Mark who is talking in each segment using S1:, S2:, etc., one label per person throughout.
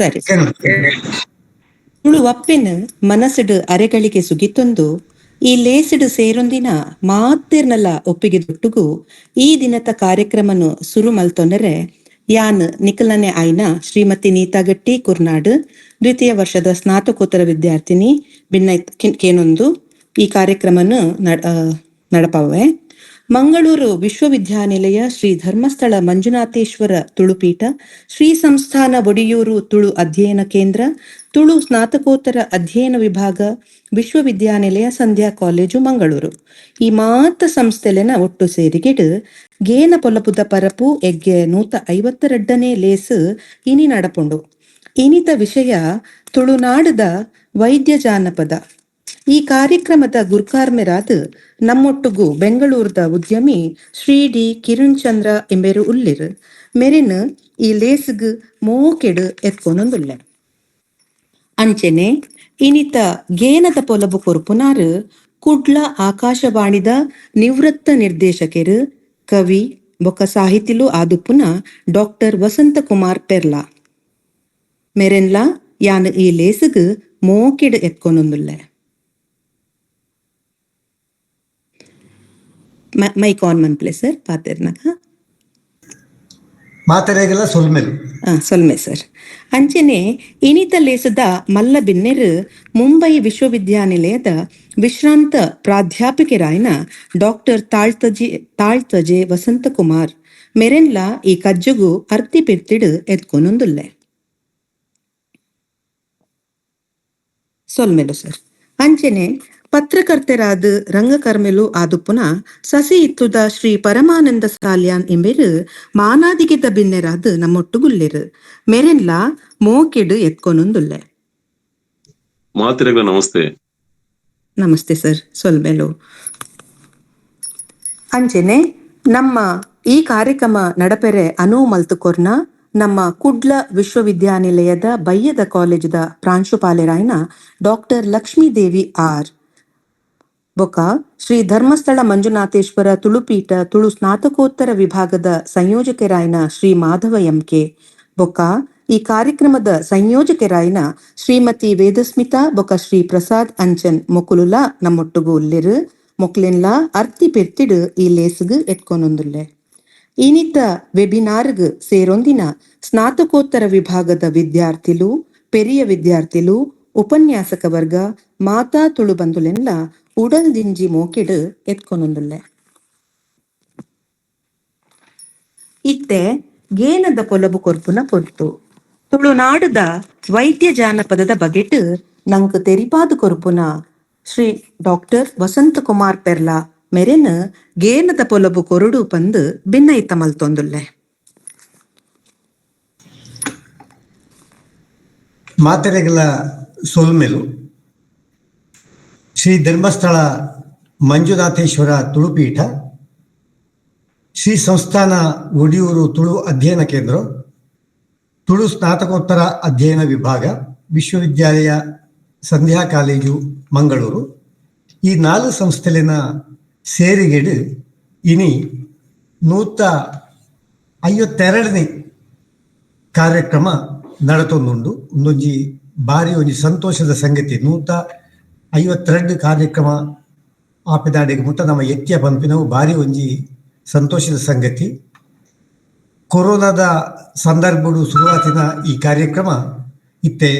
S1: ಸರಿ. ತುಳು ಅಪ್ಪೆನ್ ಮನಸ್ಸುಡು ಅರೆಗಳಿಗೆ ಸುಗಿತೊಂದು ಈ ಲೇಸುಡು ಸೇರೊಂದಿನ ಮಾತೆರ್ನಲ ಒಪ್ಪಿಗೆ ದೊಟ್ಟುಗು ಈ ದಿನತ ಕಾರ್ಯಕ್ರಮನು ಸುರು ಮಲ್ತೊನರೆ ಯಾನ್ ನಿಕಲನೆ ಆಯ್ನ ಶ್ರೀಮತಿ ನೀತಾ ಗಟ್ಟಿ ಕುರ್ನಾಡ್ ದ್ವಿತೀಯ ವರ್ಷದ ಸ್ನಾತಕೋತ್ತರ ವಿದ್ಯಾರ್ಥಿನಿ ಭಿನ್ನ ಕೇನೊಂದು ಈ ಕಾರ್ಯಕ್ರಮನು ನಡಪಾವೆ. ಮಂಗಳೂರು ವಿಶ್ವವಿದ್ಯಾನಿಲಯ ಶ್ರೀ ಧರ್ಮಸ್ಥಳ ಮಂಜುನಾಥೇಶ್ವರ ತುಳುಪೀಠ, ಶ್ರೀ ಸಂಸ್ಥಾನ ಒಡಿಯೂರು ತುಳು ಅಧ್ಯಯನ ಕೇಂದ್ರ, ತುಳು ಸ್ನಾತಕೋತ್ತರ ಅಧ್ಯಯನ ವಿಭಾಗ, ವಿಶ್ವವಿದ್ಯಾನಿಲಯ ಸಂಧ್ಯಾ ಕಾಲೇಜು ಮಂಗಳೂರು ಈ ಮಾತ ಸಂಸ್ಥೆಲೆನ ಒಟ್ಟು ಸೇರಿಗೆಡು ಗೇನ ಪೊಲಪುದ ಪರಪು ಎಗ್ಗೆ 152ನೇ ಲೇಸು ಇನಿ ನಡಪುಂಡು. ಇನಿತ ವಿಷಯ ತುಳುನಾಡದ ವೈದ್ಯ ಜಾನಪದ. ಈ ಕಾರ್ಯಕ್ರಮದ ಗುರ್ಕಾರ್ಮೆರಾದ ನಮ್ಮೊಟ್ಟುಗು ಬೆಂಗಳೂರದ ಉದ್ಯಮಿ ಶ್ರೀ ಡಿ ಕಿರಣ್ ಚಂದ್ರ ಎಂಬೆರು ಉಲ್ಲಿರು ಮೆರೆನ್ ಈ ಲೇಸ್ಗ್ ಮೋಕೆಡು ಎತ್ಕೊನೊಂದುಲ್ಲೆ. ಅಂಚೆನೆ ಇನಿತ ಗೇನದ ಪೊಲಬು ಕೊರ್ಪುನಾರು ಕುಡ್ಲ ಆಕಾಶವಾಣಿದ ನಿವೃತ್ತ ನಿರ್ದೇಶಕೆರು ಕವಿ ಬೊಕ್ಕ ಸಾಹಿತಿಲು ಆದುಪ್ಪುನ ಡಾಕ್ಟರ್ ವಸಂತ ಕುಮಾರ್ ಪೆರ್ಲಾ ಮೆರೆನ್ಲಾ ಯಾನ್ ಈ ಲೇಸ್ಗ್ ಮೋಕೆಡು ಎತ್ಕೊನೊಂದುಲ್ಲೆ. ಮೈಕ್ ಆನ್ ಮನ್ಪ್ಲೆ ಸರ್ ಪಾತೆರ್ನಗ.
S2: ಮಾತೆರೆಗೆಲ್ಲ ಸೊಲ್ಮೆಲು.
S1: ಸೊಲ್ಮೆ ಸರ್. ಅಂಚೆನೆ ಇನಿತ ಲೇಸದ ಮಲ್ಲ ಬಿನ್ನೆರು ಮುಂಬೈ ವಿಶ್ವವಿದ್ಯಾನಿಲಯದ ವಿಶ್ರಾಂತ ಪ್ರಾಧ್ಯಾಪಕರಾಯನ ಡಾಕ್ಟರ್ ತಾಳ್ತಜೆ ವಸಂತಕುಮಾರ್ ಮೆರೆನ್ಲಾ ಈ ಕಜ್ಜುಗು ಅರ್ತಿ ಪಿರ್ತಿಡು ಎತ್ಕೊನೊಂದುಲ್ಲೆ. ಸೊಲ್ಮೆಲು ಸರ್. ಅಂಚೆನೆ ಪತ್ರಕರ್ತರಾದ ರಂಗಕರ್ಮೆಲು ಆದುಪ್ಪುನ ಸಸಿ ಇತ್ತುದ ಶ್ರೀ ಪರಮಾನಂದ ಸಾಲ್ಯಾನ್ ಎಂಬೆರು ಮಾನಾದಿಗೆದ ಬಿನ್ನೆರಾದ್ ನಮ್ಮೊಟ್ಟುಗುಲ್ಲೆರು ಮೆರೆನ್ಲಾ ಮೋಕೆಡು ಎತ್ಕೊನೊಂದುಲ್ಲೆ.
S3: ಮಾತೆರೆಗ್ಲ ನಮಸ್ತೆ.
S1: ನಮಸ್ತೆ ಸರ್, ಸೊಲ್ಮೆಲು. ಅಂಚೆನೆ ನಮ್ಮ ಈ ಕಾರ್ಯಕ್ರಮ ನಡಪೆರೆ ಅನುವು ಮಲ್ತುಕೊರ್ನ ನಮ್ಮ ಕುಡ್ಲ ವಿಶ್ವವಿದ್ಯಾನಿಲಯದ ಬಯ್ಯದ ಕಾಲೇಜದ ಪ್ರಾಂಶುಪಾಲರಾಯನ ಡಾಕ್ಟರ್ ಲಕ್ಷ್ಮೀದೇವಿ ಆರ್ ಬೊಕ ಶ್ರೀ ಧರ್ಮಸ್ಥಳ ಮಂಜುನಾಥೇಶ್ವರ ತುಳುಪೀಠ ತುಳು ಸ್ನಾತಕೋತ್ತರ ವಿಭಾಗದ ಸಂಯೋಜಕರಾಯನ ಶ್ರೀ ಮಾಧವ ಎಂ ಕೆ ಬೊಕ ಈ ಕಾರ್ಯಕ್ರಮದ ಸಂಯೋಜಕರಾಯನ ಶ್ರೀಮತಿ ವೇದಸ್ಮಿತಾ ಬೊಕ ಶ್ರೀ ಪ್ರಸಾದ್ ಅಂಚನ್ ಮೊಕುಲುಲ ನಮ್ಮೊಟ್ಟುಗು ಉಲ್ಲಿರು ಮೊಕ್ಲೆನ್ಲಾ ಅರ್ತಿ ಪೆರ್ತಿಡು ಈ ಲೇಸ್ಗ್ ಎತ್ಕೊನೊಂದುಲ್ಲೆ. ಇನಿತ ವೆಬಿನಾರ್ಗ್ ಸೇರೊಂದಿನ ಸ್ನಾತಕೋತ್ತರ ವಿಭಾಗದ ವಿದ್ಯಾರ್ಥಿಲು, ಪೆರಿಯ ವಿದ್ಯಾರ್ಥಿಲು, ಉಪನ್ಯಾಸಕ ವರ್ಗ, ಮಾತಾ ತುಳು ಬಂಧುಲೆನ್ಲ ಉಡಲ್ ದಿಂಜಿ ಮೋಕೆಡು ಎತ್ಕೊನೊಂದುಲ್ಲೆ. ಇತ್ತೆ ಗೇನದ ಪೊಲಬು ಕೊರ್ಪುನ ಪೊರ್ತು ತುಳುನಾಡುದ ವೈದ್ಯ ಜಾನಪದದ ಬಗೆಟ್ ನಂಕ್ ತೆರಿಪಾದು ಕೊರ್ಪುನ ಶ್ರೀ ಡಾಕ್ಟರ್ ವಸಂತ ಕುಮಾರ್ ಪೆರ್ಲಾ ಮೆರೆನ್ ಗೇನದ ಪೊಲಬು ಕೊರಡು ಪಂದ್ ಭಿನ್ನೈತ ಮಲ್ತೊಂದುಲ್ಲೆ.
S2: ಮಾತೆರೆಗಳ ಸೊಲ್ಮೆಲು. ಶ್ರೀ ಧರ್ಮಸ್ಥಳ ಮಂಜುನಾಥೇಶ್ವರ ತುಳುಪೀಠ, ಶ್ರೀ ಸಂಸ್ಥಾನ ಒಡಿಯೂರು ತುಳು ಅಧ್ಯಯನ ಕೇಂದ್ರ, ತುಳು ಸ್ನಾತಕೋತ್ತರ ಅಧ್ಯಯನ ವಿಭಾಗ, ವಿಶ್ವವಿದ್ಯಾಲಯ ಸಂಧ್ಯಾ ಕಾಲೇಜು ಮಂಗಳೂರು ಈ 4 ಸಂಸ್ಥೆಲಿನ ಸೇರಿಗೆಡು ಇನಿ 152ನೇ ಕಾರ್ಯಕ್ರಮ ನಡತೊಂದುಂಡು. ಒಂದೊಂಜಿ ಬಾರಿ ಒಂಜಿ ಸಂತೋಷದ ಸಂಗತಿ. 152 ಕಾರ್ಯಕ್ರಮ ಆಪಿದಾಡಿಗೆ ಮುಟ್ಟ ನಮ್ಮ ಎತ್ತಿಯ ಪಂಪಿನವು ಬಾರಿ ಒಂಜಿ ಸಂತೋಷದ ಸಂಗತಿ. ಕೊರೋನಾದ ಸಂದರ್ಭಡು ಶುರುವಾತಿನ ಈ ಕಾರ್ಯಕ್ರಮ ಇತ್ತೆ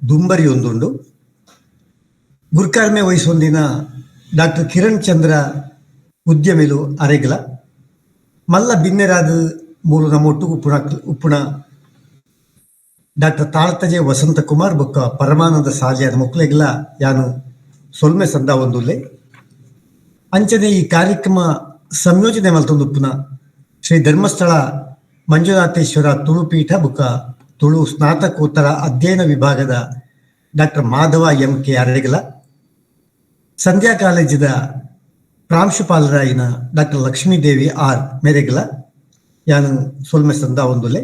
S2: ದುಂಬರಿ ಒಂದುಂಡು. ಗುರ್ಕಾರ್ಮೆ ವಹಿಸೊಂದಿನ ಡಾಕ್ಟರ್ ಕಿರಣ್ ಚಂದ್ರ ಉದ್ಯಮಿಲು ಅರೆಗ್ಲ ಮಲ್ಲ ಬಿನ್ನೆರಾದ ಮೂಲು ನಮ್ಮ ಒಟ್ಟುಗು ಉಪ್ಪುಣ ಡಾಕ್ಟರ್ ತಾಳ್ತಜೆ ವಸಂತ ಕುಮಾರ್ ಬೊಕ್ಕ ಪರಮಾನಂದ ಸಾಲಿಯಾದ ಮೊಕ್ಲೆಗ್ಲ ಯಾನು ಸೊಲ್ಮೆ ಸಂದ ಒಂದುಲ್ಲೆ. ಅಂಚನೆ ಈ ಕಾರ್ಯಕ್ರಮ ಸಂಯೋಜನೆ ಮಲ್ತೊಂದುಪ್ಪುನ ಶ್ರೀ ಧರ್ಮಸ್ಥಳ ಮಂಜುನಾಥೇಶ್ವರ ತುಳುಪೀಠ ಬೊಕ್ಕ ತುಳು ಸ್ನಾತಕೋತ್ತರ ಅಧ್ಯಯನ ವಿಭಾಗದ doctor Madhava M K ಅರೆಗಲ, ಸಂಧ್ಯಾ ಕಾಲೇಜಿದ ಪ್ರಾಂಶುಪಾಲರಾಯಿನ ಡಾಕ್ಟರ್ ಲಕ್ಷ್ಮೀದೇವಿ ಆರ್ ಮೆರೆಗಲ ಯಾನು ಸೊಲ್ಮೆ ಸಂದ ಒಂದುಲೆ.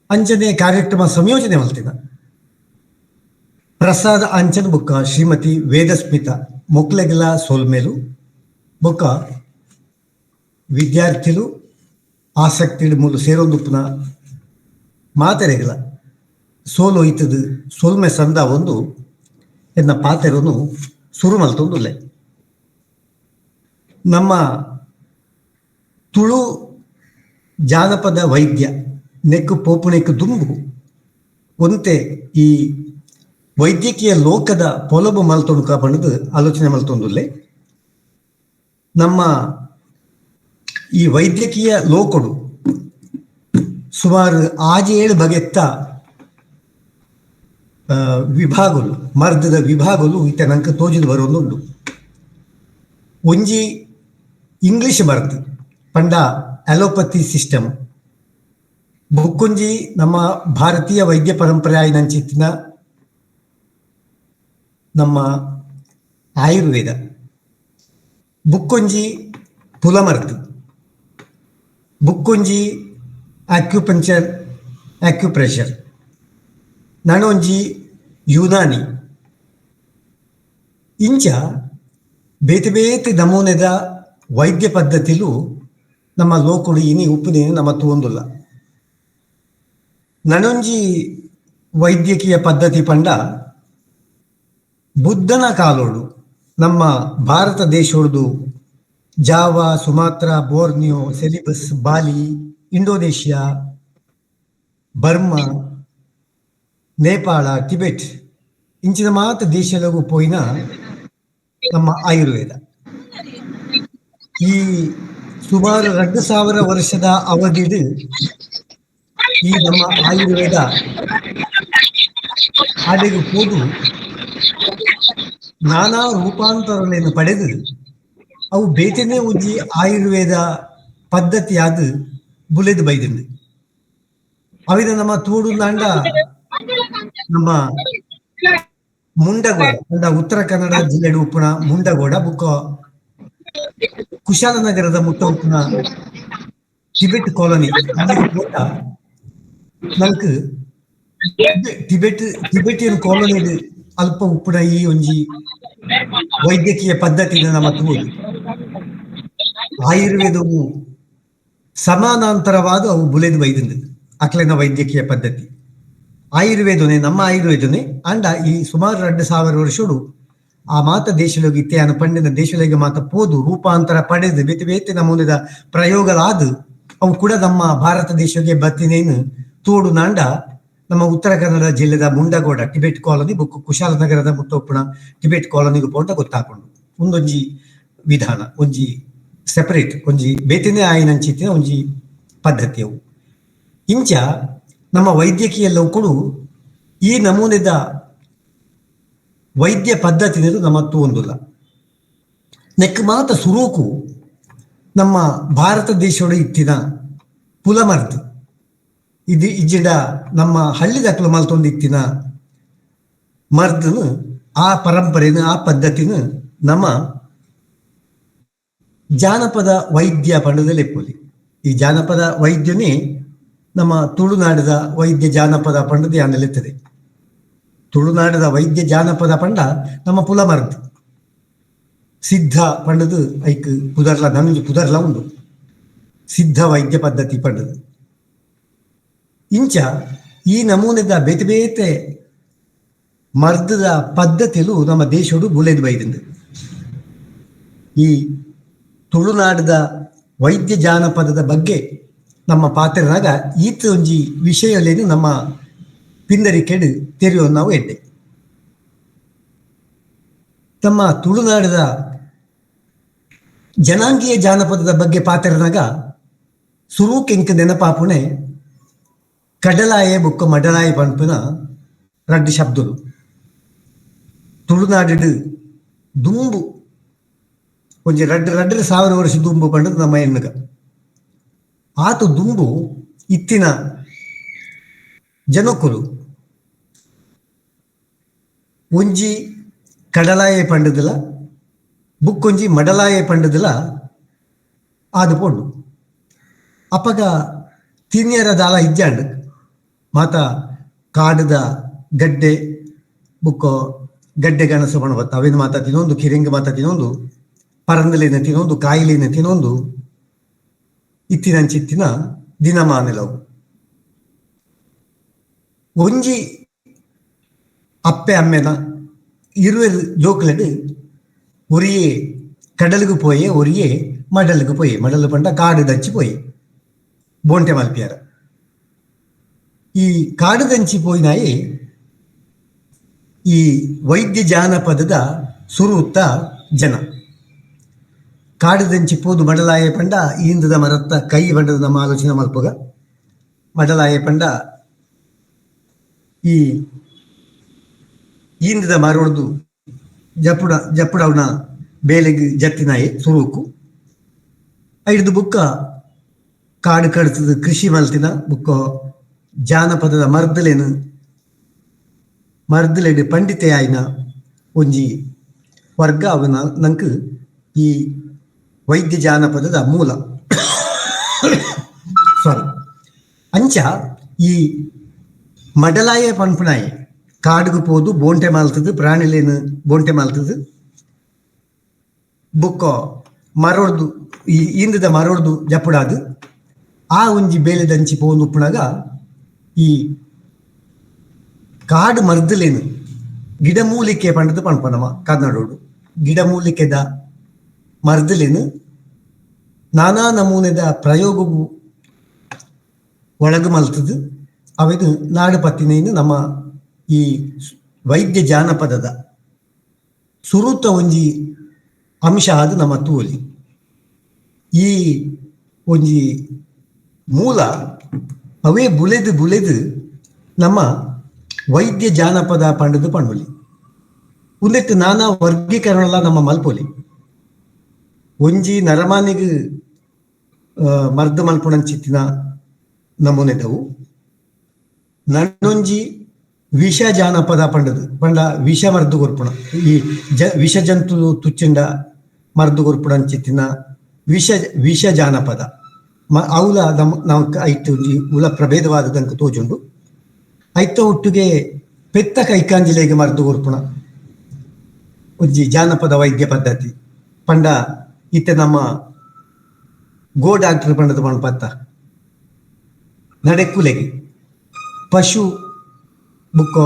S2: ಅಂಚನೆ ಕಾರ್ಯಕ್ರಮ ಸಂಯೋಜನೆ ಮಲ್ತಿನ ಪ್ರಸಾದ್ ಅಂಚನ್ ಬೊಕ್ಕ ಶ್ರೀಮತಿ ವೇದಸ್ಮಿತಾ ಮೊಕ್ಲೆಗಲ ಸೊಲ್ಮೆಲು ಬೊಕ್ಕ ವಿದ್ಯಾರ್ಥಿಲು ಆಸಕ್ತಿ ಮೂಲು ಸೇರೊಂದುಪ್ಪುನ ಮಾತೆರೆಗಲ ಸೋಲು ಇತ್ತದು ಸೊಲ್ಮೆ ಸಂದ ಒಂದು ಎನ್ನ ಪಾತೆರನು ಸುರು ಮಲ್ತೊಂದುಲ್ಲೆ. ನಮ್ಮ ತುಳು ಜಾನಪದ ವೈದ್ಯ ನೆಕ್ಕು ಪೋಪುಣೆಕ್ಕು ದುಂಬು ಒಂತೆ ಈ ವೈದ್ಯಕೀಯ ಲೋಕದ ಪೊಲಬು ಮಲ್ತೊಂಡು ಪಂಡದು ಆಲೋಚನೆ ಮಲ್ತೊಂದುಲ್ಲೆ. ನಮ್ಮ ಈ ವೈದ್ಯಕೀಯ ಲೋಕಡು ಸುಮಾರು ಆಜೇಳು ಬಗೆತ್ತ ವಿಭಾಗಲು, ಮರ್ದದ ವಿಭಾಗಲು ಇತ್ತೆ ನಂಗೆ ತೋಜಿದು ಬರೋದುಂಡು. ಒಂಜಿ ಇಂಗ್ಲಿಷ್ ಮರ್ದ್ ಪಂಡ ಅಲೋಪತಿ ಸಿಸ್ಟಮ್, ಬೊಕ್ಕೊಂಜಿ ನಮ್ಮ ಭಾರತೀಯ ವೈದ್ಯ ಪರಂಪರೆ ಆಯಿನಂಚಿತ್ತಿನ ನಮ್ಮ ಆಯುರ್ವೇದ, ಬುಕ್ಕೊಂಜಿ ಪುಲಮರ್ದ್, ಬುಕ್ಕೊಂಜಿ ಆಕ್ಯುಪಂಚರ್ ಆಕ್ಯುಪ್ರೆಷರ್, ನನೊಂಜಿ ಯುನಾನಿ. ಇಂಚ ಬೇತೆ ಬೇತೆ ನಮೂನೆದ ವೈದ್ಯ ಪದ್ಧತಿಲು ನಮ್ಮ ಲೋಕುಡು ಇನಿ ಉಪ್ಪುನೇನು ನಮ್ಮ ತೂವೊಂದುಲ್ಲ. ನನೊಂಜಿ ವೈದ್ಯಕೀಯ ಪದ್ಧತಿ ಪಂಡ ಬುದ್ಧನ ಕಾಲೋಡು ನಮ್ಮ Bharat ದೇಶೊಡ್ದು Java, Sumatra, Borneo, Celebes, Bali, Indonesia, Burma, Nepal, Tibet ಇಂಚಿನ ಮಾತ ದೇಶಲಗು ಪೋಯಿನ ನಮ್ಮ ಆಯುರ್ವೇದ. ಈ ಸುಮಾರು 2000 ವರ್ಷದ ಅವಧಿಡು ಈ ನಮ್ಮ ಆಯುರ್ವೇದ ಆಡೆಗೆ ಪೋದು ನಾನಾ ರೂಪಾಂತರಗಳನ್ನು ಪಡೆದು ಅವು ಬೇತೆನೇ ಒಂಜಿ ಆಯುರ್ವೇದ ಪದ್ಧತಿಯಾದ ಬುಲೆದು ಬೈದುಂಡು. ಅವಿದ ನಮ್ಮ ತೋಡುಂದಾಂಡ ನಮ್ಮ ಮುಂಡಗೋಡ ಅಂಡ ಉತ್ತರ ಕನ್ನಡ ಜಿಲ್ಲೆ ಉಪ್ಪುನ ಮುಂಡಗೋಡ ಬುಕ್ಕ ಕುಶಾಲನಗರದ ಮುಟ್ಟ ಉಪ್ಪುನ ಟಿಬೆಟ್ ಕಾಲೋನಿ ನಂಕ್ ಟಿಬೆಟಿಯನ್ ಕಾಲೋನಿ ಅಲ್ಪ ಉಪ್ಪುನ ಈ ಒಂಜಿ ವೈದ್ಯಕೀಯ ಪದ್ಧತಿ ನಮ್ಮ ತೂದು ಆಯುರ್ವೇದವು ಸಮಾನಾಂತರವಾದ ಅವು ಬುಲೆದು ಬೈದುಂಡು. ಅಕ್ಲೆನ ವೈದ್ಯಕೀಯ ಪದ್ಧತಿ ಆಯುರ್ವೇದನೆ ನಮ್ಮ ಆಯುರ್ವೇದನೆ ಅಂಡ ಈ ಸುಮಾರು 2000 ವರ್ಷಡು ಆ ಮಾತ ದೇಶಲೋಗಿ ಇತ್ತೆಯಾನ ಪಂಡಿನ ದೇಶಲೋಗಿ ಮಾತ ಪೋದು ರೂಪಾಂತರ ಪಡೆದು ಬೇತೆ ಬೇತೆ ನಮೂನೆದ ಪ್ರಯೋಗಲಾದ ಅವು ಕೂಡ ನಮ್ಮ ಭಾರತ ದೇಶಕ್ಕೆ ಬತ್ತಿನೇನು ತೋಡು ನಾಂಡ ನಮ್ಮ ಉತ್ತರ ಕನ್ನಡ ಜಿಲ್ಲೆದ ಮುಂಡಗೋಡ ಟಿಬೆಟ್ ಕಾಲೋನಿ ಬುಕ್ ಕುಶಾಲನಗರದ ಮುಟ್ಟೊಪ್ಪುಣ ಟಿಬೆಟ್ ಕಾಲೋನಿಗೆ ಪೋಂಡ ಗೊತ್ತಾಕೊಂಡು ಒಂದೊಂಜಿ ವಿಧಾನ ಒಂಜಿ ಸೆಪರೇಟ್ ಒಂಜಿ ಬೇತೆನೇ ಆಯಿನಂಚಿತ್ತಿನ ಒಂಜಿ ಪದ್ಧತಿ ಅವು. ಇಂಚ ನಮ್ಮ ವೈದ್ಯಕೀಯ ಲೋಕಡು ಈ ನಮೂನೆದ ವೈದ್ಯ ಪದ್ಧತಿನದು ನಮ್ಮ ತೂವೊಂದುಲ್ಲ. ನೆಕ್ ಮಾತ ಸುರೂಕು ನಮ್ಮ ಭಾರತ ದೇಶೋಡು ಇತ್ತಿನ ಪುಲಮರ್ದ್ ಇದು ಇಜ್ಜಿಡ ನಮ್ಮ ಹಳ್ಳಿದಕ್ಲು ಮಲ್ತೊಂದು ಇತ್ತಿನ ಮರ್ದನು ಆ ಪರಂಪರೆನ ಆ ಪದ್ಧತಿನ ನಮ್ಮ ಜಾನಪದ ವೈದ್ಯ ಪಂಡದಲ್ಲಿ ಪೋಲಿ. ಈ ಜಾನಪದ ವೈದ್ಯನೇ ನಮ್ಮ ತುಳುನಾಡದ ವೈದ್ಯ ಜಾನಪದ ಪಂಡದ ಯಾನಲೆತ್ತದೆ. ತುಳುನಾಡದ ವೈದ್ಯ ಜಾನಪದ ಪಂಡ ನಮ್ಮ ಪುಲಮರ್ದ್ ಸಿದ್ಧ ಪಂಡದು ಐಕ್ ಪುದರ್ಲ ನನ್ನೊಂಜಿ ಪುದರ್ಲ ಉಂಡು ಸಿದ್ಧ ವೈದ್ಯ ಪದ್ಧತಿ ಪಂಡದು. ಇಂಚ ಈ ನಮೂನೆದ ಬೇತೆ ಬೇತೆ ಮರ್ದದ ಪದ್ಧತಿಲು ನಮ್ಮ ದೇಶಡು ಬುಲೆದು ಬೈದುಂಡು. ಈ ತುಳುನಾಡದ ವೈದ್ಯ ಜಾನಪದದ ಬಗ್ಗೆ ನಮ್ಮ ಪಾತ್ರನಾಗ ಈತ ಒಂಜಿ ವಿಷಯಲೇನು ನಮ್ಮ ಪಿಂದರಿಕೆಡು ತೆರೆಯುವ ನಾವು ಎಡ್ಡೆ. ತಮ್ಮ ತುಳುನಾಡದ ಜನಾಂಗೀಯ ಜಾನಪದದ ಬಗ್ಗೆ ಪಾತ್ರನಾಗ ಸುರೂಕೆಂಕ ನೆನಪಾಪುಣೆ ಕಡಲಾಯೆ ಬುಕ್ಕ ಮಡಲಾಯ ಪನ್ಪುನ ರಡ್ಡು ಶಬ್ದಲು. ತುಳುನಾಡು ದುಂಬು ಒಂಜಿ ರಡ್ಡು ರಡ್ಡರ ಸಾವಿರ ವರ್ಷ ದುಂಬು ಪಂಡದು ನಮ್ಮ ಎಣ್ಣಗ. ಆತ ದುಂಬು ಇತ್ತಿನ ಜನಕುಲು ಒಂಜಿ ಕಡಲಾಯೆ ಪಂಡದಲ ಬುಕ್ಕೊಂಜಿ ಮಡಲಾಯೆ ಪಂಡದಲ ಆದು ಪೋಂಡು. ಅಪಗ ತಿನ್ಯರ ದಾಲ ಇಜ್ಜಾಂಡ್ ಮಾತ ಕಾಡದ ಗಡ್ಡೆ ಬುಕ್ಕೋ ಗಡ್ಡೆ ಗಣಸು ಬಣ್ಣ ಅವೇನು ಮಾತ ತಿನ್ನೊಂದು ಕಿರಿಂಗ ಮಾತ ತಿನ್ನೊಂದು ಪರಂದಲಿನ ತಿನ್ನೊಂದು ಕಾಯಿಲಿನ ತಿನ್ನೊಂದು ಇತ್ತಿನಂಚಿತ್ತಿನ ದಿನಮಾನೆಲವು. ಒಂಜಿ ಅಪ್ಪೆ ಅಮ್ಮೆನ ಇರುವೆರ್ ಜೋಕ್ಲೆಡ್ ಒರಿಯೇ ಕಡಲ್ಗ್ ಪೋಯೆ, ಒರಿಯೇ ಮಡಲ್ಗ್ ಪೋಯೆ. ಮಡಲ್ ಪಂಡ ಕಾಡು ದಂಚಿ ಪೋಯೆ, ಬೋಂಟೆ ಮಲ್ಪಿಯಾರ. ಈ ಕಾಡು ದಂಚಿ ಪೋಯಿನಾಯೆ ಈ ವೈದ್ಯ ಜಾನಪದದ ಸುರುತ್ತ ಜನ. ಕಾಡು ದಂಚಿ ಪೋದು ಮಡಲಾಯ ಪಂಡ ಈಂದದ ಮರತ್ತ ಕೈ ಪಂಡದ ನಮ್ಮ ಆಲೋಚನೆ ಮಲ್ಪುಗ. ಮಡಲಾಯ ಪಂಡ ಈ ಈಂದದ ಮರೊಡ್ದು ಜಪ್ಪುಡ ಜಪ್ಪುಡವನ ಬೇಲೆಗ್ ಜತ್ತಿನಾಯೆ ಸುರುಕು. ಐಡ್ದು ಬುಕ್ಕ ಕಾಡು ಕಡ್ತದ ಕೃಷಿ ಮಲ್ತಿನ ಬುಕ್ಕ ಜಾನಪದದ ಮರ್ದಲೆನ್ ಮರ್ದಲೆಡ್ ಪಂಡಿತೆ ಆಯಿನ ಒಂಜಿ ವರ್ಗ ಅವನ ನಂಕ್ ಈ ವೈದ್ಯ ಜಾನಪದದ ಮೂಲ. ಸಾರಿ. ಅಂಚ ಈ ಮಡಲಾಯ ಪನ್ಪುನಾಯೆ ಕಾಡುಗು ಪೋದು ಬೋಂಟೆ ಮಲ್ತದು, ಪ್ರಾಣಿಲೇನು ಬೋಂಟೆ ಮಲ್ತದು, ಬುಕ್ಕ ಮರೊಡ್ದು ಈ ಇಂದದ ಮರೊಡ್ದು ಜಪ್ಪುಡಾದು ಆ ಒಂಜಿ ಬೇಲೆದಂಚಿ ಪೋಂದು ಉಪ್ಪುನಾಗ ಈ ಕಾಡು ಮರ್ದಲೇನು ಗಿಡಮೂಲಿಕೆ ಪಂಡದು ಪನ್ಪ ನಮ್ಮ ಕನ್ನಡೋಡು. ಗಿಡಮೂಲಿಕೆದ ಮರ್ದಲೇನು ನಾನಾ ನಮೂನೆದ ಪ್ರಯೋಗವು ಒಳಗು ಮಲ್ತದು ಅವೆದು ನಾಡು ಪತ್ತಿನೇನು ನಮ್ಮ ಈ ವೈದ್ಯ ಜಾನಪದದ ಸುರುತ ಒಂಜಿ ಅಂಶ ಆದ್ ನಮ್ಮ ತೂವೊಲಿ. ಈ ಒಂಜಿ ಮೂಲ ಅವೇ ಬುಲೆದು ಬುಲೆದು ನಮ್ಮ ವೈದ್ಯ ಜಾನಪದ ಪಂಡದು ಪಂಡೊಲಿ. ಉಂದೆಟ್ ನಾನಾ ವರ್ಗೀಕರಣಲ ನಮ್ಮ ಮಲ್ಪೊಲಿ. ಒಂಜಿ ನರಮಾನಿಗ್ ಮರ್ದ್ ಮಲ್ಪುನಂಚಿತ್ತಿನ ನಮೂನೆದವು, ನನೊಂಜಿ ವಿಷ ಜಾನಪದ ಪಂಡದು ಪಂಡ ವಿಷ ಮರ್ದು ಕೊರ್ಪುಣ, ಈ ವಿಷ ಜಂತು ತುಚ್ಚಿಂಡ ಮರ್ದು ಕೊರ್ಪುಣಂಚಿತ್ತಿನ ವಿಷ ವಿಷ ಜಾನಪದ ಅವುಲ ನಮ್ಮ ನಾವು ಐಟ್ ಒಂಜಿ ಉಲ ಪ್ರಭೇದವಾದದಂಕ ತೋಜುಂಡು. ಐತ ಒಟ್ಟಿಗೆ ಪೆತ್ತ ಕೈಕಾಂಜಿಲೆಗ್ ಮರ್ದು ಕೊರ್ಪುಣ ಒಂಜಿ ಜಾನಪದ ವೈದ್ಯ ಪದ್ಧತಿ ಪಂಡ ಇತ್ತೆ ನಮ್ಮ ಗೋ ಡಾಕ್ಟರ್ ಪಂಡದ ಪನ್ಪತ್ತ ನಡೆಕ್ಕುಲೆಗೆ ಪಶು ಬುಕ್ಕೊ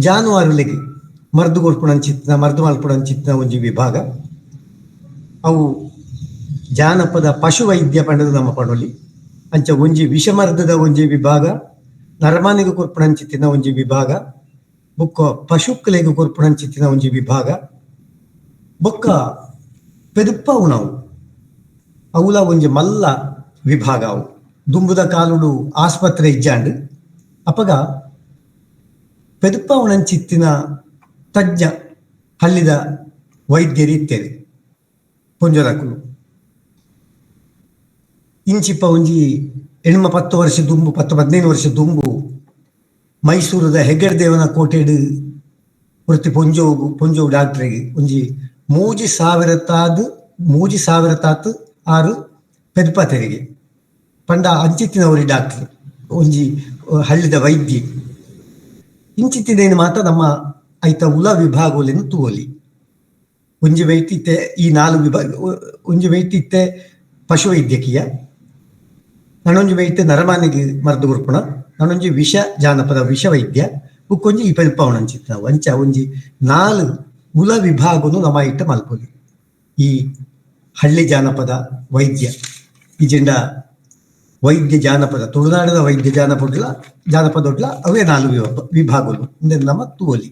S2: ಜಾನುವಾರುಲೆಗ್ ಮರ್ದು ಕೊರ್ಪುಣಂಚಿತ್ತಿನ ಮರ್ದು ಮಲ್ಪುಣಂಚಿತ್ತಿನ ಒಂಜಿ ವಿಭಾಗ ಅವು ಜಾನಪದ ಪಶು ವೈದ್ಯ ಪಂಡದ ನಮ್ಮ ಪಣೊಲಿ. ಅಂಚ ಒಂಜಿ ವಿಷಮರ್ದದ ಒಂಜಿ ವಿಭಾಗ, ನರಮಾನಿಗೆ ಕೊರ್ಪುಣಂಚಿತ್ತಿನ ಒಂಜಿ ವಿಭಾಗ, ಬುಕ್ಕ ಪಶುಕ್ಕಲೆಗ್ ಕೊರ್ಪುಣಂಚಿತ್ತಿನ ಒಂಜಿ ವಿಭಾಗ, ಬೊಕ್ಕ ಪೆದುಪ್ಪ ಉಣವು ಅವುಲ ಒಂಜಿ ಮಲ್ಲ ವಿಭಾಗ. ಅವು ದುಂಬುದ ಕಾಲುಡು ಆಸ್ಪತ್ರೆ ಇಜ್ಜಾಂಡ್ ಅಪಗ ಪೆದುಪ್ಪ ಉಣಂಚಿತ್ತಿನ ತಜ್ಞ ಹಳ್ಳಿದ ವೈದ್ಯರು ಇತ್ತೇರು ಪೊಂಜನಕುಲು. ಇಂಚಿಪ್ಪ ಒಂಜಿ ಎಣ್ಮ 10 ವರ್ಷ ದುಂಬು, 10-15 ವರ್ಷ ದುಂಬು ಮೈಸೂರದ ಹೆಗ್ಗಡದೇವನ ಕೋಟೆಡ್ ವೃತ್ತಿ ಪೊಂಜೋಗು ಪೊಂಜೋವು ಡಾಕ್ಟ್ರಿಗೆ ಒಂಜಿ ಮೂಜಿ ಸಾವಿರತ್ತಾದ್ ಮೂಜಿ ಸಾವಿರತ್ತಾತ್ ಆರು ಪೆದ್ಪ ತೆರಿಗೆ ಪಂಡ ಅಂಚಿತ್ತಿನವರಿ ಡಾಕ್ಟರ್ ಒಂಜಿ ಹಳ್ಳಿದ ವೈದ್ಯ. ಇಂಚಿತ್ತಿನೇನು ಮಾತ್ರ ನಮ್ಮ ಐತ ಉಲ ವಿಭಾಗಲೆನ್ ತೂವೊಲಿ. ಒಂಜಿ ವೈದ್ಯತೆ ಈ 4 ವಿಭಾಗ, ಒಂಜಿ ವೈದ್ಯತೆ ಪಶು ವೈದ್ಯಕೀಯ, ನನೊಂಜಿ ವೈದ್ಯ ನರಮಾನಿಗೆ ಮರ್ದು ಕೊರ್ಪುಣ, ನನೊಂಜಿ ವಿಷ ಜಾನಪದ ವಿಷ ವೈದ್ಯ, ಬುಕ್ಕೊಂಜಿ ಈ ಪೆಲ್ಪಾವಣಂಚಿತ್ತ ಅಂಚ ಒಂಜಿ 4 ಉಲ ವಿಭಾಗನು ನಮ್ಮ ಇಟ್ಟ ಮಲ್ಪೊಲಿ. ಈ ಹಳ್ಳಿ ಜಾನಪದ ವೈದ್ಯ ಈ ಜೆಂಡ ವೈದ್ಯ ಜಾನಪದ ತುಳುನಾಡಿನ ವೈದ್ಯ ಜಾನಪದ ಜಾನಪದೊಡ್ಲ ಅವೇ 4 ವಿಭಾಗಲು ನಮ್ಮ ತೂವೊಲಿ.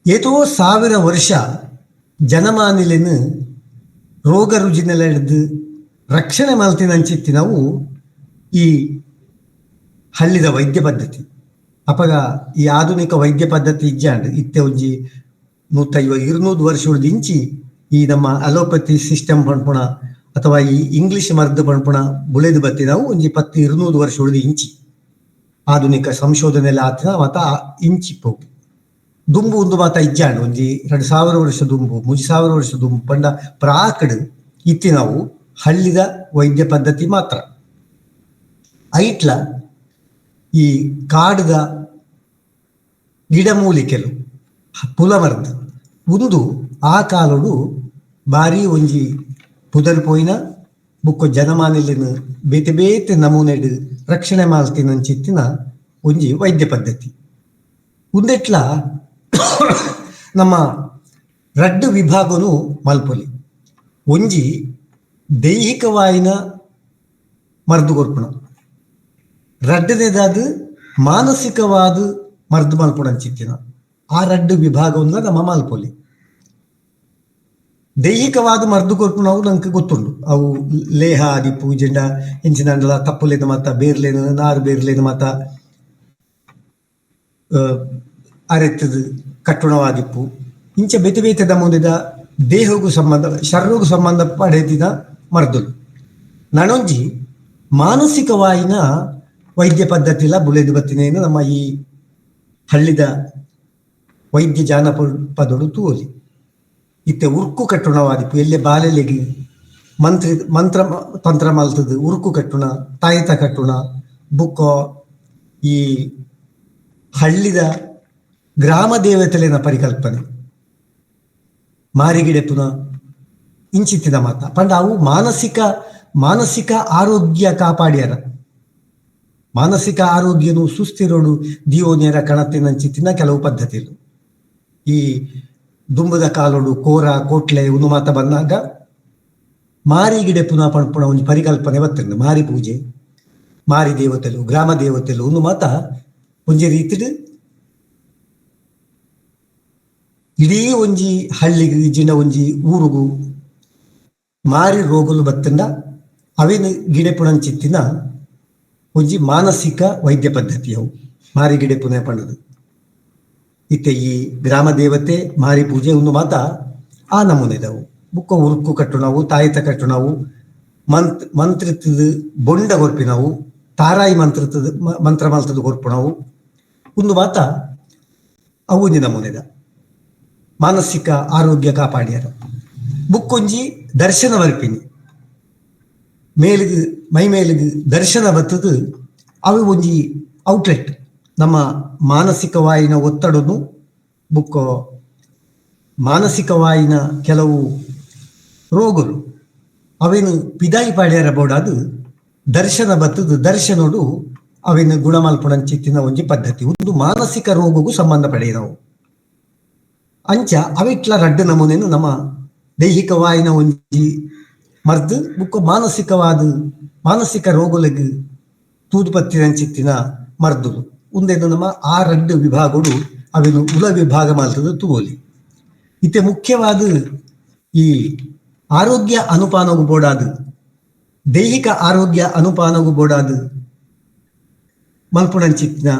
S2: ಏತೋ ಸಾವಿರ ವರ್ಷ ಜನಮಾನಿಲೆನ್ ರೋಗ ರುಜಿನೆಲ್ಲ ರಕ್ಷಣೆ ಮಲ್ತಿನಂಚಿತ್ತಿನವು ಈ ಹಳ್ಳಿದ ವೈದ್ಯ ಪದ್ಧತಿ. ಅಪಗ ಈ ಆಧುನಿಕ ವೈದ್ಯ ಪದ್ಧತಿ ಇಜ್ಜಾಂಡ್ ಇತ್ತೆ ಒಂಜಿ 150-200 ವರ್ಷ ಇಂಚಿ ಈ ನಮ್ಮ ಅಲೋಪತಿ ಸಿಸ್ಟಮ್ ಪನ್ಪುಣ ಅಥವಾ ಈ ಇಂಗ್ಲಿಷ್ ಮರ್ದು ಪನ್ಪುಣ ಬುಳೆದು ಬತ್ತಿನವು ಒಂಜಿ 10-200 ವರ್ಷ ಇಂಚಿ ಆಧುನಿಕ ಸಂಶೋಧನೆ ಆತಿನ ಮಾತ ಇಂಚಿಪ್ಪು. ದುಂಬು ಒಂದು ಮಾತ ಇಜ್ಜಾಂಡ್ ಒಂಜಿ 2000 ವರ್ಷ ದುಂಬು 3000 ವರ್ಷ ದುಂಬು ಪಂಡ ಪ್ರಾಕಡ್ ಇತ್ತಿನವು ಹಳ್ಳಿದ ವೈದ್ಯ ಪದ್ಧತಿ ಮಾತ್ರ. ಐಟ್ಲ ಈ ಕಾಡುದ ಗಿಡಮೂಲಿಕೆಲು ಪುಲಮರ್ದು ಉಂದು ಆ ಕಾಲೊಡು ಬಾರಿ ಒಂಜಿ ಪುದರ್ ಪೋಯಿನ ಬುಕ್ಕ ಜನಮಾನಿಲಿನ ಬೇತೆ ಬೇತೆ ನಮೂನೆಡ್ ರಕ್ಷಣೆ ಮಾಲ್ತಿನಂಚಿತ್ತಿನ ಒಂಜಿ ವೈದ್ಯ ಪದ್ಧತಿ. ಉಂದೆಟ್ಲ ನಮ್ಮ ರಡ್ಡು ವಿಭಾಗನು ಮಲ್ಪೊಲಿ. ಒಂಜಿ ದೈಹಿಕವಾಯಿನ ಮರ್ದು ಕೊರ್ಪುಣ, ರಡ್ಡನೇದಾದ ಮಾನಸಿಕವಾದ ಮರ್ದು ಮಲ್ಪುಣಂಚಿತ್ತಿನ. ಆ ರಡ್ಡು ವಿಭಾಗವನ್ನ ನಮ್ಮ ಮಲ್ಪೊಲಿ. ದೈಹಿಕವಾದ ಮರ್ದು ಕೊರ್ಪುನವು ನಂಗೆ ಗೊತ್ತುಂಡು, ಅವು ಲೇಹ ಆದಿಪ್ಪು ಜೆಂಡ ಇಂಚಿನಂಡಲ ತಪ್ಪುಲೇನ ಮಾತ ಬೇರ್ಲೇನ ನಾರು ಬೇರ್ಲೇನ ಮಾತ ಅರೆತ್ತದು ಕಟ್ಟುಣವಾದಿಪ್ಪು ಇಂಚ ಬೇತೆ ಬೇತೆ ನಮೂನೆದ ದೇಹಗೂ ಸಂಬಂಧ ಶರೀರಗೂ ಸಂಬಂಧ ಪಡೆದಿನ ಮರ್ದುಲು. ನನೊಂಜಿ ಮಾನಸಿಕವಾಯಿನ ವೈದ್ಯ ಪದ್ಧತಿಲ ಬುಲೆದು ಬತ್ತಿನೇನು ನಮ್ಮ ಈ ಹಳ್ಳಿದ ವೈದ್ಯ ಜಾನಪದೊಡು ತೂವೊಲಿ. ಇತ್ತೆ ಉರ್ಕು ಕಟ್ಟುಣವಾದಿಪ್ಪು ಎಲ್ಲೆ ಬಾಲೆಲೆಗ್ ಮಂತ್ರಿ ಮಂತ್ರ ತಂತ್ರ ಮಲ್ತದು ಉರ್ಕು ಕಟ್ಟುಣ ತಾಯಿತ ಕಟ್ಟುಣ ಬುಕ್ಕೊ ಈ ಹಳ್ಳಿದ ಗ್ರಾಮ ದೇವತೆಲೆನ ಪರಿಕಲ್ಪನೆ ಮಾರಿಗಿಡೆಪುನ ಇಂಚಿತ್ತಿನ ಮಾತ ಪಂಡ ಅವು ಮಾನಸಿಕ ಮಾನಸಿಕ ಆರೋಗ್ಯ ಕಾಪಾಡ್ಯಾರ. ಮಾನಸಿಕ ಆರೋಗ್ಯನು ಸುಸ್ಥಿರೋಡು ದಿಯೋನೇರ ಕಣತಿನಂಚಿತ್ತಿನ ಕೆಲವು ಪದ್ಧತಿಲು. ಈ ದುಂಬದ ಕಾಲೋಡು ಕೋರ ಕೋಟ್ಲೆ ಉನು ಮಾತ ಬಂದಾಗ ಮಾರಿಗಿಡೆ ಪುನಃ ಪಣಪುಣ ಒಂಜಿ ಪರಿಕಲ್ಪನೆ ಬತ್ತಂಡು. ಮಾರಿ ಪೂಜೆ ಮಾರಿ ದೇವತೆಲು ಗ್ರಾಮ ದೇವತೆಲು ಉಂದು ಮಾತ ಒಂಜಿ ರೀತಿಡ್ ಇಡೀ ಒಂಜಿ ಹಳ್ಳಿಗ್ ಇಜ್ಜಿಂಡ ಒಂಜಿ ಊರುಗು ಮಾರಿ ರೋಗಲು ಬತ್ತಂಡ ಅವೇನು ಗಿಡೆಪುಣಂಚಿತ್ತಿನ ಒಂಜಿ ಮಾನಸಿಕ ವೈದ್ಯ ಪದ್ಧತಿ ಅವು ಮಾರಿ ಗಿಡೆಪುನ ಪಂಡದು. ಇತ್ತೆ ಈ ಗ್ರಾಮ ದೇವತೆ ಮಾರಿ ಪೂಜೆ ಒಂದು ಮಾತ ಆ ನಮೂನೆದವು. ಬುಕ್ಕ ಉರುಕು ಕಟ್ಟುನವು ತಾಯಿತ ಕಟ್ಟುನವು ಮಂತ್ರಿತದ ಬೊಂಡ ಕೊರ್ಪಿನವು ತಾರಾಯಿ ಮಂತ್ರಿತದ ಮಂತ್ರ ಮಲ್ತದ ಕೊರ್ಪುನವು ಒಂದು ಮಾತ ಅವು ಒಂಜಿ ನಮೂನೆದ ಮಾನಸಿಕ ಆರೋಗ್ಯ ಕಾಪಾಡ್ಯಾರ. ಬುಕ್ಕೊಂಜಿ ದರ್ಶನ ಬರ್ಪಿನಿ ಮೇಲಿಗೆ ಮೈ ಮೇಲಿಗೆ ದರ್ಶನ ಬತ್ತದು ಅವು ಒಂಜಿ ಔಟ್ಲೆಟ್ ನಮ್ಮ ಮಾನಸಿಕವಾಯಿನ ಒತ್ತಡನು ಬುಕ್ಕೋ ಮಾನಸಿಕವಾಯಿನ ಕೆಲವು ರೋಗಲು ಅವೇನು ಪಿದಾಯಿ ಪಾಡ್ಯಾರ ಬೋಡಾದು ದರ್ಶನ ಬತ್ತದು ದರ್ಶನೋಡು ಅವೇನು ಗುಣಮಲ್ಪುಣಂಚಿತ್ತಿನ ಒಂಜಿ ಪದ್ಧತಿ ಒಂದು ಮಾನಸಿಕ ರೋಗಕ್ಕೂ ಸಂಬಂಧ ಪಡೆಯಿನವು. ಅಂಚ ಅವಿಟ್ಲ ರಡ್ಡು ನಮೂನೆನು ನಮ್ಮ ದೈಹಿಕವಾಯಿನ ಒಂಜಿ ಮರ್ದು ಬುಕ್ಕ ಮಾನಸಿಕವಾದ ಮಾನಸಿಕ ರೋಗಲೆಗ್ ತೂದುಪತ್ತಿನಂಚಿತ್ತಿನ ಮರ್ದುಲು ಉಂದೇನು ನಮ್ಮ ಆ ರಡ್ಡು ವಿಭಾಗಡು ಅವೇನು ಉಲ ವಿಭಾಗ ಮಲ್ತದ ತೂವೊಲಿ. ಇತ್ತೆ ಮುಖ್ಯವಾದ ಈ ಆರೋಗ್ಯ ಅನುಪಾನಗು ಬೋಡಾದ ದೈಹಿಕ ಆರೋಗ್ಯ ಅನುಪಾನಗು ಬೋಡಾದ ಮಲ್ಪುಣಂಚಿತ್ತಿನ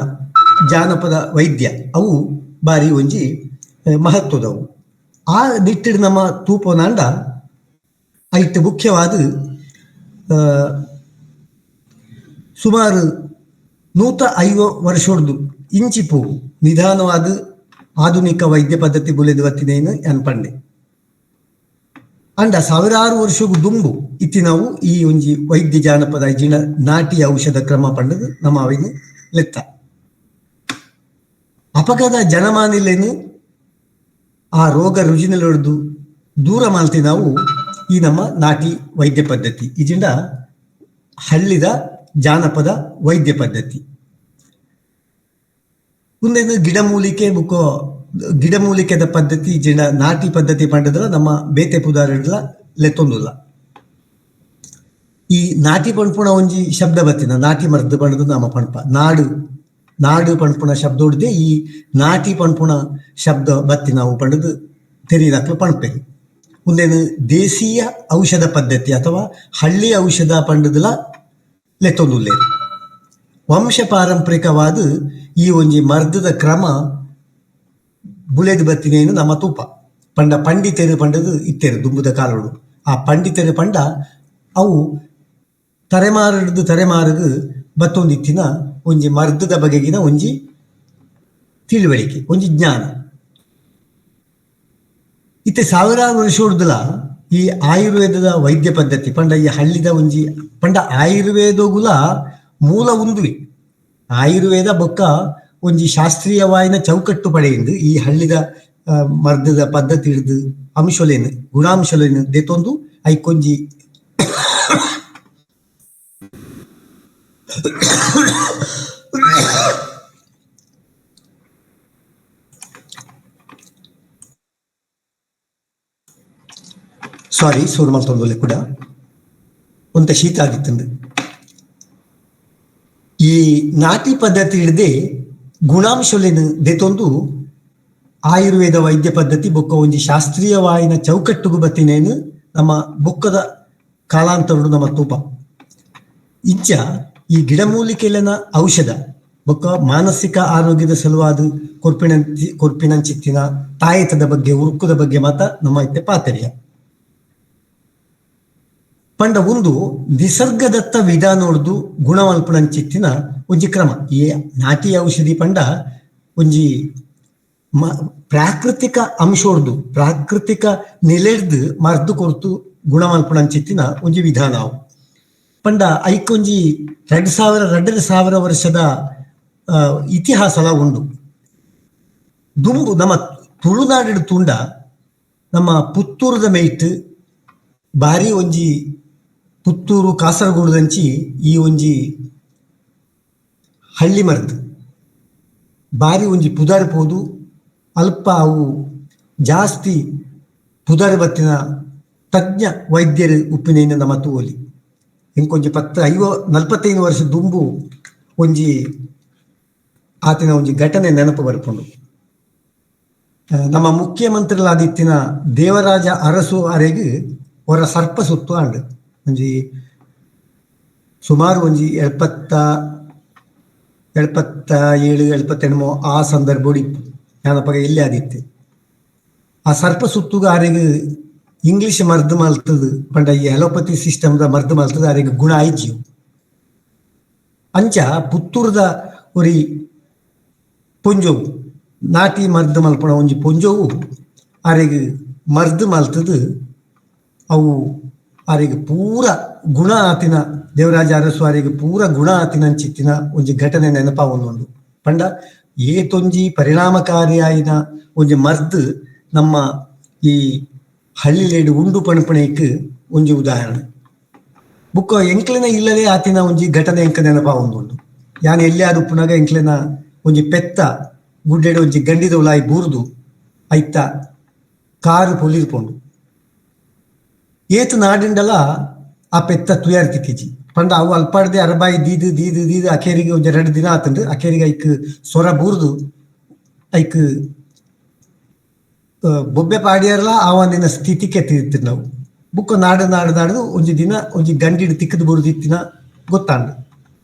S2: ಜಾನಪದ ವೈದ್ಯ ಅವು ಬಾರಿ ಒಂಜಿ ಮಹತ್ವದವು. ಆ ನಿಟ್ಟಿಡ್ ನಮ್ಮ ತೂಪೋನಾಂಡ ಐಟ್ ಮುಖ್ಯವಾದ ಸುಮಾರು 150 ವರ್ಷೊಡ್ದು ಇಂಚಿಪು ನಿಧಾನವಾದ ಆಧುನಿಕ ವೈದ್ಯ ಪದ್ಧತಿ ಬುಲೆದು ಬತ್ತಿನೇನು ಅನ್ಪಂಡೆ. ಅಂಡ ಸಾವಿರಾರು ವರ್ಷಗು ದುಂಬು ಇತ್ತಿ ನಾವು ಈ ಒಂಜಿ ವೈದ್ಯ ಜಾನಪದ ಜಿನ ನಾಟಿ ಔಷಧ ಕ್ರಮ ಪಂಡದು ನಮ್ಮ ಅವಿನ ಲೆತ್ತ. ಅಪಗದ ಜನಮಾನಿಲೇನು ಆ ರೋಗ ರುಜಿನಲೊಡ್ದು ದೂರ ಮಾಲ್ತಿ ನಾವು ಈ ನಮ್ಮ ನಾಟಿ ವೈದ್ಯ ಪದ್ಧತಿ ಇಜಿಂಡ ಹಳ್ಳಿದ ಜಾನಪದ ವೈದ್ಯ ಪದ್ಧತಿ. ಮುಂದೆ ಗಿಡಮೂಲಿಕೆ ಬುಕ್ಕೋ ಗಿಡಮೂಲಿಕೆದ ಪದ್ಧತಿ ಜಿಂಡ ನಾಟಿ ಪದ್ಧತಿ ಪಂಡದ್ರ ನಮ್ಮ ಬೇತೆ ಪುದಾರಿಡ್ಲ ಲೆತ್ತೊಂದುಲ್ಲ. ಈ ನಾಟಿ ಪಣ್ಪುಣ ಒಂಜಿ ಶಬ್ದ ಬತ್ತಿನ ನಾಟಿ ಮರ್ದು ಪಂಡದು ನಮ್ಮ ಪಣ್ಪ ನಾಡು ನಾಡು ಪಣ್ಪುಣ ಶಬ್ದ ಈ ನಾಟಿ ಪಣ್ಪುಣ ಶಬ್ದ ಬತ್ತಿ ನಾವು ಪಂಡದು ತೆರೀದಾಕ್ಲು ಪಣ್ಪೇರು. ಒಂದೇನು ದೇಶೀಯ ಔಷಧ ಪದ್ಧತಿ ಅಥವಾ ಹಳ್ಳಿ ಔಷಧ ಪಂಡದಲ ಲೆತ್ತೊಂದುಲ್ಲೇರು. ವಂಶ ಪಾರಂಪರಿಕವಾದ ಈ ಒಂಜಿ ಮರ್ದದ ಕ್ರಮ ಬುಲೆದು ಬತ್ತಿನೇನು ನಮ್ಮ ತೂಪ ಪಂಡ ಪಂಡಿತರು ಪಂಡದು ಇತ್ತೇರು ದುಂಬುದ ಕಾಲೋಡು. ಆ ಪಂಡಿತರು ಪಂಡ ಅವು ತರೆಮಾರಡ್ದು ತರೆಮಾರದು ಬತ್ತೊಂದಿತ್ತಿನ ಒಂಜಿ ಮರ್ದದ ಬಗೆಗಿನ ಒಂಜಿ ತಿಳುವಳಿಕೆ ಒಂಜಿ ಜ್ಞಾನ. ಇತ್ತೆ ಸಾವಿರಾರು ವರ್ಷ ಈ ಆಯುರ್ವೇದದ ವೈದ್ಯ ಪದ್ಧತಿ ಪಂಡ ಈ ಹಳ್ಳಿದ ಒಂಜಿ ಪಂಡ ಆಯುರ್ವೇದಗುಲ ಮೂಲ ಉಂದುವಿ. ಆಯುರ್ವೇದ ಬೊಕ್ಕ ಒಂಜಿ ಶಾಸ್ತ್ರೀಯವಾಯಿನ ಚೌಕಟ್ಟು ಪಡೆಯಿಂದ ಈ ಹಳ್ಳಿದ ಮರ್ದದ ಪದ್ಧತಿ ಹಿಡ್ದು ಅಂಶಲೇನು ಗುಣಾಂಶಲೇನು ದೇತೊಂದು ಐಕೊಂಜಿ Sorry ಸೂರು ಮಲ್ತೊಂದುಲ್ಲೆ ಕೂಡ ಒಂತೆ ಶೀತ ಆದಿತ್ತುಂಡು. ಈ ನಾಟಿ ಪದ್ಧತಿ ಹಿಡ್ದೆ ಗುಣಾಂಶಲೆನ್ ದೆತೊಂದು ಆಯುರ್ವೇದ ವೈದ್ಯ ಪದ್ಧತಿ ಬೊಕ್ಕ ಒಂಜಿ ಶಾಸ್ತ್ರೀಯವಾಯಿನ ಚೌಕಟ್ಟುಗು ಬತ್ತಿನೇನು ನಮ್ಮ ಬೊಕ್ಕದ ಕಾಲಾಂತರಡು ನಮ್ಮ ತೂಪ. ಇಂಚ ಈ ಗಿಡಮೂಲಿಕೆಲೆನ ಔಷಧ ಬೊಕ್ಕ ಮಾನಸಿಕ ಆರೋಗ್ಯದ ಸಲುವಾದ ಕೊರ್ಪಿನಂಚಿತ್ತಿನ ತಾಯತದ ಬಗ್ಗೆ ಉರುಕುದ ಬಗ್ಗೆ ಮಾತ ನಮ್ಮ ಇತ್ತೆ ಪಾತೆರ್ಯ. ಪಂಡ ಒಂದು ನಿಸರ್ಗದತ್ತ ವಿಧಾನೋಡ್ದು ಗುಣಮಲ್ಪುನಂಚಿತ್ತಿನ ಒಂಜಿ ಕ್ರಮ ಈ ನಾಟಿ ಔಷಧಿ. ಪಂಡ ಒಂಜಿ ಪ್ರಾಕೃತಿಕ ಅಂಶೋಡ್ದು ಪ್ರಾಕೃತಿಕ ನೆಲೆಡ್ದು ಮರ್ದು ಕೊರ್ತು ಗುಣಮಲ್ಪುನಂಚಿತ್ತಿನ ಒಂಜಿ ವಿಧಾನ ಅವು. ಪಂಡ ಐಕೊಂಜಿ 2000 2500 ವರ್ಷದ ಇತಿಹಾಸಲ ಉಂಡು. ದುಂಬು ನಮ್ಮ ತುಳುನಾಡು ತುಂಡ ನಮ್ಮ ಪುತ್ತೂರುದ ಮೇಟ್ ಬಾರಿ ಒಂಜಿ ಪುತ್ತೂರು ಕಾಸರಗೋಡುದಂಚಿ ಈ ಒಂಜಿ ಹಳ್ಳಿ ಮರ್ದು ಬಾರಿ ಒಂಜಿ ಪುದಾರ್ ಪೋದು ಅಲ್ಪ ಅವು ಜಾಸ್ತಿ ಪುದಾರ್ ಬತ್ತಿನ ತಜ್ಞ ವೈದ್ಯರು ಉಪ್ಪಿನ ನಮ್ಮ ತೂವೊಲಿ. ಇಂಕೊಂಜಿ 10 50 45 ವರ್ಷ ದುಂಬು ಒಂಜಿ ಆತಿನ ಒಂಜಿ ಘಟನೆ ನೆನಪು ಬರ್ಪುಂಡು. ನಮ್ಮ ಮುಖ್ಯಮಂತ್ರಿಲಾದಿತ್ತಿನ ದೇವರಾಜ ಅರಸು ಅರೆಗ್ ಒರ ಸರ್ಪ ಸುತ್ತು ಆಂಡ್. ಒಂಜಿ ಸುಮಾರು ಒಂಜಿ 77 78 ಆ ಸಂದರ್ಭ ಯಾನಪಗ ಎಲ್ಲಿ ಆದಿತ್ತೆ. ಆ ಸರ್ಪ ಸುತ್ತುಗ ಆರೆಗ್ ಇಂಗ್ಲಿಷ್ ಮರ್ದು ಮಲ್ತದು ಪಂಡ ಈ ಅಲೋಪತಿ ಸಿಸ್ಟಮ್ದ ಮರ್ದು ಮಲ್ತದ ಆರೆಗ್ ಗುಣ ಆಯ್ಜಿ. ಅಂಚ ಪುತ್ತೂರ್ದ ಒರಿ ಪೊಂಜೋವು ನಾಟಿ ಮರ್ದು ಮಲ್ಪುನ ಒಂಜಿ ಪೊಂಜೋವು ಆರೆಗ್ ಮರ್ದು ಮಲ್ತದು ಅವು ಆರೆಗ್ ಪೂರ ಗುಣ ಆತಿನ ದೇವರಾಜ ಅರಸು ಆರೆಗ್ ಪೂರ ಗುಣ ಆತಿನಂಚಿತ್ತಿನ ಒಂಜಿ ಘಟನೆ ನೆನಪಾವೊಂದುಂಡು. ಪಂಡ ಏತೊಂಜಿ ಪರಿಣಾಮಕಾರಿಯಾಯಿನ ಒಂಜಿ ಮರ್ದು ನಮ್ಮ ಈ ಹಳ್ಳಿಲೇಡು ಉಂಡು ಪಣಪಣೆಕ್ ಒಂಜಿ ಉದಾಹರಣೆ. ಬುಕ್ಕ ಎಂಕ್ಲೆನ ಇಲ್ಲದೆ ಆತಿನ ಒಂಜಿ ಘಟನೆ ಎಂಕ ನೆನಪಾವೊಂದುಂಡು. ಯಾನ್ ಎಲ್ಲಿಯಾದ್ ಉಪ್ಪುನಗ ಎಂಕ್ಲೆನ ಒಂಜಿ ಪೆತ್ತ ಗುಡ್ಡೆಡ್ ಒಂಜಿ ಗಂಡಿದ ಉಲಾಯಿ ಬೂರ್ದು ಐತ ಕಾರು ಪೊಲಿರ್ಪುಂಡು. ಏತ್ ನಾಡಿಂಡಲ ಆ ಪೆತ್ತ ತುಯಾರ್ ತಿಕ್ಕಿಜಿ. ಪಂಡ ಅವು ಅಲ್ಪಾಡ್ದೆ ಅರಬಾಯಿ ದೀದು ದೀದು ದೀದು ಅಕೇರಿಗೆ ಒಂಜಿ 2 ದಿನ ಆತುಂಡು. ಅಕೇರಿಗೆ ಐಕ್ ಸೊರ ಬೂರ್ದು ಐಕ್ ಬೊಬ್ಬೆ ಪಾಡಿಯರ್ಲ ಆವಂದಿನ ಸ್ಥಿತಿಗೆ ತಿರ್ತಿರ್ ನಾವು. ಬುಕ್ಕ ನಾಡು ನಾಡು ನಾಡು ಒಂಜಿ ದಿನ ಒಂಜಿ ಗಂಡಿಡ್ ತಿಕ್ಕದು ಬೂರ್ದಿತ್ತಿನ ಗೊತ್ತಾಂಡು.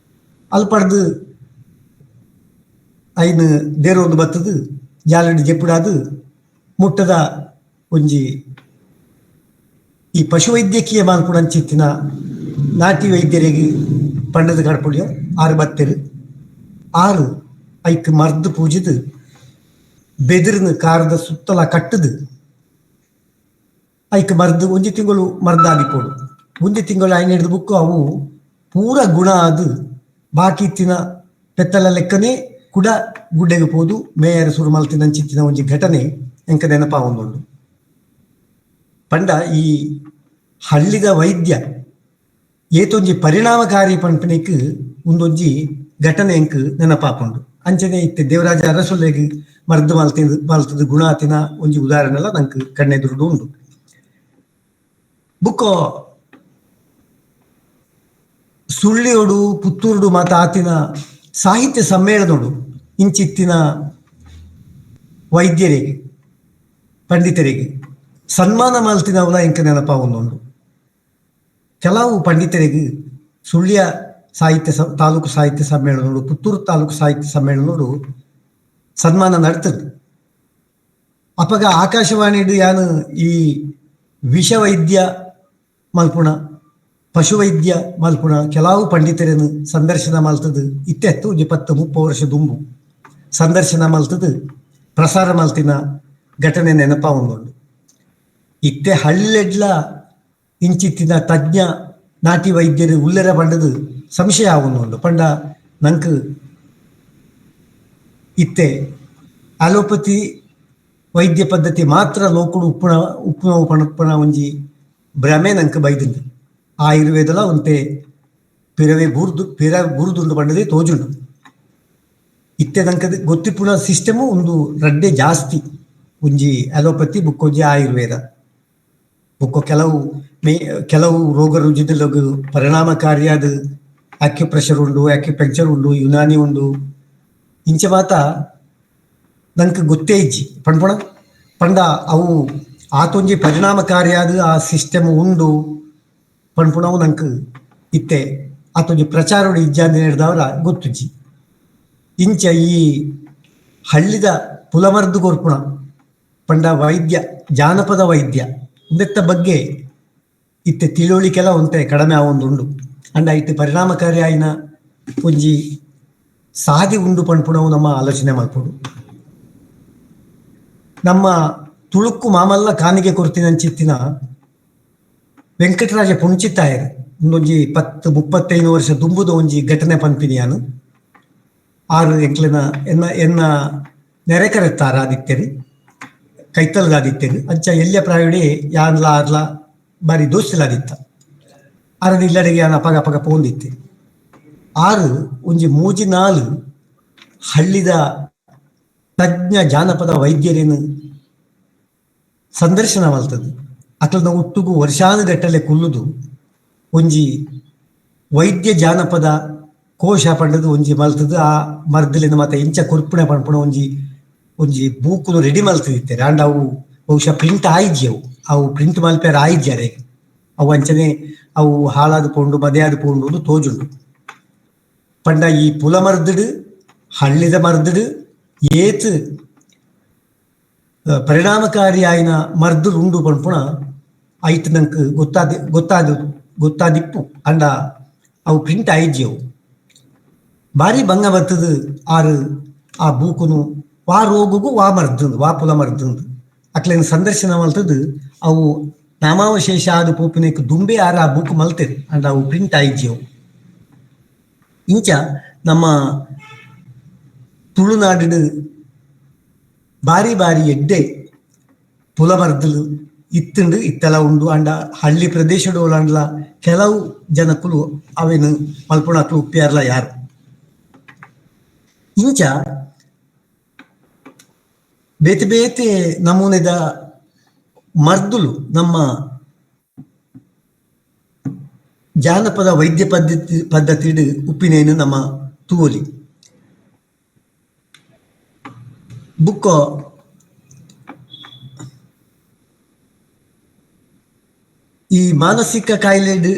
S2: ಅಲ್ಪಡ್ದು ಐನ್ ದೇರೊಂದು ಬತ್ತದು ಜಾಲಡಿ ಜೆಪ್ಪುಡಾದು ಮುಟ್ಟದ ಒಂಜಿ ಈ ಪಶುವೈದ್ಯಕೀಯ ಮಾನ್ಪುಡಂಚಿತ್ತಿನ ನಾಟಿ ವೈದ್ಯರಿಗೆ ಪಂಡದ ಕಡ್ಪುಡಿಯ 6 ಬತ್ತೆರು 6 ಐಕ್ ಮರ್ದು ಪೂಜಿದು ಬೆದಿರ್ನ ಕಾರದ ಸುತ್ತಲ ಕಟ್ಟದು ಐಕ್ ಮರ್ದು ಒಂಜಿ ತಿಂಗಳು ಮರ್ದಾದಿಪೋಡು. ಒಂಜಿ ತಿಂಗಳು ಐನ್ ಹಿಡಿದು ಬುಕ್ಕು ಅವು ಪೂರ ಗುಣ ಅದು ಬಾಕಿ ಇತ್ತಿನ ಪೆತ್ತಲ ಲೆಕ್ಕನೆ ಕುಡ ಗುಡ್ಡೆಗೆ ಪೋದು ಮೇಯರ್ ಸುರು ಮಲ್ತಿನಂಚಿತ್ತಿನ ಒಂಜಿ ಘಟನೆ ಎಂಕ ನೆನಪಾವೊಂದುಂಡು. ಪಂಡ ಈ ಹಳ್ಳಿದ ವೈದ್ಯ ಏತೊಂಜಿ ಪರಿಣಾಮಕಾರಿ ಪಂಪನಿಕ್ ಒಂದೊಂಜಿ ಘಟನೆ ಎಂಕ್ ನೆನಪಾಪುಂಡು. ಅಂಚನೆ ಇತ್ತೆ ದೇವರಾಜ ಅರಸುಲೆಗ್ ಮರ್ದು ಮಲ್ತದ ಗುಣಾತಿನ ಒಂಜಿ ಉದಾಹರಣೆಲ್ಲ ನಂಕ್ ಕಣ್ಣೆದುರುಡು ಉಂಡು. ಬುಕ್ಕೊ ಸುಳ್ಳಿಯೋಡು ಪುತ್ತೂರುಡು ಮಾತ ಆತಿನ ಸಾಹಿತ್ಯ ಸಮ್ಮೇಳನೋಡು ಇಂಚಿತ್ತಿನ ವೈದ್ಯರಿಗೆ ಪಂಡಿತರಿಗೆ ಸನ್ಮಾನ ಮಲ್ತಿನವಲ ಎಂಕ ನೆನಪಾವೊಂದುಂಡು. ಕೆಲವು ಪಂಡಿತರಿಗೆ ಸುಳ್ಯ ಸಾಹಿತ್ಯ ತಾಲೂಕು ಸಾಹಿತ್ಯ ಸಮ್ಮೇಳನೋಡು ಪುತ್ತೂರು ತಾಲೂಕು ಸಾಹಿತ್ಯ ಸಮ್ಮೇಳನೋಡು ಸನ್ಮಾನ ನಡ್ತದೆ. ಅಪಗ ಆಕಾಶವಾಣಿಡು ಯಾನು ಈ ವಿಷವೈದ್ಯ ಮಲ್ಪುಣ ಪಶುವೈದ್ಯ ಮಲ್ಪುಣ ಕೆಲವು ಪಂಡಿತರನ್ನು ಸಂದರ್ಶನ ಮಲ್ತದು ಇತ್ತೆತ್ತು ಒಂಜಿ 10 30 ವರ್ಷ ದುಂಬು ಸಂದರ್ಶನ ಮಲ್ತದು ಪ್ರಸಾರ ಮಲ್ತಿನ ಘಟನೆ ನೆನಪಾವೊಂದುಂಡು. ಇತ್ತೆ ಹಳ್ಳೆಡ್ಲ ಇಂಚಿತ್ತಿನ ತಜ್ಞ ನಾಟಿ ವೈದ್ಯರು ಉಲ್ಲೆರ ಪಂಡದು ಸಂಶಯ ಆವೊಂದುಂಡು. ಪಂಡ ನಂಕ್ ಇತ್ತೆ ಅಲೋಪತಿ ವೈದ್ಯ ಪದ್ಧತಿ ಮಾತ್ರ ಲೋಕುಡು ಉಪ್ಪುನ ಉಪ್ಪುನ ಪಣಪ್ಪುನ ಒಂಜಿ ಭ್ರಮೆ ನಂಕ್ ಬೈದುಂಡು. ಆಯುರ್ವೇದಲ ಒಂತೆ ಪಿರವೆ ಬೂರ್ದು ಪಿರ ಬೂರ್ದುಂಡು ಪಂಡದೆ ತೋಜುಂಡು. ಇತ್ತೆ ನಂಕದ ಗೊತ್ತಿಪ್ಪುನ ಸಿಸ್ಟಮು ಒಂದು ರಡ್ಡೆ ಜಾಸ್ತಿ, ಒಂಜಿ ಅಲೋಪತಿ ಬುಕ್ಕೊಂಜಿ ಆಯುರ್ವೇದ. ಬುಕ್ಕ ಕೆಲವು ಕೆಲವು ರೋಗ ರುಜಿನಲಗ್ ಪರಿಣಾಮಕಾರಿಯಾದ ಆಕ್ಯುಪ್ರೆಷರ್ ಉಂಡು, ಆಕ್ಯುಪಂಕ್ಚರ್ ಉಂಡು, ಯುನಾನಿ ಉಂಡು. ಇಂಚ ಮಾತ ನಂಕ್ ಗೊತ್ತೇ ಇಜ್ಜಿ ಪಂಡ್ಪುಣ ಪಂಡ ಅವು ಆತೊಂಜಿ ಪರಿಣಾಮಕಾರಿಯಾದ ಆ ಸಿಸ್ಟಮ್ ಉಂಡು ಪಂಡ್ಪುಣವು ನಂಕ್ ಇತ್ತೆ ಆತೊಂಜಿ ಪ್ರಚಾರೋಡು ಇಜ್ಜಾಂದೆ ಹಿಡ್ದವರ ಗೊತ್ತುಜ್ಜಿ. ಇಂಚ ಈ ಹಳ್ಳಿದ ಪುಲಮರ್ದು ಕೊರ್ಪುಣ ಪಂಡ ವೈದ್ಯ, ಜಾನಪದ ವೈದ್ಯ ಉಂದೆತ್ತ ಬಗ್ಗೆ ಇತ್ತೆ ತಿಳುವಳಿಕೆಲ್ಲ ಒಂತೆ ಕಡಿಮೆ ಆವೊಂದುಂಡು. ಅಂಡ ಇತ್ತೆ ಪರಿಣಾಮಕಾರಿ ಆಯಿನ ಒಂಜಿ ಸಾದಿ ಉಂಡು ಪನ್ಪುಣವು ನಮ್ಮ ಆಲೋಚನೆ ಮಲ್ಪೊಡು. ನಮ್ಮ ತುಳುಕ್ಕು ಮಾಮಲ್ಲ ಕಾನಿಗೆ ಕೊರ್ತಿನಂಚಿತ್ತಿನ ವೆಂಕಟರಾಜ ಪುಂಚಿತ್ತಾಯರು ಒಂದೊಂಜಿ 10 35 ವರ್ಷ ದುಂಬುದ ಒಂಜಿ ಘಟನೆ ಪನ್ಪಿನಿಯಾನು. ಆರು ಎಂಕ್ಲೆನ ಎನ್ನ ಎನ್ನ ನೆರೆಕರೆತ್ತಾರ ಆದಿತ್ಯರು, ಕೈತಲ್ಗಾದಿತ್ಯರು. ಅಂಚ ಎಲ್ಯ ಪ್ರಾಯಡೆ ಯಾನ್ಲ ಆರ್ಲ ಬಾರಿ ದೋಸ್ತಿಲಾದಿತ್ತ. ಆರನ ಇಲ್ಲಡೆಗೆ ಯಾನ್ ಅಪಗ ಅಪಗ ಪೋಂದಿತ್ತೆ. ಆರು ಒಂಜಿ ಮೂಜಿ ನಾಲು ಹಳ್ಳಿದ ತಜ್ಞ ಜಾನಪದ ವೈದ್ಯರೇನು ಸಂದರ್ಶನ ಮಲ್ತದು. ಅಕ್ಲನ ಒಟ್ಟುಗು ವರ್ಷಾನುಗಟ್ಟಲೆ ಕುಲ್ಲುದು ಒಂಜಿ ವೈದ್ಯ ಜಾನಪದ ಕೋಶ ಪಂಡದು ಒಂಜಿ ಮಲ್ತದು. ಆ ಮರ್ದಲಿನ ಮಾತ ಇಂಚ ಕೊರ್ಪುಣೆ ಪನ್ಪುಣ ಒಂಜಿ ಒಂಜಿ ಬೂಕುನು ರೆಡಿ ಮಲ್ತದಿತ್ತೆರ್. ಆಂಡ ಅವು ಬಹುಶಃ ಪ್ರಿಂಟ್ ಆಯಿಜಿ, ಅವು ಅವು ಪ್ರಿಂಟ್ ಮಲ್ಪೆರ ಆಯಿಜಿ ಅರೆಗ್. ಅವು ಅಂಚನೆ ಅವು ಹಾಳಾದ್ ಪೋಂಡು ಮದೆಯಾದ್ ಪೋಂಡು ತೋಜುಂಡು. ಪಂಡ ಈ ಪುಲ ಮರ್ದಡು ಹಳ್ಳಿದ ಮರ್ದಡು ಏತ್ ಪರಿಣಾಮಕಾರಿ ಆಯಿನ ಮರ್ದು ಉಂಡು ಪನ್ಪುಣ ಐಟ್ ನಂಕ್ ಗೊತ್ತಾದ ಗೊತ್ತಾದ ಗೊತ್ತಾದಿಪ್ಪು. ಅಂಡ ಅವು ಪ್ರಿಂಟ್ ಆಯಿಜಿ ಅವು. ಬಾರಿ ಬಂಗ ಬರ್ತದು ಆರು ಆ ಬೂಕುನು ವಾ ರೋಗಗೂ ವಾ ಮರ್ದುಂದು ವಾ ಪುಲ ಮರ್ದುಂದು ಅಕ್ಲೆನ ಸಂದರ್ಶನ ಮಲ್ತದು. ಅವು ನಾಮಾವಶೇಷ ಆದ ಪೋಪಿನಕ್ ದುಂಬೆ ಆರ ಆ ಬೂಕು ಮಲ್ತೆರ್, ಅಂಡ ಅವು ಪ್ರಿಂಟ್ ಆಯಿಜಿ ಅವು. ಇಂಚ ನಮ್ಮ ತುಳುನಾಡು ಬಾರಿ ಬಾರಿ ಎಡ್ಡೆ ಪುಲಮರ್ದಲು ಇತ್ತುಂಡು ಇತ್ತೆಲ ಉಂಡು. ಅಂಡ ಹಳ್ಳಿ ಪ್ರದೇಶಡು ಅಂಡ್ಲ ಕೆಲವು ಜನಕ್ಕುಲು ಅವೇನು ಮಲ್ಪುಣಕ್ಲು ಉಪ್ಪಿಯಾರ್ಲ ಯಾರು. ಇಂಚ ಬೇತೆ ಬೇತೆ ನಮೂನೆದ ಮರ್ದುಲು ನಮ್ಮ ಜಾನಪದ ವೈದ್ಯ ಪದ್ಧತಿ ಉಪ್ಪಿನೇನು ನಮ್ಮ ತೂವೊಲಿ. ಬುಕ್ಕೊ ಈ ಮಾನಸಿಕ ಕಾಯಿಲೆಡ್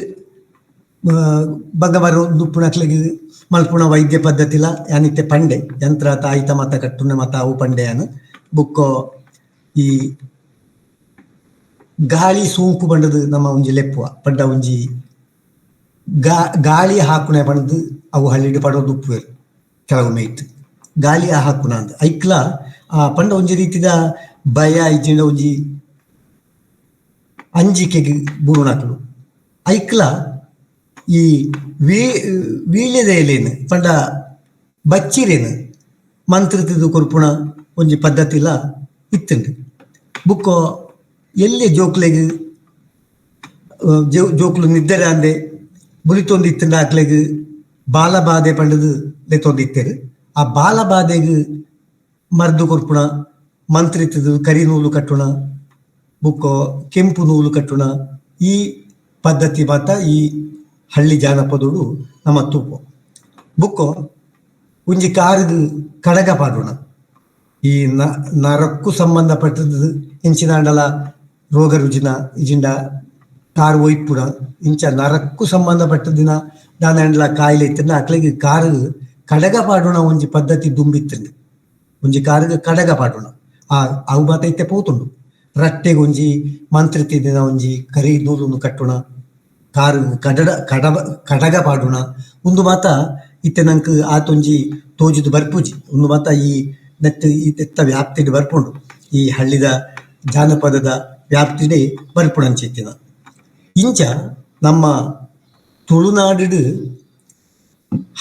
S2: ಬಂಗ ಉಪ್ಪುನಕ್ಲೆಗ್ ಮಲ್ಪುಣ ವೈದ್ಯ ಪದ್ಧತಿಲ ಯಾನಿತ್ತೆ ಪಂಡೆ ಯಂತ್ರ ತಾಯಿತ ಮತ ಕಟ್ಟುನ ಮತ ಅವು ಪಂಡೆಯಾನು. ಬುಕ್ಕೊ ಈ ಗಾಳಿ ಸೋಂಕು ಬಂಡದು ನಮ್ಮ ಒಂಜಿ ಲೆಪ್ಪುವ ಪಂಡ ಒಂಜಿ ಗಾಳಿ ಹಾಕುಣೆ ಪಂಡದು ಅವು ಹಳ್ಳಿಡ್ ಪಡೋದು ಉಪ್ಪುವೆರ್ ಕೆಲವು ಮೇಯ್ತು ಗಾಳಿ ಹಾಕುಣ ಅಂದ್ ಐಕ್ಲ ಆ ಪಂಡ ಒಂಜಿ ರೀತಿದ ಭಯ ಇಜ್ಜಿಂಡ ಒಂಜಿ ಅಂಜಿಕೆಗೆ ಬೂರುನಕುಲು ಐಕ್ಲ ಈ ವೀಳ್ಯದ ಎಲೆನು ಪಂಡ ಬಚ್ಚಿರೇನು ಮಂತ್ರತಿದು ಕೊರ್ಪುಣ ಒಂಜಿ ಪದ್ಧತಿಲ ಇತ್ತುಂಡು. ಬುಕ್ಕೊ ಎಲ್ಲಿ ಜೋಕ್ಲೆಗ್ ಜೋಕ್ಲು ನಿದ್ದರೆ ಅಂದೆ ಬುಲಿತೊಂದು ಇತ್ತುಂಡ ಅಕ್ಲೆಗ್ ಬಾಲಬಾಧೆ ಪಂಡದು ಲೆತ್ತೊಂದಿತ್ತೇರು. ಆ ಬಾಲಬಾಧೆಗ್ ಮರ್ದು ಕೊರ್ಪುಣ ಮಂತ್ರಿತದು ಕರಿ ನೂಲು ಕಟ್ಟುಣ ಬುಕ್ಕೊ ಕೆಂಪು ನೂಲು ಕಟ್ಟುಣ ಈ ಪದ್ಧತಿ ಮಾತ ಈ ಹಳ್ಳಿ ಜಾನಪದೋಡು ನಮ್ಮ ತೂಪು. ಬುಕ್ಕೊ ಒಂಜಿ ಕಾರುಗು ಕಡಗ ಪಾಡುಣ ಈ ನರಕ್ಕೂ ಸಂಬಂಧಪಟ್ಟದ್ದು ಇಂಚಿನಾಂಡಲ ರೋಗ ರುಜಿನ ಇಜಿಂಡ ಕಾರು ಒಯ್ಪುಣ ಇಂಚ ನರಕ್ಕೂ ಸಂಬಂಧಪಟ್ಟದಿನ ದಾನಾಂಡಲ ಕಾಯಿಲೆ ಇತ್ತಂಡ ಅಕ್ಲೆಗ್ ಕಾರು ಕಡಗ ಪಾಡುಣ ಒಂಜಿ ಪದ್ಧತಿ ದುಂಬಿತ್ತಂಡು. ಒಂಜಿ ಕಾರುಗು ಕಡಗ ಪಾಡುಣ ಆ ಅವು ಮಾತ ಇತ್ತೆ ಪೋತುಂಡು. ರಟ್ಟೆಗೆ ಒಂಜಿ ಮಂತ್ರಿತಿದಿನ ಒಂಜಿ ಕರಿ ನೂಲುನು ಕಟ್ಟುಣ ಕಾರು ಕಡಡ ಕಡಬ ಕಡಗ ಪಾಡುಣ ಉಂದು ಮಾತ ಇತ್ತೆ ನಂಕ್ ಆತೊಂಜಿ ತೋಜುದು ಬರ್ಪುಜಿ. ಉಂದು ಮಾತ ಈ ನೆಟ್ ಇತ್ತ ವ್ಯಾಪ್ತಿಡ್ ಬರ್ಪುಂಡು, ಈ ಹಳ್ಳಿದ ಜಾನಪದದ ವ್ಯಾಪ್ತಿಡೆ ಬರ್ಪುಣಂಚಿತ್ತಿನ. ಇಂಚ ನಮ್ಮ ತುಳುನಾಡು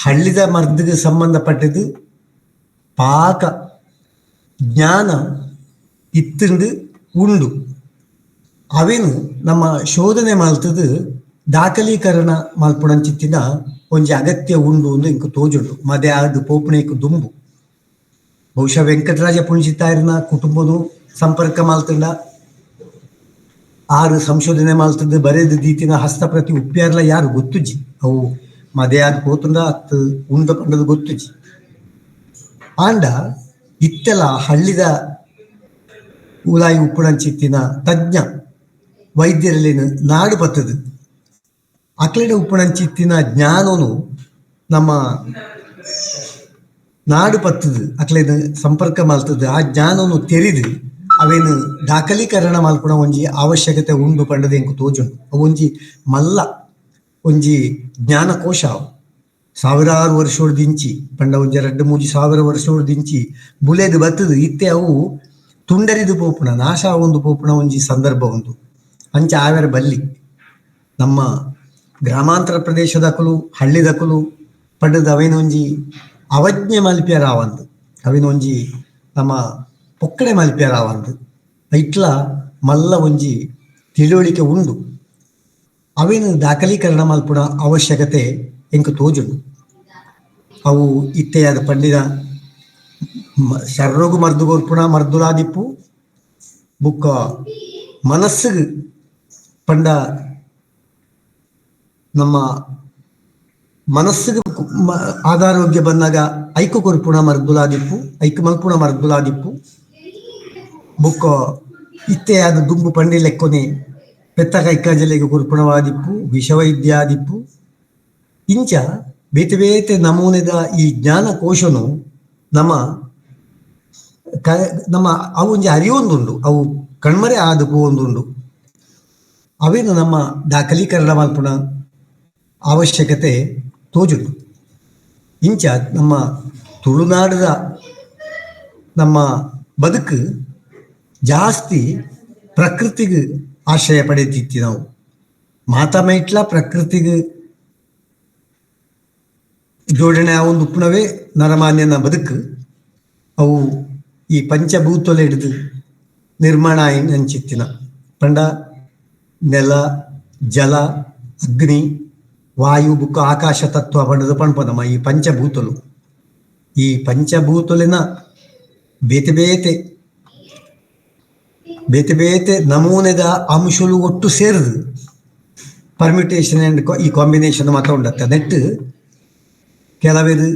S2: ಹಳ್ಳಿದ ಮರ್ದಿಗೆ ಸಂಬಂಧಪಟ್ಟದ್ದು ಪಾಕ ಜ್ಞಾನ ಇತ್ತುಂಡು ಉಂಡು. ಅವೇನು ನಮ್ಮ ಶೋಧನೆ ಮಲ್ತದು ದಾಖಲೀಕರಣ ಮಲ್ಪುಣಂಚಿತ್ತಿನ ಒಂಜಿ ಅಗತ್ಯ ಉಂಡು ಒಂದು ಇಂಕು ತೋಜುಂಡು ಮದೆ ಆದ್ ಪೋಪುಣೇಕು ದುಂಬು ಬಹುಶಃ ವೆಂಕಟರಾಜ ಪುಣಿಚಿತ್ತಾಯರ್ನ ಕುಟುಂಬನು ಸಂಪರ್ಕ ಮಾಲ್ತಂಡ ಆರು ಸಂಶೋಧನೆ ಮಾಲ್ತದ್ದು ಬರೆದು ದೀತಿನ ಹಸ್ತಪ್ರತಿ ಉಪ್ಪ್ಯಾರ್ಲ ಯಾರು ಗೊತ್ತುಜಿ ಅವು ಮದೆ ಆದ್ ಪೋತುಂಡ ಅತ್ ಉಂಡ ಪಂಡದು ಗೊತ್ತುಜಿ ಆಂಡ ಇತ್ತೆಲ ಹಳ್ಳಿದ ಉಲಾಯಿ ಉಪ್ಪುಣಂಚಿತ್ತಿನ ತಜ್ಞ ವೈದ್ಯರಲ್ಲಿನ ನಾಡು ಬತ್ತದು ಅಕ್ಲೆಡ ಉಪ್ಪುಣಂಚಿತ್ತಿನ ಜ್ಞಾನನು ನಮ್ಮ ನಾಡು ಪತ್ತದು ಅಕ್ಲೆನ ಸಂಪರ್ಕ ಮಾಲ್ತದ್ದು ಆ ಜ್ಞಾನನು ತೆರಿದು ಅವೇನು ದಾಖಲೀಕರಣ ಮಲ್ಪುಣ ಒಂಜಿ ಅವಶ್ಯಕತೆ ಉಂಡು ಪಂಡದ ಎಂಕು ತೋಜುಂಡು. ಅವು ಒಂಜಿ ಮಲ್ಲ ಒಂಜಿ ಜ್ಞಾನಕೋಶ. ಅವು ಸಾವಿರಾರು ವರ್ಷೋಡ್ದಿಂಚಿ ಪಂಡ ಒಂಜಿ ರಡ್ಡು ಮೂಜಿ ಸಾವಿರ ವರ್ಷೋಡ್ದಿಂಚಿ ಬುಲೆದು ಬತ್ತದು ಇತ್ತೆ ಅವು ತುಂಡರಿದು ಪೋಪುಣ ನಾಶ ಒಂದು ಪೋಪುಣ ಒಂಜಿ ಸಂದರ್ಭ ಉಂಡು. ಅಂಚ ಆವೆರ ಬಲ್ಲಿ ನಮ್ಮ ಗ್ರಾಮಾಂತರ ಪ್ರದೇಶದಕುಲು ಹಳ್ಳಿದಕುಲು ಪಂಡದ ಅವೇನೊಂಜಿ ಅವಜ್ಞೆ ಮಲ್ಪ್ಯರಾವಂದು ಅವೇನೊಂಜಿ ನಮ್ಮ ಪೊಕ್ಕಡೆ ಮಲ್ಪ್ಯರಾವಂದು ಐಟ್ಲ ಮಲ್ಲ ಒಂಜಿ ತಿಳುವಳಿಕೆ ಉಂಡು. ಅವೇನು ದಾಖಲೀಕರಣ ಮಲ್ಪುಣ ಅವಶ್ಯಕತೆ ಎಂಕು ತೋಜುಂಡು. ಅವು ಇತ್ತೆಯಾದ ಪಂಡಿನ ಶರ್ರೋಗು ಮರ್ದು ಕೊರ್ಪುಣ ಮರ್ದುಲಾದಿಪ್ಪು ಬುಕ್ಕ ಮನಸ್ಸಿಗೆ ಪಂಡ ನಮ್ಮ ಮನಸ್ಸಿಗೆ ಆದಾರೋಗ್ಯ ಬಂದಾಗ ಐಕು ಕೊರ್ಪುಣ ಮರ್ದುಲಾದಿಪ್ಪು ಐಕು ಮಲ್ಪುಣ ಮರ್ದುಲಾದಿಪ್ಪು ಬುಕ್ಕ ಇತ್ತೆಯಾದ ದುಂಬು ಪಂಡಿ ಲೆಕ್ಕೊನೆ ಪೆತ್ತ ಕೈಕಾಜಲೆಗೆ ಕೊರ್ಪುಣವಾದಿಪ್ಪು ವಿಷವೈದ್ಯಾದಿಪ್ಪು ಇಂಚ ಬೇತೆ ಬೇತೆ ನಮೂನೆದ ಈ ಜ್ಞಾನಕೋಶನು ನಮ್ಮ ನಮ್ಮ ಅವು ಒಂಜಿ ಅರಿವೊಂದುಂಡು ಅವು ಕಣ್ಮರೆ ಆದ ಪೋವೊಂದುಂಡು. ಅವೇನು ನಮ್ಮ ದಾಖಲೀಕರಣ ಮಲ್ಪುಣ ಅವಶ್ಯಕತೆ ತೋಜುಂಡು. ಇಂಚ ನಮ್ಮ ತುಳುನಾಡದ ನಮ್ಮ ಬದುಕು ಜಾಸ್ತಿ ಪ್ರಕೃತಿಗೆ ಆಶ್ರಯ ಪಡೆದಿತ್ತಿ ನಾವು. ಮಾತಾ ಮೈಟ್ಲ ಪ್ರಕೃತಿಗೆ ಜೋಡಣೆ ಒಂದು ಉಪ್ಪುಣವೇ ನರಮಾನ್ಯನ ಬದುಕು. ಅವು ಈ ಪಂಚಭೂತಲೆ ಹಿಡಿದು ನಿರ್ಮಾಣ ಅಂಚಿತ್ತಿನ ಪಂಡ ನೆಲ ಜಲ ಅಗ್ನಿ ವಾಯು ಬುಕ್ಕ ಆಕಾಶ ತತ್ವ ಪಂಡದ ಪಣ್ಪದಮ್ಮ ಈ ಪಂಚಭೂತಲು. ಈ ಪಂಚಭೂತಲಿನ ಬೇತೆ ಬೇತೆ ಬೇತೆ ಬೇತೆ ನಮೂನೆದ ಅಂಶಲು ಒಟ್ಟು ಸೇರಿದು ಪರ್ಮಿಟೇಷನ್ ಅಂಡ್ ಈ ಕಾಂಬಿನೇಷನ್ ಮಾತ್ರ ಉಂಡತ್ತೆ. ನೆಟ್ಟು ಕೆಲವೇದು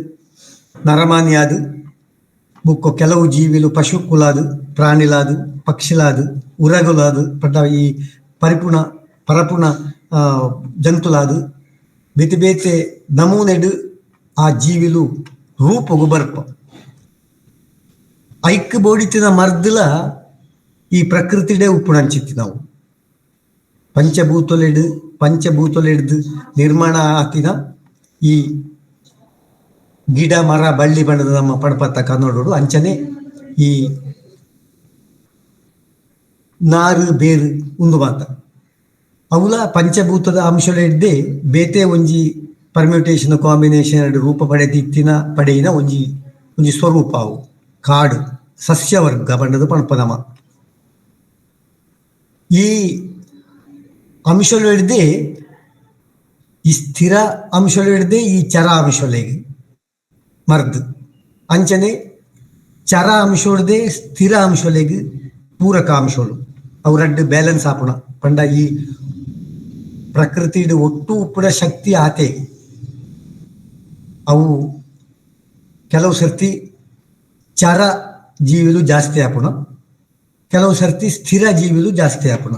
S2: ನರಮಾನ್ಯಾದು ಬುಕ್ಕ ಕೆಲವು ಜೀವಿಲು ಪಶುಕುಲಾದು ಪ್ರಾಣಿಲಾದು ಪಕ್ಷಿಲಾದು ಉರಗುಲಾದು ಪಂಡ ಈ ಪರಿಪುಣ ಪರಪುಣ ಜಂತುಲಾದು ಬೇತೆ ಬೇತೆ ನಮೂನೆಡು ಆ ಜೀವಿಲು ರೂಪಗು ಬರ್ಪ ಐಕ್ ಬೋಡಿತಿನ ಮರ್ದಲ ಈ ಪ್ರಕೃತಿಡೆ ಉಪ್ಪುಣಂಚಿತ್ತಿ ನಾವು. ಪಂಚಭೂತಲೆಡು ಪಂಚಭೂತಲೆಡ್ದು ನಿರ್ಮಾಣ ಆತಿನ ಈ ಗಿಡ ಮರ ಬಳ್ಳಿ ಬಣ್ಣದ ನಮ್ಮ ಪಣಪತ್ತ ಕನ್ನಡೋಡು ಅಂಚನೆ ಈ ನಾರು ಬೇರು ಉಂದು ಮಾತ ಅವುಲ ಪಂಚಭೂತದ ಅಂಶಲೆಡ್ದೆ ಬೇತೆ ಒಂಜಿ ಪರ್ಮ್ಯೂಟೇಷನ್ ಕಾಂಬಿನೇಷನ್ ರೂಪ ಪಡೆದಿತ್ತಿನ ಪಡೆಯಿನ ಒಂಜಿ ಒಂಜಿ ಸ್ವರೂಪ ಅವು ಕಾಡು ಸಸ್ಯವರ್ಗ ಬಣ್ಣದ ಪಣಪದಮ ಈ ಅಂಶಲೆಡ್ದೆ ಈ ಸ್ಥಿರ ಅಂಶಲೆಡ್ದೆ ಈ ಚರ ಅಂಶಲೆಗೆ ಮರ್ದು ಅಂಚನೆ ಚರ ಅಂಶೋಡ್ದೆ ಸ್ಥಿರ ಅಂಶಲೆಗ್ ಪೂರಕ ಅಂಶೋಲು ಅವು ರಡ್ಡು ಬ್ಯಾಲೆನ್ಸ್ ಆಪುಣ ಪಂಡ ಈ ಪ್ರಕೃತಿಡ್ ಒಟ್ಟು ಉಪ್ಪುಡ ಶಕ್ತಿ ಆತೆ. ಅವು ಕೆಲವು ಸರ್ತಿ ಚರ ಜೀವಿಲು ಜಾಸ್ತಿ ಆಪುಣ ಕೆಲವು ಸರ್ತಿ ಸ್ಥಿರ ಜೀವಿಲು ಜಾಸ್ತಿ ಆಪುಣ.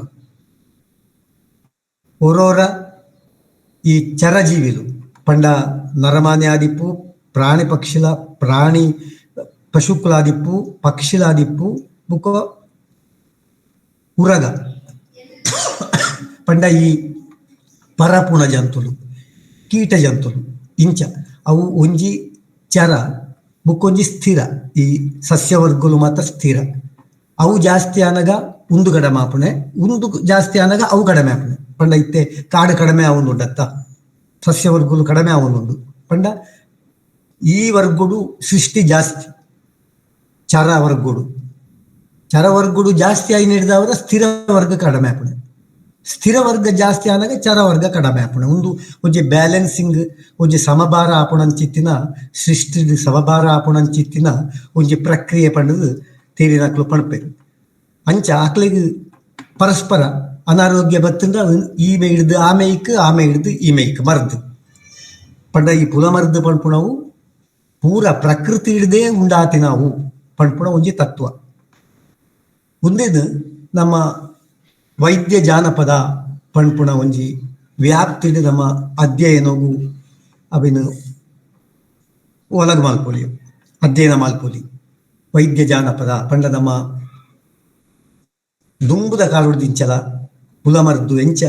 S2: ಓರೋರ ಈ ಚರ ಜೀವಿಲು ಪಂಡ ನರಮಾನ್ಯಾದಿಪ್ಪು ಪ್ರಾಣಿ ಪಕ್ಷಿಲ ಪ್ರಾಣಿ ಪಶುಕುಲಾದಿಪ್ಪು ಪಕ್ಷಿಲಾದಿಪ್ಪು ಬುಕ್ಕ ಉರಗ ಪಂಡ ಈ ಪರಪುಣ ಜಂತುಲು ಕೀಟ ಜಂತುಲು ಇಂಚ ಅವು ಒಂಜಿ ಚರ ಬುಕ್ಕೊಂಜಿ ಸ್ಥಿರ ಈ ಸಸ್ಯವರ್ಗಲು ಮಾತ್ರ ಸ್ಥಿರ. ಅವು ಜಾಸ್ತಿ ಆನಗ ಉಂದು ಕಡಿಮೆ ಆಪುಣೆ ಉಂದು ಜಾಸ್ತಿ ಆನಗ ಅವು ಕಡಿಮೆ ಆಪುಣೆ ಪಂಡ ಇತ್ತೆ ಕಾಡು ಕಡಿಮೆ ಆವೊಂದುಂಡತ್ತ ಸಸ್ಯವರ್ಗಲು ಕಡಿಮೆ ಆವೊಂದುಂಡು ಪಂಡ ಈ ವರ್ಗುಡು ಸೃಷ್ಟಿ ಜಾಸ್ತಿ ಚರ ವರ್ಗುಡು ಚರ ವರ್ಗುಡು ಜಾಸ್ತಿ ಆಗಿ ನೀಡಿದವರ ಸ್ಥಿರ ವರ್ಗ ಕಡಿಮೆ ಆಪುಣೆ. ಸ್ಥಿರ ವರ್ಗ ಜಾಸ್ತಿ ಆನಾಗ ಚರ ವರ್ಗ ಕಡಿಮೆ ಆಪುಂಡು. ಒಂದು ಒಂಜಿ ಬ್ಯಾಲೆನ್ಸಿಂಗ್, ಒಂಜಿ ಸಮಭಾರ ಆಪುಣಂಚಿತ್ತಿನ ಸೃಷ್ಟಿ, ಸಮಭಾರ ಆಪುಣಂಚಿತ್ತಿನ ಒಂಜಿ ಪ್ರಕ್ರಿಯೆ ಪಂಡದು ತೇರಿನಕ್ಲು ಪಣ್ಪೇರು. ಅಂಚ ಆಕ್ಲೆಗ್ ಪರಸ್ಪರ ಅನಾರೋಗ್ಯ ಬತ್ತಂದ ಈ ಮೇ ಹಿಡ್ದು ಆ ಮೇಯ್ಕ್, ಆ ಮೇ ಹಿಡ್ದು ಈ ಮೇಯ್ಕ್ ಮರ್ದು ಪಂಡ. ಈ ಪುಲ ಮರ್ದು ಪಣ್ಪುಣವು ಪೂರ ಪ್ರಕೃತಿ ಹಿಡ್ದೇ ಉಂಡಾತಿನವು ಪಣ್ಪುಣ ಒಂಜಿ ತತ್ವ. ಒಂದೇದು ನಮ್ಮ ವೈದ್ಯ ಜಾನಪದ ಪಣ್ಪುಣ ಒಂಜಿ ವ್ಯಾಪ್ತಿಡ್ ನಮ್ಮ ಅಧ್ಯಯನವು ಅವಿನ ಒಲಗ ಮಲ್ಪೊಲಿ, ಅಧ್ಯಯನ ಮಲ್ಪೊಲಿ. ವೈದ್ಯ ಜಾನಪದ ಪಂಡ ನಮ್ಮ ದುಂಬುದ ಕಾಲುಡ್ದಿಂಚಲ ಪುಲ ಮರ್ದು ಎಂಚ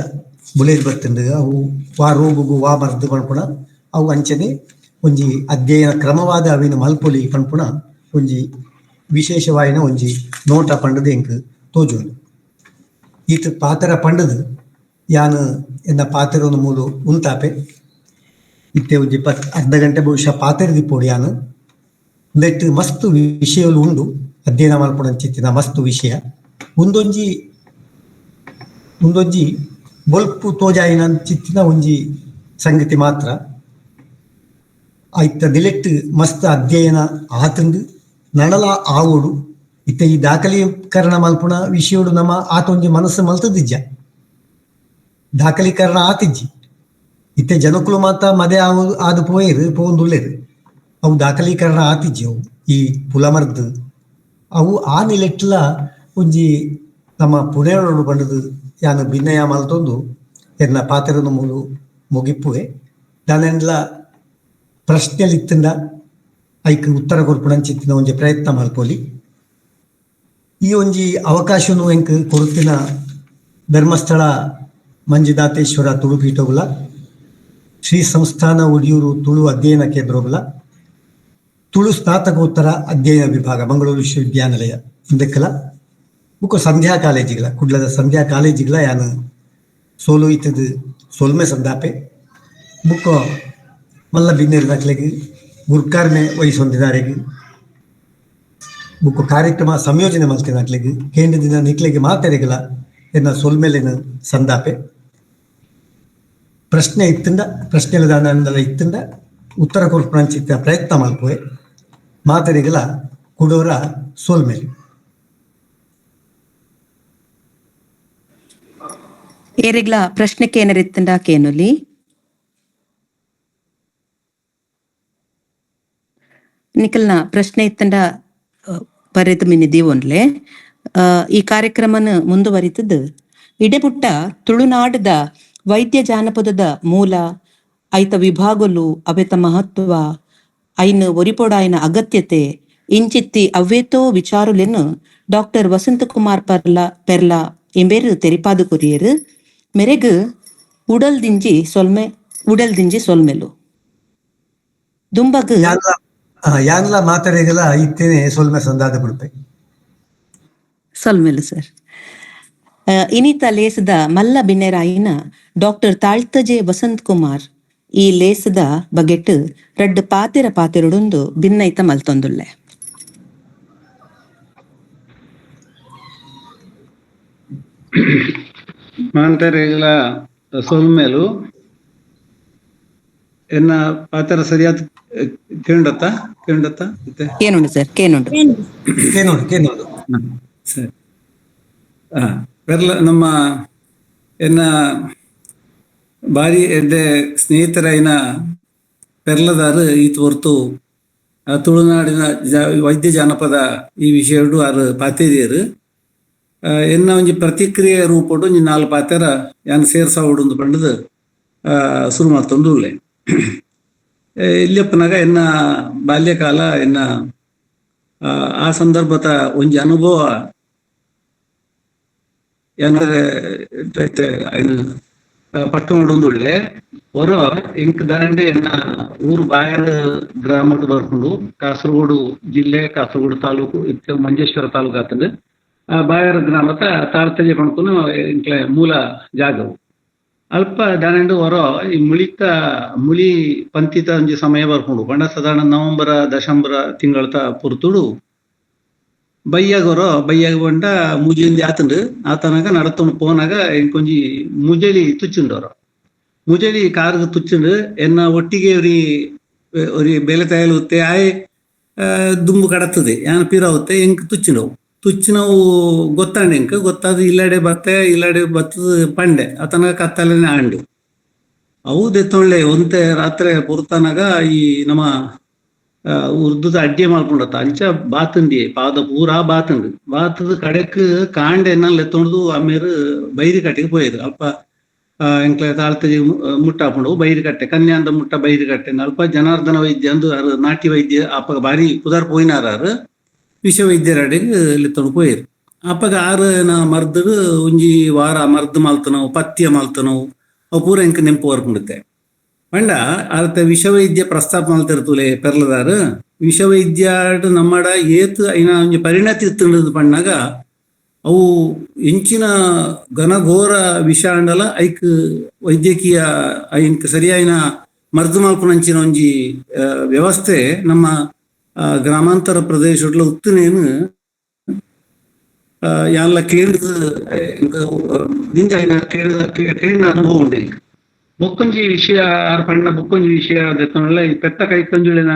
S2: ಬುಲೇದ್ ಬತ್ತಂಡು, ಅವು ವಾ ರೋಗಗು ವಾ ಮರ್ದು ಪಣ್ಪುಣ ಅವು ಅಂಚನೆ ಒಂಜಿ ಅಧ್ಯಯನ ಕ್ರಮವಾದ ಅವಿನ ಮಲ್ಪೊಲಿ ಪಣ್ಪುಣ ಒಂಜಿ ವಿಶೇಷವಾಯಿನ ಒಂಜಿ ನೋಟ ಪಂಡದು ಎಂಕ್ ತೋಜುಂಡು. ಈತ ಪಾತ್ರ ಪಂಡದು ಯಾನು ಎನ್ನ ಪಾತ್ರವನ್ನು ಮೂಲು ಉಂತಾಪೆ ಇತ್ತೆ ಒಂಜಿ ಅರ್ಧ ಗಂಟೆ ಬಹುಶಃ ಪಾತ್ರ ದಿಪ್ಪೋಡು ಯಾನು. ಉಂದೆಟ್ ಮಸ್ತ್ ವಿಷಯಗಳು ಉಂಡು ಅಧ್ಯಯನ ಮಲ್ಪುಣಂಚಿತ್ತಿನ ಮಸ್ತ್ ವಿಷಯ. ಉಂದೊಂಜಿ ಉಂದೊಂಜಿ ಬೊಲ್ಪು ತೋಜಾಯಿನಂಚಿತ್ತಿನ ಒಂಜಿ ಸಂಗತಿ ಮಾತ್ರ. ಐತ ದಿಲೆಟ್ ಮಸ್ತ್ ಅಧ್ಯಯನ ಆತಂದು ನಡಲ ಆವೋಡು. ಇತ್ತೆ ಈ ದಾಖಲೀಕರಣ ಮಲ್ಪುಣ ವಿಷಯೋಡು ನಮ್ಮ ಆತೊಂಜಿ ಮನಸ್ಸು ಮಲ್ತದಿಜ್ಜ, ದಾಖಲೀಕರಣ ಆತಿಜ್ಜಿ. ಇತ್ತೆ ಜನಕುಲು ಮಾತ ಮದೆ ಆವು ಆದು ಪೋಯೇರು ಪೋಂದುಲ್ಲೇರು, ಅವು ದಾಖಲೀಕರಣ ಆತಿಜ್ಜಿ. ಅವು ಈ ಪುಲಮರ್ದು ಅವು ಆ ನಿಲೆಟ್ಲ ಒಂಜಿ ನಮ್ಮ ಪುಣೆಯೋಡು ಬಂಡದು ಯಾನು ಭಿನ್ನಯ ಮಲ್ತೊಂದು ಎನ್ನ ಪಾತ್ರನ ಮೂಲು ಮುಗಿಪ್ಪುವೆ. ದಾನೆಂಡ್ಲ ಪ್ರಶ್ನೆಲಿತ್ತಂಡ ಐಕ್ ಉತ್ತರ ಕೊರ್ಪುಣಂಚಿತ್ತಿನ ಒಂಜಿ ಪ್ರಯತ್ನ ಮಲ್ಪೊಲಿ. ಈ ಒಂಜಿ ಅವಕಾಶನು ಎಂಕ್ ಕೊರುತ್ತಿನ ಧರ್ಮಸ್ಥಳ ಮಂಜುನಾಥೇಶ್ವರ ತುಳುಪೀಠಗುಲ, ಶ್ರೀ ಸಂಸ್ಥಾನ ಒಡಿಯೂರು ತುಳು ಅಧ್ಯಯನ ಕೇಂದ್ರಗುಲ, ತುಳು ಸ್ನಾತಕೋತ್ತರ ಅಧ್ಯಯನ ವಿಭಾಗ ಮಂಗಳೂರು ವಿಶ್ವವಿದ್ಯಾನಿಲಯ ಇಂದಕ್ಕೆಲ್ಲ ಬುಕ್ಕ ಸಂಧ್ಯಾ ಕಾಲೇಜಿಗಳ ಕುಡ್ಲದ ಸಂಧ್ಯಾ ಕಾಲೇಜಿಗಳ ಯಾನು ಸೋಲು ಇತ್ತದು ಸೋಲ್ಮೆ ಸಂದಾಪೆ. ಬುಕ್ಕ ಮಲ್ಲ ಬಿನ್ನೇರು ದಾಖಲೆಗೆ ಗುರ್ಕಾರ್ಮೆ ವಹಿಸೊಂದಿನಾರೆಗ್ ಬುಕ್ಕ ಕಾರ್ಯಕ್ರಮ ಸಂಯೋಜನೆ ಮಲ್ತಿನಾಕ್ಲೆಗ್ ಕೇಂದ್ರದಿನ ನಿಕ್ಲೆಗೆ ಮಾತೆರೆಗಲ ಎನ್ನ ಸೊಲ್ಮೆಲೆನ ಸಂದಾಪೆ. ಪ್ರಶ್ನೆ ಇತ್ತಂದ ಪ್ರಶ್ನೆ ದಾನಂದಲ ಇತ್ತಂದ ಉತ್ತರ ಕೊರ್ಪುಣಂಚಿತ್ತ ಪ್ರಯತ್ನ ಮಲ್ಪುವೆ. ಮಾತೆರೆಗಲ ಕುಡೋರ ಸೋಲ್ಮೇಲೆ.
S1: ಏರೆಗ್ಲ ಪ್ರಶ್ನೆ ಕೇನರಿತ್ತಂಡ ಕೇನುಲಿ. ನಿಖಲ್ನ ಪ್ರಶ್ನೆ ಇತ್ತಂಡ ಬರೆದು ಮಿನಿ ದೀವೊನ್ಲೆ. ಈ ಕಾರ್ಯಕ್ರಮನ ಮುಂದುವರಿತದ್ದು ಇಡೆಪುಟ್ಟ ತುಳುನಾಡದ ವೈದ್ಯ ಜಾನಪದದ ಮೂಲ, ಐತ ವಿಭಾಗಲು, ಅವೆತ ಮಹತ್ವ, ಐನ ಒರಿಪೊಡಾಯನ ಅಗತ್ಯತೆ ಇಂಚಿತ್ತಿ ಅವ್ವೇತೋ ವಿಚಾರುಲೆನ್ ಡಾಕ್ಟರ್ ವಸಂತಕುಮಾರ್ ಪೆರ್ಲಾ ಎಂಬೇರು ತೆರಿಪಾದು ಕೊರಿಯರು. ಮೆರೆಗ್ ಉಡಲ್ ದಿಂಜಿ ಸೊಲ್ಮೆ, ಉಡಲ್ ದಿಂಜಿ ಸೊಲ್ಮೆಲು ದುಂಬಗ್.
S2: ಯಾನ್ಲ ಮಾತರೆಗಲ ಇತ್ತೇನೆ ಸೊಲ್ಮೆ ಸಂದಾದ ಬಿಡ್ಪೆ.
S1: ಸೊಲ್ಮೆಲು ಸರ್. ಇನಿತ ಲೇಸದ ಮಲ್ಲ ಬಿನ್ನೆರಾಯಿನ ಡಾಕ್ಟರ್ ತಾಳ್ತಜೆ ವಸಂತ್ ಕುಮಾರ್ ಈ ಲೇಸದ ಬಗೆಟ್ ರಡ್ಡ್ ಪಾತೆರ ಪಾತೆರೊಡೊಂದು ಭಿನ್ನೈತ ಮಲ್ತೊಂದುಲ್ಲೆ.
S4: ಮಾಂತರೆಗಳ ಸೊಲ್ಮೆಲು. ಎನ್ನ ಪಾತ್ರ ಸರಿಯಾದ ಕೇಂಡತ್ತ ಕೇಂಡತ್ತ?
S1: ಕೇನುಂಡು ಸರ್, ಕೇನುಂಡು.
S2: ಕೇನುಂಡು ಕೇನುಂಡು.
S4: ಸರಿ. ಪೆರ್ಲ ನಮ್ಮ ಎನ್ನ ಬಾರಿ ಎಡ್ಡೆ ಸ್ನೇಹಿತರಾಯಿನ ಪೆರ್ಲದಾರು ಈತ್ ಹೊರ್ತು ತುಳುನಾಡಿನ ವೈದ್ಯ ಜಾನಪದ ಈ ವಿಷಯಡು ಆರು ಪಾತೇರಿಯರು. ಎನ್ನ ಒಂಜಿ ಪ್ರತಿಕ್ರಿಯೆ ರೂಪಡು ಒಂಜಿ ನಾಲ್ ಪಾತೆರ ಯಾನ್ ಸೇರ್ಸಾವೊಡುಂದು ಪಂಡದು ಶುರು ಮಲ್ತೊಂದು ಉಲ್ಲೆ. ಇಲ್ಲಿಯಪ್ಪನಾಗ ಎನ್ನ ಬಾಲ್ಯಕಾಲ, ಎನ್ನ ಆ ಸಂದರ್ಭದ ಒಂಜಿ ಅನುಭವ ಏನಂದ್ರೆ ಪಟ್ಟು ಉಳ್ಳೆ ಹೊರ ಇಂಕ್ ದಾಂಡೆ ಎನ್ನ ಊರು ಬಾಯರ್ ಗ್ರಾಮದ ಬರ್ಕೊಂಡು ಕಾಸರಗೋಡು ಜಿಲ್ಲೆ ಕಾಸರಗೋಡು ತಾಲೂಕು ಇತ್ತ ಮಂಜೇಶ್ವರ ತಾಲೂಕು ಆತಂದು. ಆ ಬಾಯರ್ ಗ್ರಾಮದ ತಾಳ್ತಜೆ ಪಣ್ಕೊಂಡು ಇಂಕ್ಲೆ ಮೂಲ ಜಾಗವು. ಅಲ್ಪ ದಾನೆಂಡು ಹೊರ ಈ ಮುಳಿತ ಮುಳಿ ಪಂತಿತ ಒಂಜಿ ಸಮಯ ಬರ್ಕೊಂಡು ಪಂಡ ಸಾಧಾರಣ ನವೆಂಬರ ದಶಂಬರ ತಿಂಗಳತ ಪೊರ್ತುಡು ಬಯ್ಯಾಗೋರೋ ಬಯ್ಯಾಗ ಬಂಡ ಮುಜಿಂದಿ ಆತಂಡು ಆತನಾಗ ನಡತೊಂಡು ಪೋನಾಗ ಎಂಕೊಂಜಿ ಮುಜಲಿ ತುಚ್ಚುಂಡೋರು ಮುಜಲಿ ಕಾರ್ಗ್ ತುಚ್ಚುಂಡು ಎನ್ನ ಒಟ್ಟಿಗೆ ಒರಿ ಒರಿ ಬೇಲೆ ತಯಾಲು ಉತ್ತೆ ಆಯ್ ದುಂಬು ಕಡತ್ತದೆ ಯಾನ್ ಪಿರಾವುತ್ತೆ ಎಂಕ್ ತುಚ್ಚಿನವು ತುಚ್ಚಿನವು ಗೊತ್ತಾಂಡ ಎಂಕ್ ಗೊತ್ತಾದ ಇಲ್ಲಡೆ ಬತ್ತೆ ಇಲ್ಲಡೆ ಬತ್ತದ ಪಂಡೆ ಆತನಾಗ ಕತ್ತಲೆನೆ ಆಂಡು ಅವು ದೆತ್ತೊಳ್ಳೆ ಒಂತೆ ರಾತ್ರಿ ಪುರ್ತನಾಗ ಈ ನಮ್ಮ ಉರ್ದುದ ಅಡ್ಡಿ ಮಾಡ್ಕೊಂಡತ್ತ ಅಂಚ ಬಾತುಂಡಿ ಪಾದ ಪೂರಾ ಬಾತುಂಡು ಬಾತದ ಕಡೆಕ್ ಕಾಂಡೆ ಎನ್ನ ಎತ್ತೊಂಡು ಆಮೇಲೆ ಬೈರಿ ಕಟ್ಟಿಗೆ ಪೋಯಿರು ಅಲ್ಪ ಎಂಕ್ಲೆ ತಾಳ್ತಜಿ ಮುಟ್ಟಾಪುಂಡು ಬೈರಿ ಕಟ್ಟೆ ಕನ್ಯಾಂದ ಮುಟ್ಟ ಬೈರಿ ಕಟ್ಟೆ ಅಲ್ಪ ಜನಾರ್ದನ ವೈದ್ಯ ಅಂದು ಅರು ನಾಟಿ ವೈದ್ಯ ಅಪ್ಪಗ ಬಾರಿ ಪುದರ್ ಪೋಯಿನಾರು ವಿಶ್ವವೈದ್ಯರಡೆಗೆ ಲೆತ್ತೊಂಡು ಪೋಯಿರು ಅಪ್ಪಗ ಆರು ನ ಮರ್ದು ಒಂಜಿ ವಾರ ಮರ್ದು ಮಲ್ತನವು ಪಥ್ಯ ಮಲ್ತನವು ಅವು ಪೂರ ಎಂಕ್ ನೆಂಪು ವರ್ಪುಂಡುತ್ತೆ ಪಂಡ ಅರ್ಥ ವಿಷವೈದ್ಯ ಪ್ರಸ್ತಾಪ ಮಲ್ತಿರ್ತುಲೆ ಪೆರ್ಲದಾರು ವಿಷವೈದ್ಯ ನಮ್ಮಡ ಏತ್ ಐನ ಒಂಜಿ ಪರಿಣತಿ ಇತ್ತುಂಡದು ಪಣ್ಣಾಗ ಅವು ಎಂಚಿನ ಘನಘೋರ ವಿಷ ಅಂಡಲ ಐಕ್ ವೈದ್ಯಕೀಯ ಐನ್ಕ್ ಸರಿಯಾಯಿನ ಮರ್ದು ಮಲ್ಪುನಂಚಿನ ಒಂಜಿ ವ್ಯವಸ್ಥೆ ನಮ್ಮ ಗ್ರಾಮಾಂತರ ಪ್ರದೇಶಡ್ಲ ಉತ್ತನೇನು ಯಾನ್ಲ ಕೇಳಿದ ದಿಂಜ ಐನ ಕೇಳಿದ ಕೇಳಿದ ಅನುಭವ ಉಂಡು. ಬೊಕ್ಕೊಂಜಿ ವಿಷಯ ಆರ್ ಪಂಡ ಬೊಕ್ಕೊಂಜಿ ವಿಷಯ ದೆತ್ತೊಂಡಲ ಈ ಪೆತ್ತ ಕೈಕಂಜುಳಿನ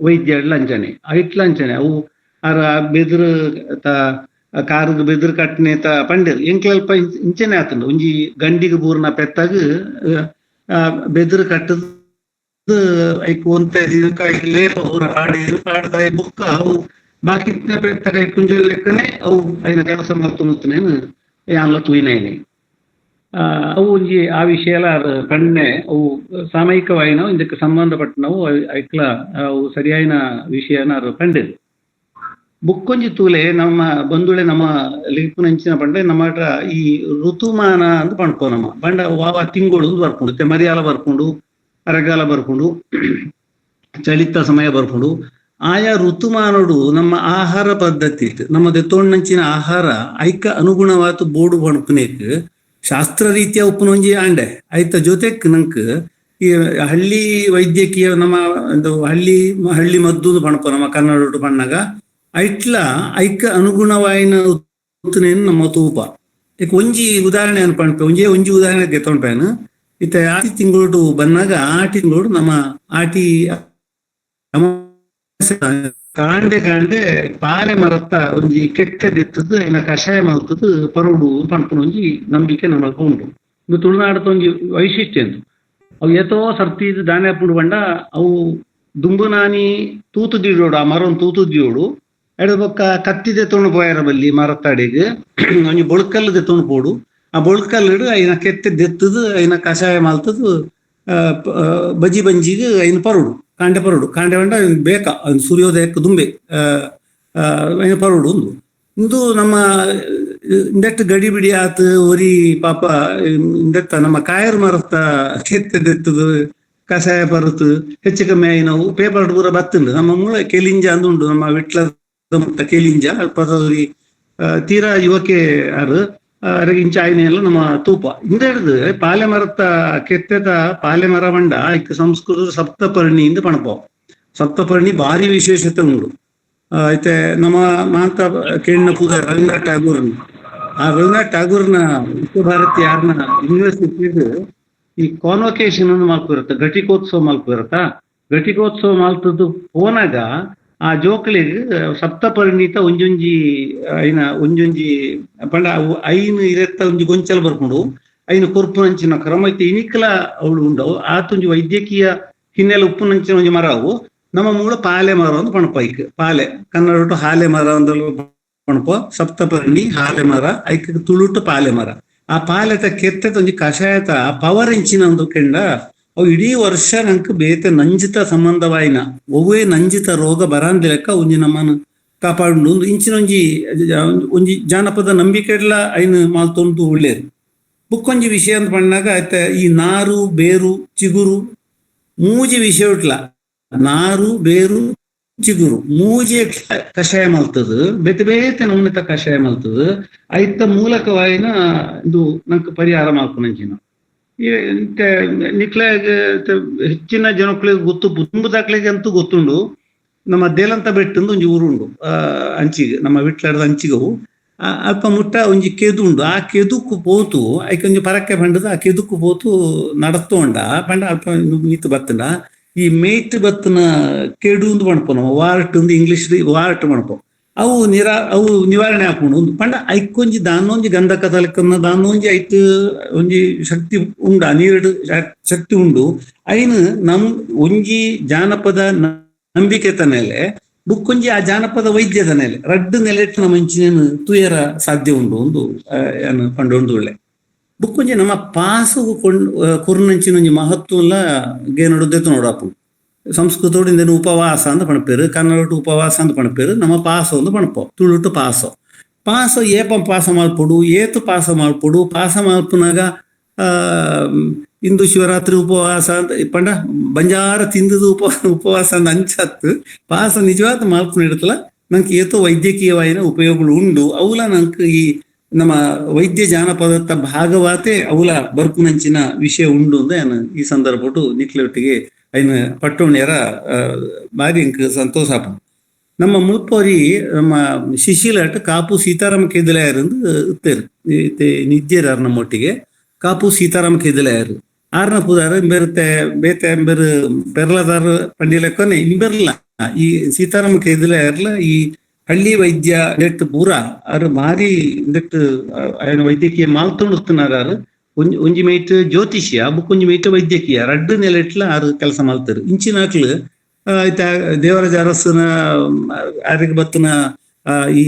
S4: ವೈದ್ಯ ಅಂಚನೆ ಐಟ್ಲ ಅಂಚನೆ ಅವು ಆರ್ ಬೆದ್ರು ತ ಕಾರುಗ್ ಬೆದ್ರು ಕಟ್ನೆ ತ ಪಂಡೆರ್ ಎಂಕ್ಲಲ್ಪ ಇಂಚನೆ ಆತುಂಡು ಒಂಜಿ ಗಂಡಿಗ್ ಬೂರ್ನ ಪೆತ್ತಾಗ ಬೆದ್ರು ಕಟ್ಟದ್ ಐಕ್ ಒಂತೆ ದಿನಕ್ಕ ಐಕ್ ಲೇಪ ಊರ ಪಾಡೇರು ಪಾಡ್ದಾಯ ಬೊಕ್ಕ ಅವು ಬಾಕಿ ಪೆತ್ತ ಕೈಕುಂಜು ಲೆಕ್ಕನೆ ಅವು ಐನ ಕೆಲಸ ಮಲ್ತೊಂದುತ್ತನೇನು ಯಾನ್ಲ ತೂಯಿನೈನೆ. ಅವು ಒಂಜಿ ಆ ವಿಷಯ ಪಣ್ಣೆ ಅವು ಸಾಮಯಿಕವಾಯಿನವು ಇದಕ್ಕೆ ಸಂಬಂಧಪಟ್ಟನವು ಐಕ್ಲ ಅವು ಸರಿಯಾಯಿನ ವಿಷಯನ ಅರು ಪಂಡೆರ್. ಬುಕ್ಕೊಂಜಿ ತೂಲೆ ನಮ್ಮ ಬಂಧುಳೆ ನಮ್ಮ ಲಿಪುನಂಚಿನ ಪಂಡೆ ನಮ್ಮ ಈ ಋತುಮಾನ ಅಂತ ಪಣ್ಕೋ ನಮ್ಮ ಪಂಡ ವಾವ ತಿಂಗಳು ಬರ್ಕೊಂಡು ಮತ್ತೆ ಮರಿಯಾಲ ಬರ್ಕೊಂಡು ಅರಗಾಲ ಬರ್ಕೊಂಡು ಚಳಿತ ಸಮಯ ಬರ್ಕೊಂಡು ಆಯಾ ಋತುಮಾನೋಡು ನಮ್ಮ ಆಹಾರ ಪದ್ಧತಿ ಇತ್ತು ನಮ್ಮ ದೆತ್ತೋಣ್ಣಂಚಿನ ಆಹಾರ ಐಕ ಅನುಗುಣವಾದ ಬೋಡು ಬಣ್ಕುನೇಕ್ ಶಾಸ್ತ್ರ ರೀತಿಯ ಉಪ್ಪುನೊಂಜಿ ಆಂಡೆ ಐತ ಜೊತೆಕ್ ನಂಕ್ ಈ ಹಳ್ಳಿ ವೈದ್ಯಕೀಯ ನಮ್ಮ ಒಂದು ಹಳ್ಳಿ ಹಳ್ಳಿ ಮದ್ದು ಪಣಪ ನಮ್ಮ ಕನ್ನಡ ಪಣ್ಣಾಗ ಐಟ್ಲ ಐಕ ಅನುಗುಣವಾಯಿನ ಉತ್ತನೇನು ನಮ್ಮ ತೂಪ. ಈಗ ಒಂಜಿ ಉದಾಹರಣೆ ಅನ್ಪಣ್ಪೆ ಒಂಜೇ ಒಂಜಿ ಉದಾಹರಣೆ ಗೆತ್ತೊಂಡ್ಪೇನು ಇತ್ತ ಆಟಿ ತಿಂಗಳು ಬಂದಾಗ ಆಟಿ ತಿಂಗಳು ನಮ್ಮ ಆಟಿ ಕಾಂಡೆ ಕಾಂಡೆ ಪಾಲೆ ಮರತ್ತ ಒಂಜಿ ಕೆಟ್ಟದಿತ್ತದು ಐನ ಕಷಾಯ ಮಲ್ತದ್ದು ಪರೋಡು ಪನ್ಪುನ ಒಂಜಿ ನಂಬಿಕೆ ನಮಕ್ ಉಂಡು. ಇದು ತುಳುನಾಡದ ಒಂಜಿ ವೈಶಿಷ್ಟ್ಯ ಎಂದು ಅವು ಏತೋ ಸರ್ತಿ ದಾನೆ ಪುಂಡು ಪಂಡ ಅವು ದುಂಬುನಾನಿ ತೂತು ದೀಡೋಡು ಆ ಮರನ್ ತೂತು ದೀಡೋಡು ಎಡ ಬೊಕ್ಕ ಕತ್ತಿದೆ ತೊಣು ಪೋಯರ ಬಲ್ಲಿ ಮರತ್ತಡಿಗ್ ಒಂಜಿ ಬೊಳ್ಕಲ್ಲು ದೆತ್ತೊಂಡು ಪೋಡು ಆ ಬೊಳ್ಕಲ್ಲು ಐನ ಕೆತ್ತೆ ದೆತ್ತದು ಐನ ಕಷಾಯ ಮಲ್ತದ್ದು ಬಜಿ ಬಂಜಿಗ್ ಐನ ಪರೋಡು ಕಾಂಡೆ ಪರೋಡು ಕಾಂಡೆ ಪಂಡ ಬೇಕ ಸೂರ್ಯೋದಯಕ್ಕೆ ದುಂಬೆ ಐನ ಪರೋಡು ಉಂದು ಇಂದು ನಮ್ಮ ಇಂದೆಟ್ ಗಡಿ ಬಿಡಿ ಆತು ಒರಿ ಪಾಪ ಇಂದೆತ್ತ ನಮ್ಮ ಕಾಯರ್ ಮರತ್ತ ಕೆತ್ತೆ ದೆತ್ತದು ಕಷಾಯ ಪರುತು ಹೆಚ್ಚು ಕಮ್ಮಿ ಆಯಿ ನಾವು ಪೇಪರ್ ಪೂರ ಬತ್ತುಂಡು ನಮ್ಮ ಮೂಲ ಕೆಲಿಂಜ ಅಂದುಂಡು ನಮ್ಮ ವಿಟ್ಲದ ಮುಟ್ಟ ಕೆಲಿಂಜ ಅಲ್ಪದೊರಿ ತೀರಾ ಯುವಕೆ ಆರು ಅರಗಿಂಚ ಇಂಚ ಆಯ್ನೆ ಎಲ್ಲ ನಮ್ಮ ತೂಪ ಇಂದ ಹಿಡ್ದು ಪಾಲೆ ಮರತ್ತ ಕೆತ್ತೆದ ಪಾಲೆ ಮರ ಬಂಡ ಐಕ್ ಸಂಸ್ಕೃತ ಸಪ್ತಪರ್ಣಿ ಇಂದ ಪಣಪ ಸಪ್ತಪರ್ಣಿ ಭಾರಿ ವಿಶೇಷತೆ ಉಂಡು. ಐತೆ ನಮ್ಮ ಮಾಂತ ಕೇಳಿನ ಪೂಜ ರವೀಂದ್ರ ಟ್ಯಾಗೂರ್ ಆ ರವೀಂದ್ರ ಟ್ಯಾಗೂರ್ನ ವಿಶ್ವ ಭಾರತಿ ಯಾರನ್ನ ಯೂನಿವರ್ಸಿಟಿ ಈ ಕಾನ್ವೊಕೇಶನ್ ಅನ್ನು ಮಲ್ಪಿರತ್ತ ಘಟಿಕೋತ್ಸವ ಮಲ್ಪಿರತ್ತ ಘಟಿಕೋತ್ಸವ ಮಲ್ತದ್ದು ಪೋನಾಗ ಆ ಜೋಕುಲೆಗ್ ಸಪ್ತಪರ್ಣಿತ ಒಂಜೊಂಜಿ ಐನ ಒಂಜೊಂಜಿ ಪಂಡ ಅವು ಐನು ಇರೆತ್ತ ಒಂಜಿ ಗೊಂಚಲು ಬರ್ಕೊಂಡು ಐನು ಕೊರ್ಪುನಂಚಿನ ಕ್ರಮ ಇತ್ತೆ ಇನಿಕ್ಲ ಅವಳು ಉಂಡವು ಆತೊಂಜಿ ವೈದ್ಯಕೀಯ ಹಿನ್ನೆಲೆ ಉಪ್ಪುನಂಚಿನ ಒಂಜಿ ಮರ ಅವು ನಮ್ಮ ಮೂಲ ಪಾಲೆ ಮರ ಒಂದು ಪಣಪ ಐಕ್ ಪಾಲೆ ಕನ್ನಡ ಹಾಲೆ ಮರ ಒಂದು ಪಣಪ ಸಪ್ತಪರ್ಣಿ ಹಾಲೆ ಮರ ಐಕ್ ತುಳುಟು ಪಾಲೆ ಮರ ಆ ಪಾಲೆತ ಕೆತ್ತೆತ ಒಂಜಿ ಕಷಾಯತ ಪವರ್ ಇಂಚಿನ ಒಂದು ಕೆಂಡ ಅವು ಇಡೀ ವರ್ಷ ನಂಕ್ ಬೇತೆ ನಂಜಿತ ಸಂಬಂಧವಾಯಿನ ಒವ್ವೇ ನಂಜಿತ ರೋಗ ಬರಾಂದಿಲೆಕ್ಕ ಒಂಜಿ ನಮ್ಮನ್ನು ಕಾಪಾಡು ಒಂದು ಇಂಚಿನ ಒಂಜಿ ಒಂಜಿ ಜಾನಪದ ನಂಬಿಕೆಡ್ಲ ಐನು ಮಾಲ್ತೊಂದು ಒಳ್ಳೇದು. ಬುಕ್ಕೊಂಜಿ ವಿಷಯ ಅಂತ ಪಣ್ಣಾಗ ಆಯ್ತ ಈ ನಾರು ಬೇರು ಚಿಗುರು ಮೂಜಿ ವಿಷಯ ಉಟ್ಲ ನಾರು ಬೇರು ಚಿಗುರು ಮೂಜಿ ಕಷಾಯ ಮಲ್ತದು ಬೇತೆ ಬೇತೆ ನಮೂನಿತ ಕಷಾಯ ಮಲ್ತದು ಐತ ಮೂಲಕವಾಯಿನ ಇದು ನಂಕ್ ಪರಿಹಾರ ಮಲ್ಪುನಂಚಿನ ನಿಕ್ಲೆ ಹೆಚ್ಚಿನ ಜನಕ್ಳಿಗೆ ಗೊತ್ತು ದುಂಬುದಾಕ್ಲಿಗೆ ಅಂತೂ ಗೊತ್ತುಂಡು. ನಮ್ಮ ದೇಲಂತ ಬೆಟ್ಟಂದು ಒಂಜಿ ಊರು ಉಂಡು ಅಂಚಿಗೆ ನಮ್ಮ ವಿಟ್ಲಾಡದ ಅಂಚಿಗವು ಅಲ್ಪ ಮುಟ್ಟ ಒಂಜಿ ಕೆದು ಉಂಡು. ಆ ಕೆದುಕು ಪೋತು ಐಕೆ ಒಂಜಿ ಪರಕ್ಕೆ ಪಂಡದ ಆ ಕೆದುಕು ಪೋತು ನಡತೋಂಡ ಪಂಡ ಅಲ್ಪ ಮೀತು ಬತ್ತಂಡ ಈ ಮೇಟ್ ಬತ್ತನ ಕೆಡು ಒಂದು ಪಣಪೋ ನಮ್ಮ ವಾರ್ಟ್ ಒಂದು ಇಂಗ್ಲಿಷ್ ವಾರ್ಟ್ ಪಣಪೋ ಅವು ಅವು ನಿವಾರಣೆ ಆಪುಂಡು ಒಂದು ಪಂಡ ಐಕೊಂಜಿ ದಾನೊಂಜಿ ಗಂಧಕ ತಲಕನ್ನ ದಾನೊಂಜಿ ಐಟ್ ಒಂಜಿ ಶಕ್ತಿ ಉಂಡು, ಆ ನೀರು ಶಕ್ತಿ ಉಂಡು. ಐನು ನಮ್ ಒಂಜಿ ಜಾನಪದ ನಂಬಿಕೆ ತನೆಲೆ ಬುಕ್ಕೊಂಜಿ ಆ ಜಾನಪದ ವೈದ್ಯದ ನೆಲೆ ರಡ್ಡು ನೆಲೆಟ್ ನಮ್ಮ ಇಂಚಿನ ತುಯರ ಸಾಧ್ಯ ಉಂಡು ಒಂದು ಏನು ಪಂಡೊಂದು ಒಳ್ಳೆ ಬುಕ್ಕೊಂಜಿ ನಮ್ಮ ಪಾಸು ಕುರ್ನಂಚಿನ ಒಂಜಿ ಮಹತ್ವಲ್ಲ ಗೇನೊಡುದೆತ್ತು ನೋಡಾಪುಂಡು. ಸಂಸ್ಕೃತೋಡು ಇಂದೇನು ಉಪವಾಸ ಅಂತ ಪಣಪೇರು, ಕನ್ನಡಟು ಉಪವಾಸ ಅಂತ ಪಣಪೇರು, ನಮ್ಮ ಪಾಸ ಒಂದು ಪಣಪೋ ತುಳುಟು ಪಾಸೋ ಪಾಸ ಏಪ ಪಾಸ ಮಲ್ಪೊಡು ಏತು ಪಾಸ ಮಲ್ಪೊಡು ಪಾಸ ಮಲ್ಪುನಾಗ ಇಂದು ಶಿವರಾತ್ರಿ ಉಪವಾಸ ಅಂತ ಪಂಡ ಬಂಜಾರ ತಿಂದದು ಉಪವಾಸ ಅಂತ ಅಂಚತ್ತು ಪಾಸ ನಿಜವಾದ ಮಲ್ಪು ಇಡತ್ತಲ್ಲ ನಂಗೆ ಏತೋ ವೈದ್ಯಕೀಯವಾಯಿನ ಉಪಯೋಗಗಳು ಉಂಡು. ಅವುಲ ನಂಗೆ ಈ ನಮ್ಮ ವೈದ್ಯ ಜಾನಪದ ಭಾಗವಾತೆ ಅವುಲ ಬರ್ಪುನಂಚಿನ ವಿಷಯ ಉಂಡು ಅಂತ ನಾನು ಈ ಸಂದರ್ಭಟ್ಟು ನಿಕ್ಲೊಟ್ಟಿಗೆ ಐನ ಪಟ್ಟೋಣ್ಯರ ಬಾರಿ ಇಂಕ್ ಸಂತೋಷ ಆಪುಂಡು. ನಮ್ಮ ಮುಲ್ಪೋರಿ ನಮ್ಮ ಶಿಶಿಲಟ್ ಕಾಪು ಸೀತಾರಾಮ ಕೇದಲಾಯರ್ ಇತ್ತೇರು ನಿಜ್ಜೇರಾರ್ ನಮ್ಮೊಟ್ಟಿಗೆ ಕಾಪು ಸೀತಾರಾಮ ಕೇದಲಾಯರು ಆರ್ನ ಪುದಾರ ಇಂಬೆರುತ್ತೆ ಬೇತೆ ಇಂಬೆರು ಬೆರ್ಲದಾರ ಪಂಡಿಲಕ್ಕನೆ ಇಂಬೆರ್ಲ ಈ ಸೀತಾರಾಮ ಕೇದಲಾಯರ್ಲ ಈ ಹಳ್ಳಿ ವೈದ್ಯ ನೆಟ್ ಪೂರ ಆರು ಭಾರಿ ನೆಟ್ ವೈದ್ಯಕೀಯ ಮಾಲ್ತೊಂಡುತ್ತಿನಾರು. ಒಂಜಿ ಮೇಟ್ ಜ್ಯೋತಿಷ್ಯ ಬುಕ್ಕೊಂಜಿ ಮೇಟ್ ವೈದ್ಯಕೀಯ ರಡ್ಡು ನೆಲೆಟ್ಲ ಆರು ಕೆಲಸ ಮಾಡ್ತಾರೆ. ಇಂಚಿನಾಕ್ಲು ಆಯ್ತಾ ದೇವರಾಜ ಅರಸನ ಆರಿಗೆ ಬತ್ತನ ಈ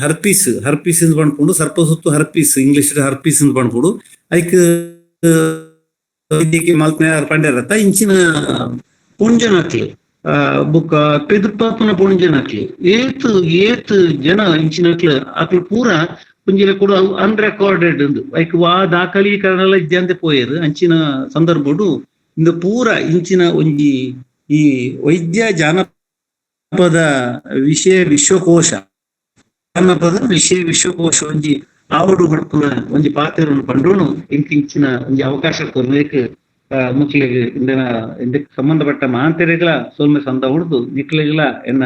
S4: ಹರ್ಪೀಸ್ ಹರ್ಪೀಸ್ ಅಂತ ಪಣ್ಪುಂಡು, ಸರ್ಪ ಸುತ್ತು herpes English herpes ಅಂತ ಪಣ್ಪುಡು ಐಕ್ ವೈದ್ಯಕೀಯ ಮಾಲ್ತನೆ ಪಂಡ್ಯಾರತ್ತ. ಇಂಚಿನ ಪುಂಜನಾಕ್ಲು ಬುಕ್ಕ ಪೆದುಪಾಪುನ ಪುಂಜನಾಕ್ಲು ಏತ್ ಏತ್ ಜನ ಇಂಚಿನಾಕ್ಲು ಆಕ್ಲು ಪೂರ ಪುಂಜಿಲ ಕೂಡ ಅನ್ರೆಕಾರ್ಡೆಡ್ ಉಂದು ಐಕ್ ವಾ ದಾಖಲೀಕರಣ ಎಲ್ಲ ಇದ್ದಂತೆ ಪೋಯರು. ಅಂಚಿನ ಸಂದರ್ಭಡು ಇಂದು ಪೂರ ಇಂಚಿನ ಒಂಜಿ ಈ ವೈದ್ಯ ಜಾನಪದ ವಿಷಯ ವಿಶ್ವಕೋಶ ಜಾನಪದ ವಿಷಯ ವಿಶ್ವಕೋಶ ಒಂಜಿ ಆವಡು ಪಡ್ಪುನ ಒಂಜಿ ಪಾತ್ರವನ್ನು ಪಂಡೋನು ಇಂಕ್ ಇಂಚಿನ ಒಂಜಿ ಅವಕಾಶ ಕೊರ್ಬೇಕು ಮುಕ್ಲಿಗೆ ಇಂದಿನ ಇದಕ್ಕೆ ಸಂಬಂಧಪಟ್ಟ ಮಹಾಂತರಿಗಳ ಸೋಲ್ಮೆ ಸಂದ ಹೊಡೆದು ನಿಕ್ಲಿಗಳ ಎನ್ನ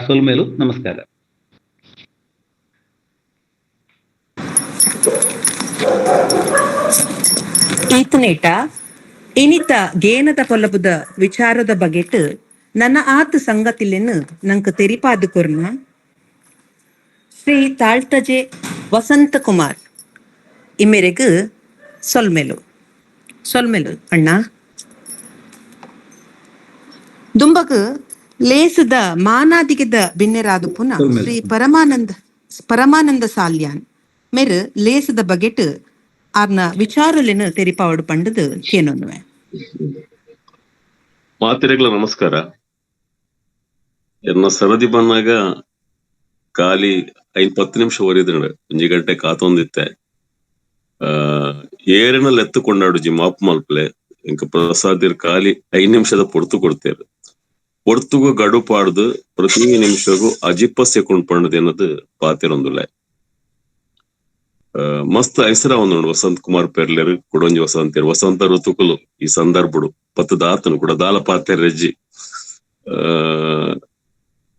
S4: ಸೋಲ್ಮೇಲು ನಮಸ್ಕಾರ.
S1: ಈತನೇಟ ಇನಿತ ಗೇನದ ಪೊಲಬುದ ವಿಚಾರದ ಬಗೆಟ್ ನನ್ನ ಆತ ಸಂಗತಿಲೆನ್ನು ನಂಕ ತೆರಿಪಾದು ಕೊರ್ನ ಶ್ರೀ ತಾಳ್ತಜೆ ವಸಂತ ಕುಮಾರ್ ಇಮ್ಮೆರೆಗ್ ಸೊಲ್ಮೆಲು ಸೊಲ್ಮೆಲು ಅಣ್ಣ. ದುಂಬಗ್ ಲೇಸದ ಮಾನಾದಿಗೆದ ಬಿನ್ನೆರಾದು ಪುನಃ ಶ್ರೀ ಪರಮಾನಂದ ಸಾಲ್ಯಾನ್ ಮೇರು ಲೇಸದ ಬಗೆಟ್ ಆರ್ನ ವಿಚಾರಲೆನು ತೆರಿಪಾವಡು ಪಂಡದು ಕೇನೊನ್ನುವೆ.
S3: ಮಾತಿರೆಗಳ ನಮಸ್ಕಾರ. ಎನ್ನ ಸರದಿ ಬಂದಾಗ ಖಾಲಿ 5-10 ನಿಮಿಷ ಒರಿದ್ರೆ ಒಂಜಿ ಗಂಟೆ ಕಾತೊಂದಿತ್ತೆ. ಏರಿನಲ್ಲಿ ಎತ್ತುಕೊಂಡಾಡು ಜಿ ಮಾಪ್ ಮಲ್ಪಲೆ ಇಂಕ ಪ್ರಸಾದಿರ್ ಖಾಲಿ 5 ನಿಮಿಷದ ಪೊರ್ತು ಕೊಡ್ತೇರು. ಪೊರ್ತುಗು ಗಡು ಪಾಡ್ದು ಪ್ರತಿ ನಿಮಿಷಗೂ ಅಜಿಪ್ಪ ಸೆಕೊಂಡ್ ಪಂಡದು ಎನ್ನದು ಪಾತಿರೊಂದುಲ್ಲೆ. ಮಸ್ತ್ ಐಸರ ಒಂದು ವಸಂತ್ ಕುಮಾರ್ ಪೆರ್ಲೆರು ಕುಡೊಂಜಿ ವಸಂತೇರು ವಸಂತ ಋತುಕುಲು ಈ ಸಂದರ್ಭಡು ಪತ್ತದ ಆತನು ಕೂಡ ದಾಲ ಪಾತೆರ್ ರೆಜ್ಜಿ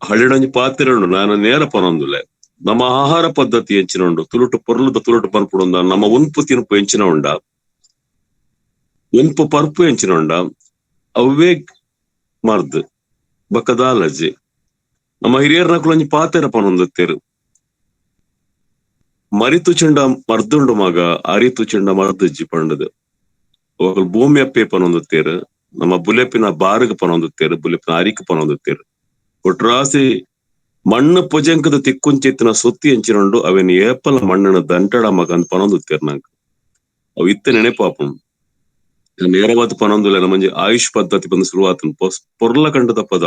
S3: ಹಳ್ಳಿಡೊಂಜಿ ಪಾತೆರುಂಡು. ನಾನು ನೇರ ಪನೊಂದುಲ್ಲೆ ನಮ್ಮ ಆಹಾರ ಪದ್ಧತಿ ಎಂಚಿನ ಉಂಡು ತುಳುಟು ಪೊರ್ಲುದ ತುಳುಟು ಪರ್ಪುಡುಂದ ನಮ್ಮ ಉನ್ಪು ತಿನ್ಪು ಎಂಚಿನ ಉಂಡ ಉನ್ಪು ಪರ್ಪು ಎಂಚಿನ ಉಂಡ ಅವೇ ಮರ್ದ್ ಬಕ್ಕದಾಲಜ್ಜಿ. ನಮ್ಮ ಹಿರಿಯರ್ನ ಕುಲೊಂಜಿ ಪಾತೆರ ಪನೊಂದುತ್ತೇರು ಮರಿತು ಚೆಂಡ ಮರ್ದುಂಡು ಮಗ ಅರಿತು ಚೆಂಡ ಮರ್ದಜ್ಜಿ ಪಂಡದು. ಭೂಮಿ ಅಪ್ಪೆ ಪನೊಂದುತ್ತೇರು ನಮ್ಮ ಬುಲೆಪಿನ ಬಾರುಗ ಪನೊಂದುತ್ತೇರು ಬುಲೆಪಿನ ಅರಿಕ ಪನೊಂದುತ್ತೇರು. ಒಟ್ರಾಸಿ ಮಣ್ಣು ಪೊಜಂಕದ ತಿಕ್ಕುಂಚಿತ್ತಿನ ಸುತ್ತಿ ಎಂಚಿನುಂಡು ಅವೇನು ಏಪಲ ಮಣ್ಣನ ದಂಟಡ ಮಗ ಅಂತ ಪನೊಂದುತ್ತೇರು ನಂಗೆ ಅವು ಇತ್ತ ನೆನಪಾಪು. ನೇರವಾದ ಪನೊಂದುಲ್ಲ ನಮ್ಮಂಜಿ ಆಯುಷ್ ಪದ್ಧತಿ ಬಂದು ಶುರುವಾತನ ಪೊರ್ಲ ಕಂಡದ ಪದ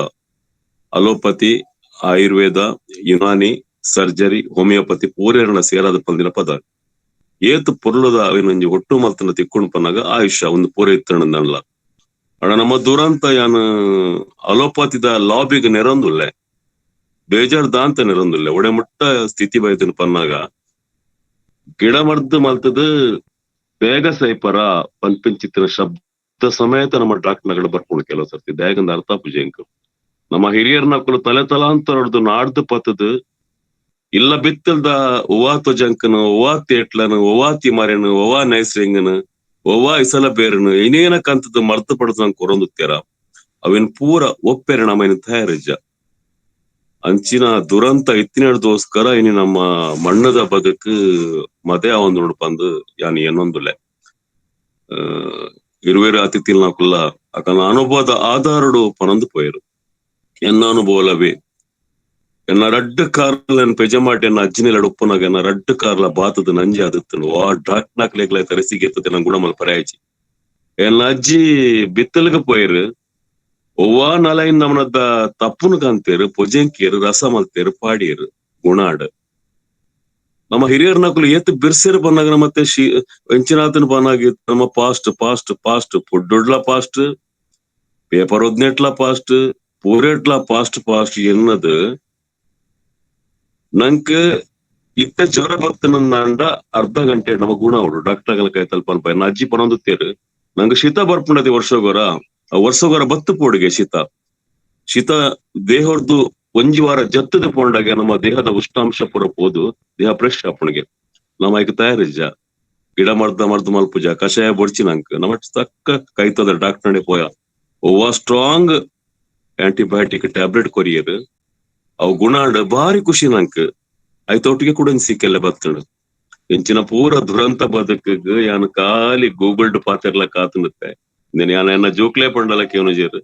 S3: allopathy Ayurveda Unani surgery homeopathy ಪೂರೇರಣ ಸೇರಾದ ಪಂದಿನ ಪದ ಏತು ಪೊರ್ಲದ ಅವೇನೊಂಜಿ ಒಟ್ಟು ಮಲ್ತನ ತಿಕ್ಕೊಂಡು ಪನ್ನಾಗ ಆಯುಷ ಒಂದು ಪೂರ ಇತ್ತಣ್ಣಲ್ಲ. ಅಣ್ಣ ನಮ್ಮ ದುರಂತ ಯಾನು ಅಲೋಪತಿದ ಲಾಬಿಗೆ ನೆರೊಂದುಲ್ಲೆ ಬೇಜಾರ್ ದಾಂತ ನೆರೊಂದುಲ್ಲೆ ಒಡೆ ಮುಟ್ಟ ಸ್ಥಿತಿ ಬೈತನ ಪನ್ನಾಗ ಗಿಡ ಮರ್ದು ಮಲ್ತದ ಬೇಗ ಸೈಪರ ಪಂಪಿಂಚಿತ್ತಿನ ಶಬ್ದ ಸಮೇತ ನಮ್ಮ ಡಾಕ್ಟರ್ನಗಡೆ ಬರ್ಕೊಂಡು ಕೆಲವು ಸರ್ತಿ ದಾಯಗಂದ ಅರ್ಥ ಪೂಜೆ. ನಮ್ಮ ಹಿರಿಯರ್ನಕುಲು ತಲೆ ತಲಾಂತರಡ್ದು ನಾಡ್ದು ಪತ್ತದು ಇಲ್ಲ ಬಿತ್ತಲ್ದ ಒವ್ವಾ ತೊಜಂಕನು, ಒವ್ವಾ ತೇಟ್ಲನು, ಒವ್ವಾ ತಿಮರೆನು, ಒವ್ವಾ ನೈಸ್ರಿಂಗನು, ಒವ್ವಾ ಇಸಲ ಬೇರನು ಏನೇನ ಕಂತದ ಮರ್ತು ಪಡೆದ ಕೊರೊಂದುತ್ತೀರ ಅವಿನ ಪೂರ ಒಪ್ಪೆರೆ ನಮ್ಮ ತಯಾರಿಜ. ಅಂಚಿನ ದುರಂತ ಇತ್ತಿನದೋಸ್ಕರ ಇನಿ ನಮ್ಮ ಮಣ್ಣದ ಬದುಕು ಮದೆ ಒಂದು ನೋಡ್ಪಂದು ಯಾನ್ ಏನೊಂದುಲೆ ಇರುವೇರು ಅತಿಥಿಲ್ ನಾಕುಲ್ಲ ಅಕನ ಅನುಭವದ ಆಧಾರಡು ಪನೊಂದು ಪೋಯರು. ಎನ್ನ ಅನುಭವಲವೇ ಎನ್ನ ರಡ್ಡು ಕಾರ್ಲ ಪೆಜಮಾಟೆ ಎನ್ನ ಅಜ್ಜಿನೆಲ್ಲ ಉಪ್ಪುನಾಗ ಎನ್ನ ರಡ್ಡು ಕಾರ್ಲ ಬಾತದ ನಂಜಿ ಆದಿತ್ತನು ವಾ ಡಾಕ್ನಾಕ್ಲೇಗ್ಲ ತರಸಿಗೆತ್ತದ ನನ್ನ ಗುಣಮಲ್ ಪರ್ಯಾಯಿಜಿ. ಎನ್ನ ಅಜ್ಜಿ ಬಿತ್ತಲಗ ಪೋಯರು, ಒವ್ವಾ ನಲೈನ್ ನಮನದ ತಪ್ಪುನು ಕಾಂತೇರು, ಪೊಜೆಂಕಿಯರು, ರಸ ಮಲ್ತೇರು, ಪಾಡಿಯರು ಗುಣಾಡ್. ನಮ್ಮ ಹಿರಿಯರ್ನಕುಲು ಏತ್ ಬಿರ್ಸೇರು ಬಂದಾಗ ಮತ್ತೆ ಎಂಚಿನಾತನ ಬಂದಾಗ ನಮ್ಮ past past past ಫುಡ್ಡುಡ್ಲ past, paper ಒದ್ನೆಟ್ಲ past, ಪೂರೇಟ್ಲ past past ಎನ್ನದು ನಂಕ್ ಇತ್ತ ಜ್ವರ ಬರ್ತನಂದ ಅರ್ಧ ಗಂಟೆ ನಮ್ಮ ಗುಣ ಅವಳು ಡಾಕ್ಟರ್ ಕೈ ತಲ್ಪ ಅನ್ಪ. ಅಜ್ಜಿ ಪನೊಂದು ತೇರು ನಂಗೆ ಶೀತ ಬರ್ಪುಂಡದಿ ವರ್ಷಗೋರ, ಆ ವರ್ಷಗೋರ ಬತ್ತು ಪೋಡಿಗೆ ಶೀತ ಶೀತ ದೇಹದ್ದು ಒಂಜಿ ವಾರ ಜತ್ತದ ಪೋಂಡಾಗ ನಮ್ಮ ದೇಹದ ಉಷ್ಣಾಂಶ ಪೂರ ಪೋದು ದೇಹ ಫ್ರೆಶ್ ಆಪುಣಿಗೆ ನಮ್ಮ ಐಕ್ ತಯಾರಿಜ ಗಿಡ ಮರ್ದ ಮರ್ದ ಮಲ್ಪುಜ ಕಷಾಯ ಬೊಡ್ಚಿ ನಂಕ್ ನಮ್ಮ ತಕ್ಕ ಕೈತದ ಡಾಕ್ಟರ್ ಪೋಯ ಒವ್ವ strong antibiotic tablet ಕೊರಿಯರ್ ಅವು ಗುಣಾಂಡ್ ಭಾರಿ ಖುಷಿ ನಂಕ್ ಐತೊಟ್ಟಿಗೆ ಕೂಡ ಸಿಕ್ಕೆಲ್ಲ ಬತ್ತಳು. ಎಂಚಿನ ಪೂರ ದುರಂತ ಬದುಕಿಗ್ ಯಾನ್ ಖಾಲಿ ಗೂಗಲ್ಡ್ ಪಾತೆರ್ಲ ಕಾತುನುತ್ತೆ ಯಾನ್ ಎನ್ನ ಜೋಕ್ಲೆ ಪಂಡಲ ಕೇನುಜೇರು,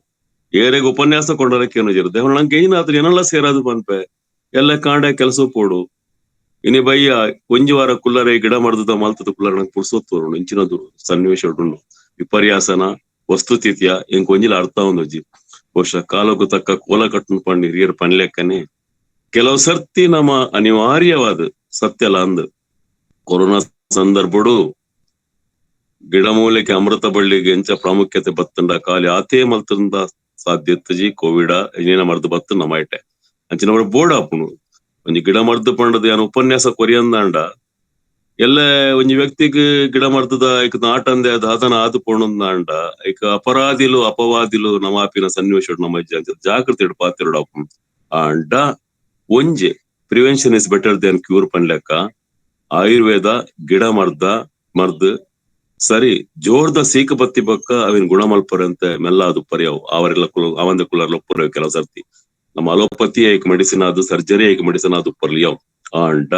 S3: ಏರೆಗ್ ಉಪನ್ಯಾಸ ಕೊಂಡಲ ಕೇನುಜೇರು. ದೇವ ನಂಗೆ ಏನಾದ್ರು ಏನೆಲ್ಲ ಸೇರಾದು ಪನ್ಪೆ ಎಲ್ಲ ಕಾಂಡ ಕೆಲಸ ಪೋಡು ಇನಿ ಬಯ್ಯ ಒಂಜಿ ವಾರ ಕುಲ್ಲರೆ ಗಿಡ ಮರ್ದದ ಮಲ್ತದ ಕುಲ್ಲರೆ ನಂಗೆ ಪುರ್ಸೊತ್ತು ಇಂಚಿನ ಸನ್ನಿವೇಶ ಉಂಡು. ವಿಪರ್ಯಾಸನ ವಸ್ತುತಿಥಿಯ ಎಂಕ್ ಒಂಜಿಲ ಅರ್ಥ ಒಂದೊಜ್ಜಿ. ಬಹುಶಃ ಕಾಲಕ್ಕೂ ತಕ್ಕ ಕೋಲ ಕಟ್ಟುನ್ ಪಂಡ್ ಹಿರಿಯರ್ ಪನ್ಲೆಕ್ಕನೆ ಕೆಲವು ಸರ್ತಿ ನಮ್ಮ ಅನಿವಾರ್ಯವಾದ ಸತ್ಯಲ ಅಂದ್ ಕೊರೋನಾ ಸಂದರ್ಭಡು ಗಿಡಮೂಲಿಕೆ ಅಮೃತ ಬಳ್ಳಿಗೆ ಎಂಚ ಪ್ರಾಮುಖ್ಯತೆ ಬತ್ತಂಡ ಖಾಲಿ ಆತೇ ಮಲ್ತಂದ ಸಾಧ್ಯತೆಜಿ ಕೋವಿಡ ಏನೇನ ಮರ್ದು ಬತ್ತು ನಮ್ಮ ಇಟ್ಟೆ ಅಂಚಿನ ಬೋರ್ಡ್ ಆಪುನು ಒಂಜಿ ಗಿಡ ಮರ್ದು ಪಂಡದ ಯಾನ್ ಉಪನ್ಯಾಸ ಕೊರಿಯಂದಾಂಡ ಎಲ್ಲ ಒಂಜಿ ವ್ಯಕ್ತಿಗ್ ಗಿಡ ಮರ್ದದ ಐಕ್ ನಾಟಂದೆ ಅದ ಆದು ಪೋಣಂದಾಂಡ ಐಕ್ ಅಪರಾಧಿಲು ಅಪವಾದಿಲು ನಮಾಪಿನ ಸನ್ನಿವೇಶ ನಮ್ಮ ಜಾಗೃತಿ ಪಾತಿರೋಡು ಆಪುನು. ಆಂಡ ಒಂಜೆ prevention is better than cure ಪನ್ಲೆಕ್ಕ Ayurveda ಗಿಡ ಮರ್ದ ಮರ್ದು ಸರಿ ಜೋರ್ದ ಸೀಕ ಬತ್ತಿ ಬಕ್ಕ ಅವಿನ ಗುಣ ಮಲ್ಪರಂತೆ ಮೆಲ್ಲ ಅದು ಪರ್ಯಾವ್ ಅವರೆಲ್ಲ ಅವಂದ ಕುಲರ್ಲ ಒಪ್ಪರ ಕೆಲವು ಸರ್ತಿ ನಮ್ಮ ಅಲೋಪತಿ ಐಕ್ ಮೆಡಿಸಿನ್ ಅದು ಸರ್ಜರಿ ಐಕ್ ಮೆಡಿಸಿನ್ ಅದು ಪರ್ಲಿಯವ್. ಆಂಡ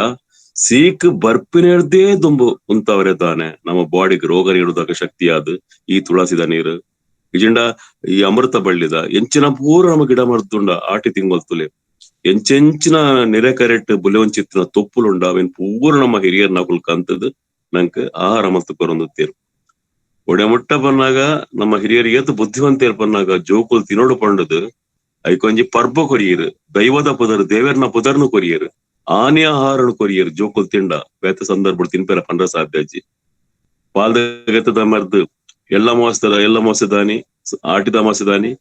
S3: ಸೀಕ್ ಬರ್ಪಿನೇರ್ದೇ ದುಂಬು ಉಂತವರೇ ತಾನೆ ನಮ್ಮ ಬಾಡಿಗೆ ರೋಗ ನಿರೋಧಕ ಶಕ್ತಿ ಅದು ಈ ತುಳಸಿದ ನೀರು ಇಜಿಂಡ ಈ ಅಮೃತ ಬಳ್ಳಿದ ಎಂಚಿನ ಪೂರ ನಮ್ಮ ಗಿಡ ಮರ್ದುಂಡ ಆಟಿ ತಿಂಗೊಲ್ತುಲೆ ಎಂಚೆಂಚಿನ ನೆರೆ ಕರೆಕ್ಟ್ ಬುಲೆವಂಚಿತ್ತಿನ ತೊಪ್ಪುಲುಂಡ ಅವೇನ್ ಪೂರ ನಮ್ಮ ಹಿರಿಯರ್ ನಕುಲ್ ಕಂತದ್ ನಂಕ್ ಆಹಾರ ಮಲ್ತು ಕೊರೊಂದು ತೇರು. ಒಡೆ ಮುಟ್ಟ ಬನ್ನಾಗ ನಮ್ಮ ಹಿರಿಯರಿಗೆ ಏತ್ ಬುದ್ಧಿವಂತೇರ್ ಬನ್ನಾಗ ಜೋಕುಲ್ ತಿನ್ನೋಡು ಪಂಡದು ಐಕೊಂಜಿ ಪರ್ಬ ಕೊರಿಯರು, ದೈವದ ಪುದರ್ ದೇವರ್ನ ಪುದರ್ನು ಕೊರಿಯರು, ಆನೆ ಆಹಾರನು ಕೊರಿಯರು ಜೋಕುಲ್ ತಿಂಡ ಬೇತ ಸಂದರ್ಭ ತಿನ್ಪೇರ ಪಂಡ್ರ ಸಾಧ್ಯ ಅಜ್ಜಿ. ಪಾಲ್ದ ಮರ್ದು ಎಲ್ಲ ಮೋಸದ ಎಲ್ಲ ಮೋಸದಾನಿ ಆಟಿದ ಮೋಸದಾನಿ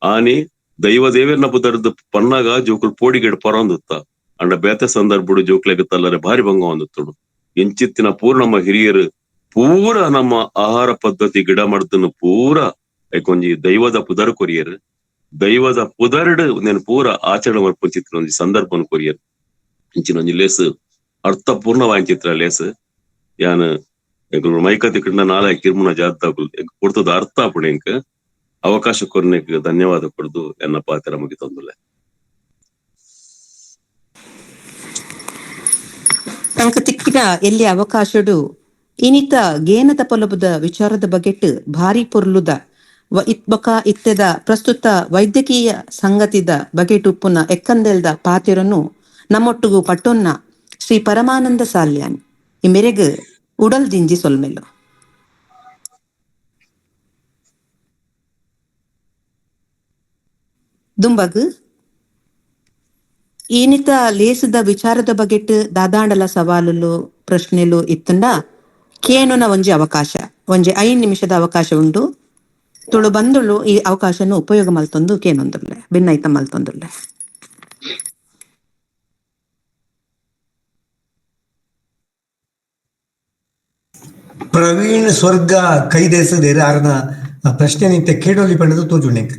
S3: ಆನಿ ದೈವ ದೇವೇರ್ನ ಪುದರ್ದು ಪನ್ನಾಗ ಜೋಕುಲ್ ಪೋಡಿಗೇಡ್ ಪರೊಂದುತ್ತ ಅಂಡ ಬೇತೆ ಸಂದರ್ಭಡು ಜೋಕ್ಲೆಗ್ ತಲ್ಲರೆ ಭಾರಿ ಭಂಗ ಹೊಂದುತ್ತಡು. ಎಂಚಿತ್ತಿನ ಪೂರ ನಮ್ಮ ಹಿರಿಯರು ಪೂರ ನಮ್ಮ ಆಹಾರ ಪದ್ಧತಿ ಗಿಡ ಮರ್ದನ್ನು ಪೂರ ಐಕೊಂಜಿ ದೈವದ ಪುದರ್ ಕೊರಿಯರು, ದೈವದ ಪುದರ್ಡ್ ನೇನು ಪೂರ ಆಚರಣೆ ಮಲ್ಪುಂಚಿತ್ತಿನ ಒಂಜಿ ಸಂದರ್ಭನು ಕೊರಿಯರು. ಇಂಚಿನ ಒಂಜಿ ಲೇಸ್ ಅರ್ಥಪೂರ್ಣವಾಯಿನ ಚಿತ್ರ ಲೇಸ್ ಯಾನ್ ಮೈಕತಿ ಕಿಂಡ ನಾಳೆ ಕಿರ್ಮುನ ಜಾತಕುಲ್ ಕೊಡ್ತದ ಅರ್ಥ ಆಪುಂಡು. ಎಂಕ್ ಅವಕಾಶ ಕೊರ್ನೆಕ್ ಧನ್ಯವಾದ ಕೊಡ್ದು ಎನ್ನ ಪಾತ್ರ ಮುಗಿತೊಂದುಲ್ಲೆ.
S1: ತನಕ ತಿಕ್ಕಿನ ಎಲ್ಲಿ ಅವಕಾಶಡು ಇನಿತ ಗೇನದ ಪೊಲಬುದ ವಿಚಾರದ ಬಗೆಟ್ ಭಾರಿ ಪೊರ್ಲುದ ಇತ್ಬಕ ಇತ್ತೆದ ಪ್ರಸ್ತುತ ವೈದ್ಯಕೀಯ ಸಂಗತಿದ ಬಗೆಟ್ ಉಪ್ಪುನ ಎಕ್ಕಂದೆಲ್ದ ಪಾತಿರನು ನಮ್ಮೊಟ್ಟುಗು ಪಟ್ಟೊನ್ನ ಶ್ರೀ ಪರಮಾನಂದ ಸಾಲ್ಯಾನ್ ಈ ಮೇರೆಗ್ ಉಡಲ್ ದಿಂಜಿ ಸೊಲ್ಮೆಲು. ದುಂಬಗ್ ಈನಿತ ಲೇಸದ ವಿಚಾರದ ಬಗೆಟ್ ದಾದಾಂಡಲ ಸವಾಲುಲು ಪ್ರಶ್ನೆಲು ಇತ್ತಂಡ ಕೇನುನ ಒಂಜಿ ಅವಕಾಶ ಒಂಜಿ 5 ನಿಮಿಷದ ಅವಕಾಶ ಉಂಟು. ತುಳು ಬಂದುಳು ಈ ಅವಕಾಶನು ಉಪಯೋಗ ಮಲ್ತೊಂದು ಕೇನೊಂದುಲ್ಲೆ ಭಿನ್ನೈತ ಮಲ್ತೊಂದುಲ್ಲೆ.
S2: ಪ್ರವೀಣ್ ಸ್ವರ್ಗ ಕೈದೇಸದೇರ ಆರ್ನ ಪ್ರಶ್ನೆ ನಿಂತೆ ಕೇಳೋಲಿ ಪಂಡದು ತೋಜುಣೆಕ್.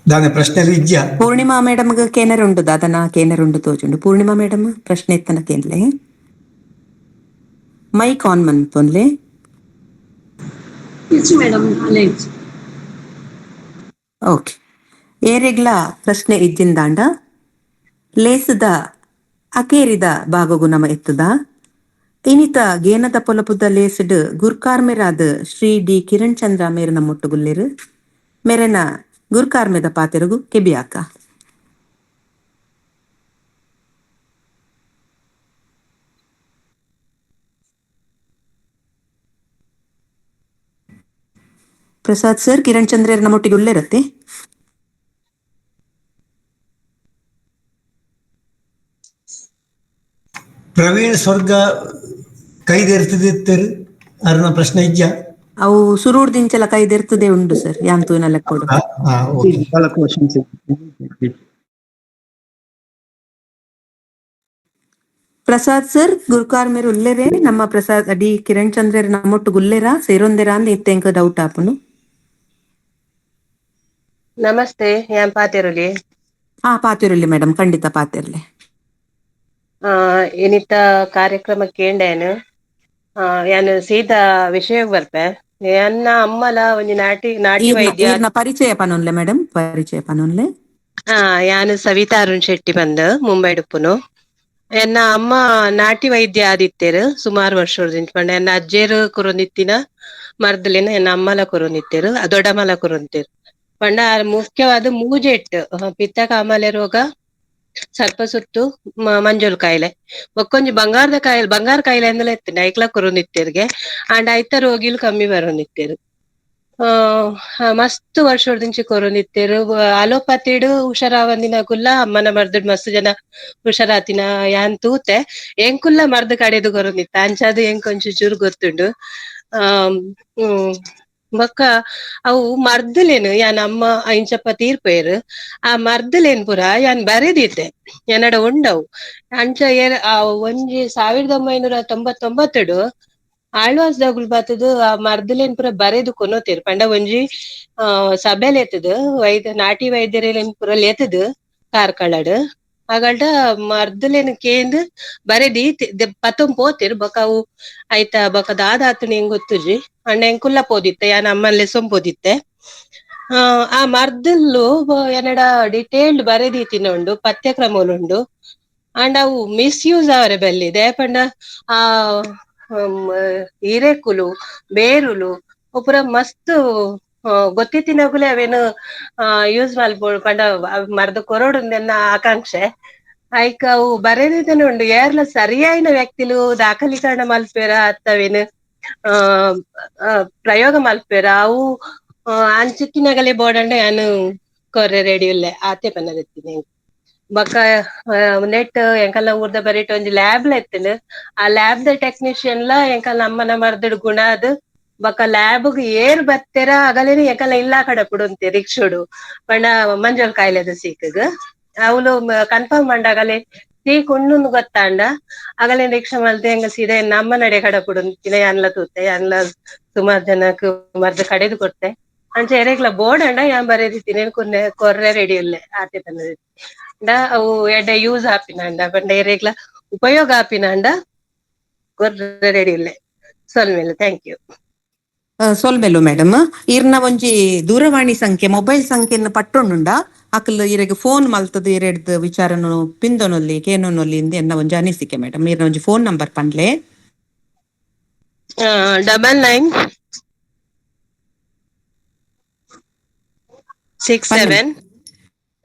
S2: ದಾನೆ ಪ್ರಶ್ನೆ ಇಜ್ಜಾ?
S1: ಪೂರ್ಣಿಮಾ ಮೇಡಮ್ ಕೇನರುಂಡು, ದಾದನ ಕೇನರುಂಡು ತೋಜುಂಡು. ಪೂರ್ಣಿಮಾ ಮೇಡಮ್ ಪ್ರಶ್ನೆ ಇತ್ತನ ಕೇನ್ಲೆ, ಮೈಕ್ ಆನ್ ಮನ್ಪೊನ್ಲೆ.
S5: ಇಜ್ಜಿ ಮೇಡಮ್, ಅಲ್ಲೇ ಇಜ್ಜಿ.
S1: ಓಕೆ, ಏರೆಗ್ಲ ಪ್ರಶ್ನೆ ಇಜ್ಜಿಂದಾಂಡ ಲೇಸದ ಅಕೇರಿದ ಭಾಗಗು ನಮ ಎತ್ತುದ. ಇನಿತ ಗೇನದ ಪೊಲಪುದ ಲೇಸ್ಡ್ ಗುರ್ಕಾರ್ಮೆರಾದ ಶ್ರೀ ಡಿ ಕಿರಣ್ ಚಂದ್ರ ಮೇರನ ಮೊಟ್ಟುಗುಲ್ಲೆರು ಮೇರೆನ ಗುರ್ಕಾರ್ಮೆದ ಪಾತೆರುಗು ಕೆಬಿಯಾಕ. ಪ್ರಸಾದ್ ಸರ್, ಕಿರಣ್ ಚಂದ್ರರ ನಮ್ಮೊಟ್ಟಿಗೆ ಉಲ್ಲೇರತ್ತೆ?
S2: ಪ್ರವೀಣ್ ಸ್ವರ್ಗ ಕೈದೆರ್ತಿದಿತ್ತರು, ಅರ್ನ ಪ್ರಶ್ನೆ ಇಜ್ಜಾ?
S1: ಅವು ಸುರೂರ್ ದಿಂಚಲ ಕೈದೆರ್ತದೆ ಉಂಡು sir, ಯಾಂತು ಲೆಕ್ಕೊಡು.
S2: Okay.
S1: Prasad sir Gurukar ಮೇರ್ ಉಲ್ಲೇರೆ? ನಮ್ಮ ಪ್ರಸಾದ್ ಡಿ ಕಿರಣ್ ಚಂದ್ರರ್ ನಮ್ಮೊಟ್ಟು ಗುಲ್ಲೇರಾ ಸೇರೊಂದೆರಾ ಅಂದ್ ಇತ್ತೆ ಡೌಟ್ ಆಪುನು.
S6: ನಮಸ್ತೆ, ಯಾನ್ ಪಾತೆರುಲಿ?
S1: ಹಾ, ಪಾತೆರುಲಿ ಮೇಡಮ್, ಖಂಡಿತ ಪಾತೆರ್ಲೆ.
S6: ಇನಿತ ಕಾರ್ಯಕ್ರಮ ಕೇಂಡೇನು. ಯಾನ್ ಸೀದಾ ವಿಷಯಗ್ ಬರ್ಪೆ. ಎನ್ನ ಅಮ್ಮಲ ಒಂಜಿ ನಾಟಿ ನಾಟಿ ವೈದ್ಯ.
S1: ಈರ್ನ ಪರಿಚಯ ಪನೊನ್ಲೆ ಮೇಡಮ್, ಪರಿಚಯ ಪನೊನ್ಲೆ.
S6: ಯಾನ್ ಸವಿತಾ ಅರುಣ್ ಶೆಟ್ಟಿ ಬಂದ್ ಮುಂಬೈ ಡುಪ್ಪುನು. ಎನ್ನ ಅಮ್ಮ ನಾಟಿ ವೈದ್ಯ ಆದಿತ್ತೇರು ಸುಮಾರು ವರ್ಷ ಪಂಡ ಎನ್ನ ಅಜ್ಜೇರು ಕುರೊಂದಿತ್ತಿನ ಮರ್ದಲಿನ ಎನ್ನ ಅಮ್ಮಲ ಕುರೊಂದಿತ್ತೇರು, ದೊಡ್ಡಮ್ಮಲ ಕುರೊಂದಿತ್ತೇರು. ಪಂಡ ಮುಖ್ಯವಾದ ಮೂಜೆಟ್ ಪಿತ್ತ ಕಾಮಾಲೆ ರೋಗ, ಸರ್ಪ ಸುತ್ತು, ಮಂಜೋಲ್ ಕಾಯಿಲೆ, ಬೊಕ್ಕೊಂಜಿ ಬಂಗಾರದ ಕಾಯಿಲೆ, ಬಂಗಾರ ಕಾಯಿಲೆ ಅಂದಲೇ ಇತ್ತು ಐಕ್ಲ ಕೊರೊಂದಿತ್ತೇರ್ಗೆ. ಅಂಡ್ ಐತ ರೋಗಿಲು ಕಮ್ಮಿ ಬರೊಂದಿತ್ತೇರು. ಮಸ್ತ್ ವರ್ಷದಿಂಚಿ ಕೊರೊಂದಿತ್ತೇರು. ಅಲೋಪತಿಡು ಹುಷಾರಾವಂದಿನ ಕುಲ್ಲ ಅಮ್ಮನ ಮರ್ದಡ್ ಮಸ್ತ್ ಜನ ಹುಷಾರಾತಿನ ಯಾನ್ ತೂತೆ. ಎಂಕುಲ್ಲ ಮರ್ದ್ ಕಡೆದು ಕೊರೊಂದಿತ್ತ, ಅಂಚಾದ್ ಎಂಕೊಂಚು ಚೂರು ಗೊತ್ತುಂಡು. ಆ ಬೊಕ್ಕ ಅವು ಮರ್ದಲೇನು ಯಾನ್ ಅಮ್ಮ ಇಂಚಪ್ಪ ತೀರ್ಪೇರು, ಆ ಮರ್ದಲೇನ್ ಪುರ ಯಾನ್ ಬರೆದಿತ್ತೆ, ಎನ್ನಡ ಉಂಡವು. ಅಂಚ ಆ ಒಂಜಿ 1999 ಆಳ್ವಾಸ್ ದಗುಲ್ ಬತ್ತದು ಆ ಮರ್ದಲೇನ್ ಪುರ ಬರೆದು ಕೊನೋತೇರು. ಪಂಡ ಒಂಜಿ ಸಭೆ ಲೇತದು ವೈದ್ಯ ನಾಟಿ ವೈದ್ಯರೇನ್ ಪುರ ಲೇತದು ಕಾರ್ಕಳಡ್ ಹಾಗಲ್ಡ ಮರ್ದಲೇನ್ ಕೇಂದ್ ಬರೆದಿ ಪತ್ತೊಂಬ್ ಪೋತೇರು. ಬೊಕ್ಕ ಅವು ಆಯ್ತಾ ಬೊಕ್ಕ ದಾದಾತುನಿ ಹೆಂಗ್ ಗೊತ್ತುಜಿ. ಅಣ್ಣ ಎಂಕುಲ್ಲ ಪೋದಿತ್ತೆ, ಯಾನ್ ಅಮ್ಮನ್ ಲೆಸೊಂದ್ ಪೋದಿತ್ತೆ. ಆ ಮರ್ದಲ್ಲು ಎನ್ನಡ ಡಿಟೇಲ್ಡ್ ಬರೆದೀತಿನ ಉಂಡು, ಪಥ್ಯಕ್ರಮಲು ಉಂಡು. ಅಂಡ್ ಅವು ಮಿಸ್ಯೂಸ್ ಅವರೆ ಬಲ್ಲಿ ದಯಪಂಡ ಆ ಹಿರೇಕುಲು ಬೇರುಲು ಪೂರ ಮಸ್ತ್ ಗೊತ್ತಿತ್ತಿನಗುಲೆ ಅವೇನು ಯೂಸ್ ಮಲ್ಪೊಡು ಪಂಡ ಮರ್ದ್ ಕೊರೊಡುಂದೆನ್ನ ಆಕಾಂಕ್ಷೆ. ಐಕ್ ಅವು ಬರೆದಿದ್ದನೆ ಉಂಡು. ಏರ್ಲ ಸರಿಯಾಯಿನ ವ್ಯಕ್ತಿಲು ದಾಖಲೀಕರಣ ಮಲ್ಪೆರ ಅತ್ತವೇನು ಪ್ರಯೋಗ ಮಲ್ಪೆರ ಅವು ಅಂಚಿತ್ತಿನಗಲೆ ಬೋಡಂಡ ಯಾನು ಕೊರ್ರೆ ರೆಡಿ ಉಲ್ಲೆ ಆತೆ ಪನ್ನದಿತ್ತಿನಿ. ಬೊಕ್ಕ ನೆಟ್ ಎಂಕಲ್ನ ಊರ್ದ ಬರಿಟ್ ಒಂಜಿ ಲ್ಯಾಬ್ ಲ ಇತ್ತುಂಡು. ಆ lab the technician ಲ ಎಂಕಲ್ನ ಅಮ್ಮನ ಮರ್ದಡ್ ಗುಣ ಅದು. ಬೊಕ್ಕ ಲ್ಯಾಬ್ ಏರ್ ಬತ್ತೆರ ಅಗಲೇನೆ ಎಂಕಲ್ನ ಇಲ್ಲ ಕಡೆ ಪುಡುಂತೆ ರಿಕ್ಷೋಡು ಪಂಡ ಮಂಜಲ್ ಕಾಯಿಲೆದ ಸೀಕಗ್ ಅವ್ಲು ಕನ್ಫರ್ಮ್ ಮಂಡಾಗಲೆ ಸೀಕ್ ಉಂಡುಂದು ಗೊತ್ತಾಂಡ ಅಗಲೇನ್ ರಿಕ್ಷಾ ಮಲ್ತೆ ಎಂಗ ಸೀದಾ ನಮ್ಮ ನಡೆ ಕಡ ಪುಡುಂತಿನ ಯಾನ್ಲ ತೂತೆ, ಯಾನ್ಲ ಸುಮಾರು ಜನಕ್ ಮರ್ದ್ ಕಡೆದು ಕೊರ್ತೆ. ಅಂಚ ಎರೆಗ್ಲ ಬೋರ್ಡ್ ಅಂಡ ಯಾನ್ ಬರೆದಿತ್ತೀನಿ ಕೊರ್ರೆ ಕೊರ್ರೆ ರೆಡಿ ಉಲ್ಲೆ ಆತೆ ಪನ್ನದಿತ್ತಿ. ಅಂಡ ಅವು ಎಡ್ಡೆ ಯೂಸ್ ಆಪಿನ ಅಂಡ ಪಂಡ ಎರೆಗ್ಲ ಉಪಯೋಗ ಆಪಿನ ಅಂಡ ಕೊರ್ರೆ ರೆಡಿ ಉಲ್ಲೆ. ಸೊಲ್ಮೆಲು, thank you.
S1: ಸೊಲ್ಮೆಲು madam. ಈರ್ನ ಒಂಜಿ ದೂರವಾಣಿ ಸಂಖ್ಯೆ, ಮೊಬೈಲ್ ಸಂಖ್ಯೆಯನ್ನು ಪಟ್ಟೊಂಡುಂಡ ಅಕಲ್ ಇರೆಗ್ ಫೋನ್ ಮಲ್ತದ ಇರೆಡ್ದ್ ವಿಚಾರನು ಪಿಂದೊನೊಲ್ಲಿ ಕೇನೊನೊಲ್ಲಿ ಇಂದ್ ಎನ್ನ ಒಂಜಿ ಅನಿಸಿಕೆ ಮೇಡಮ್. ಈರ್ನ ಒಂಜಿ phone number ಪನ್ಲೆ.
S6: 99 6
S1: ಪನ್ಲೆ.
S6: 7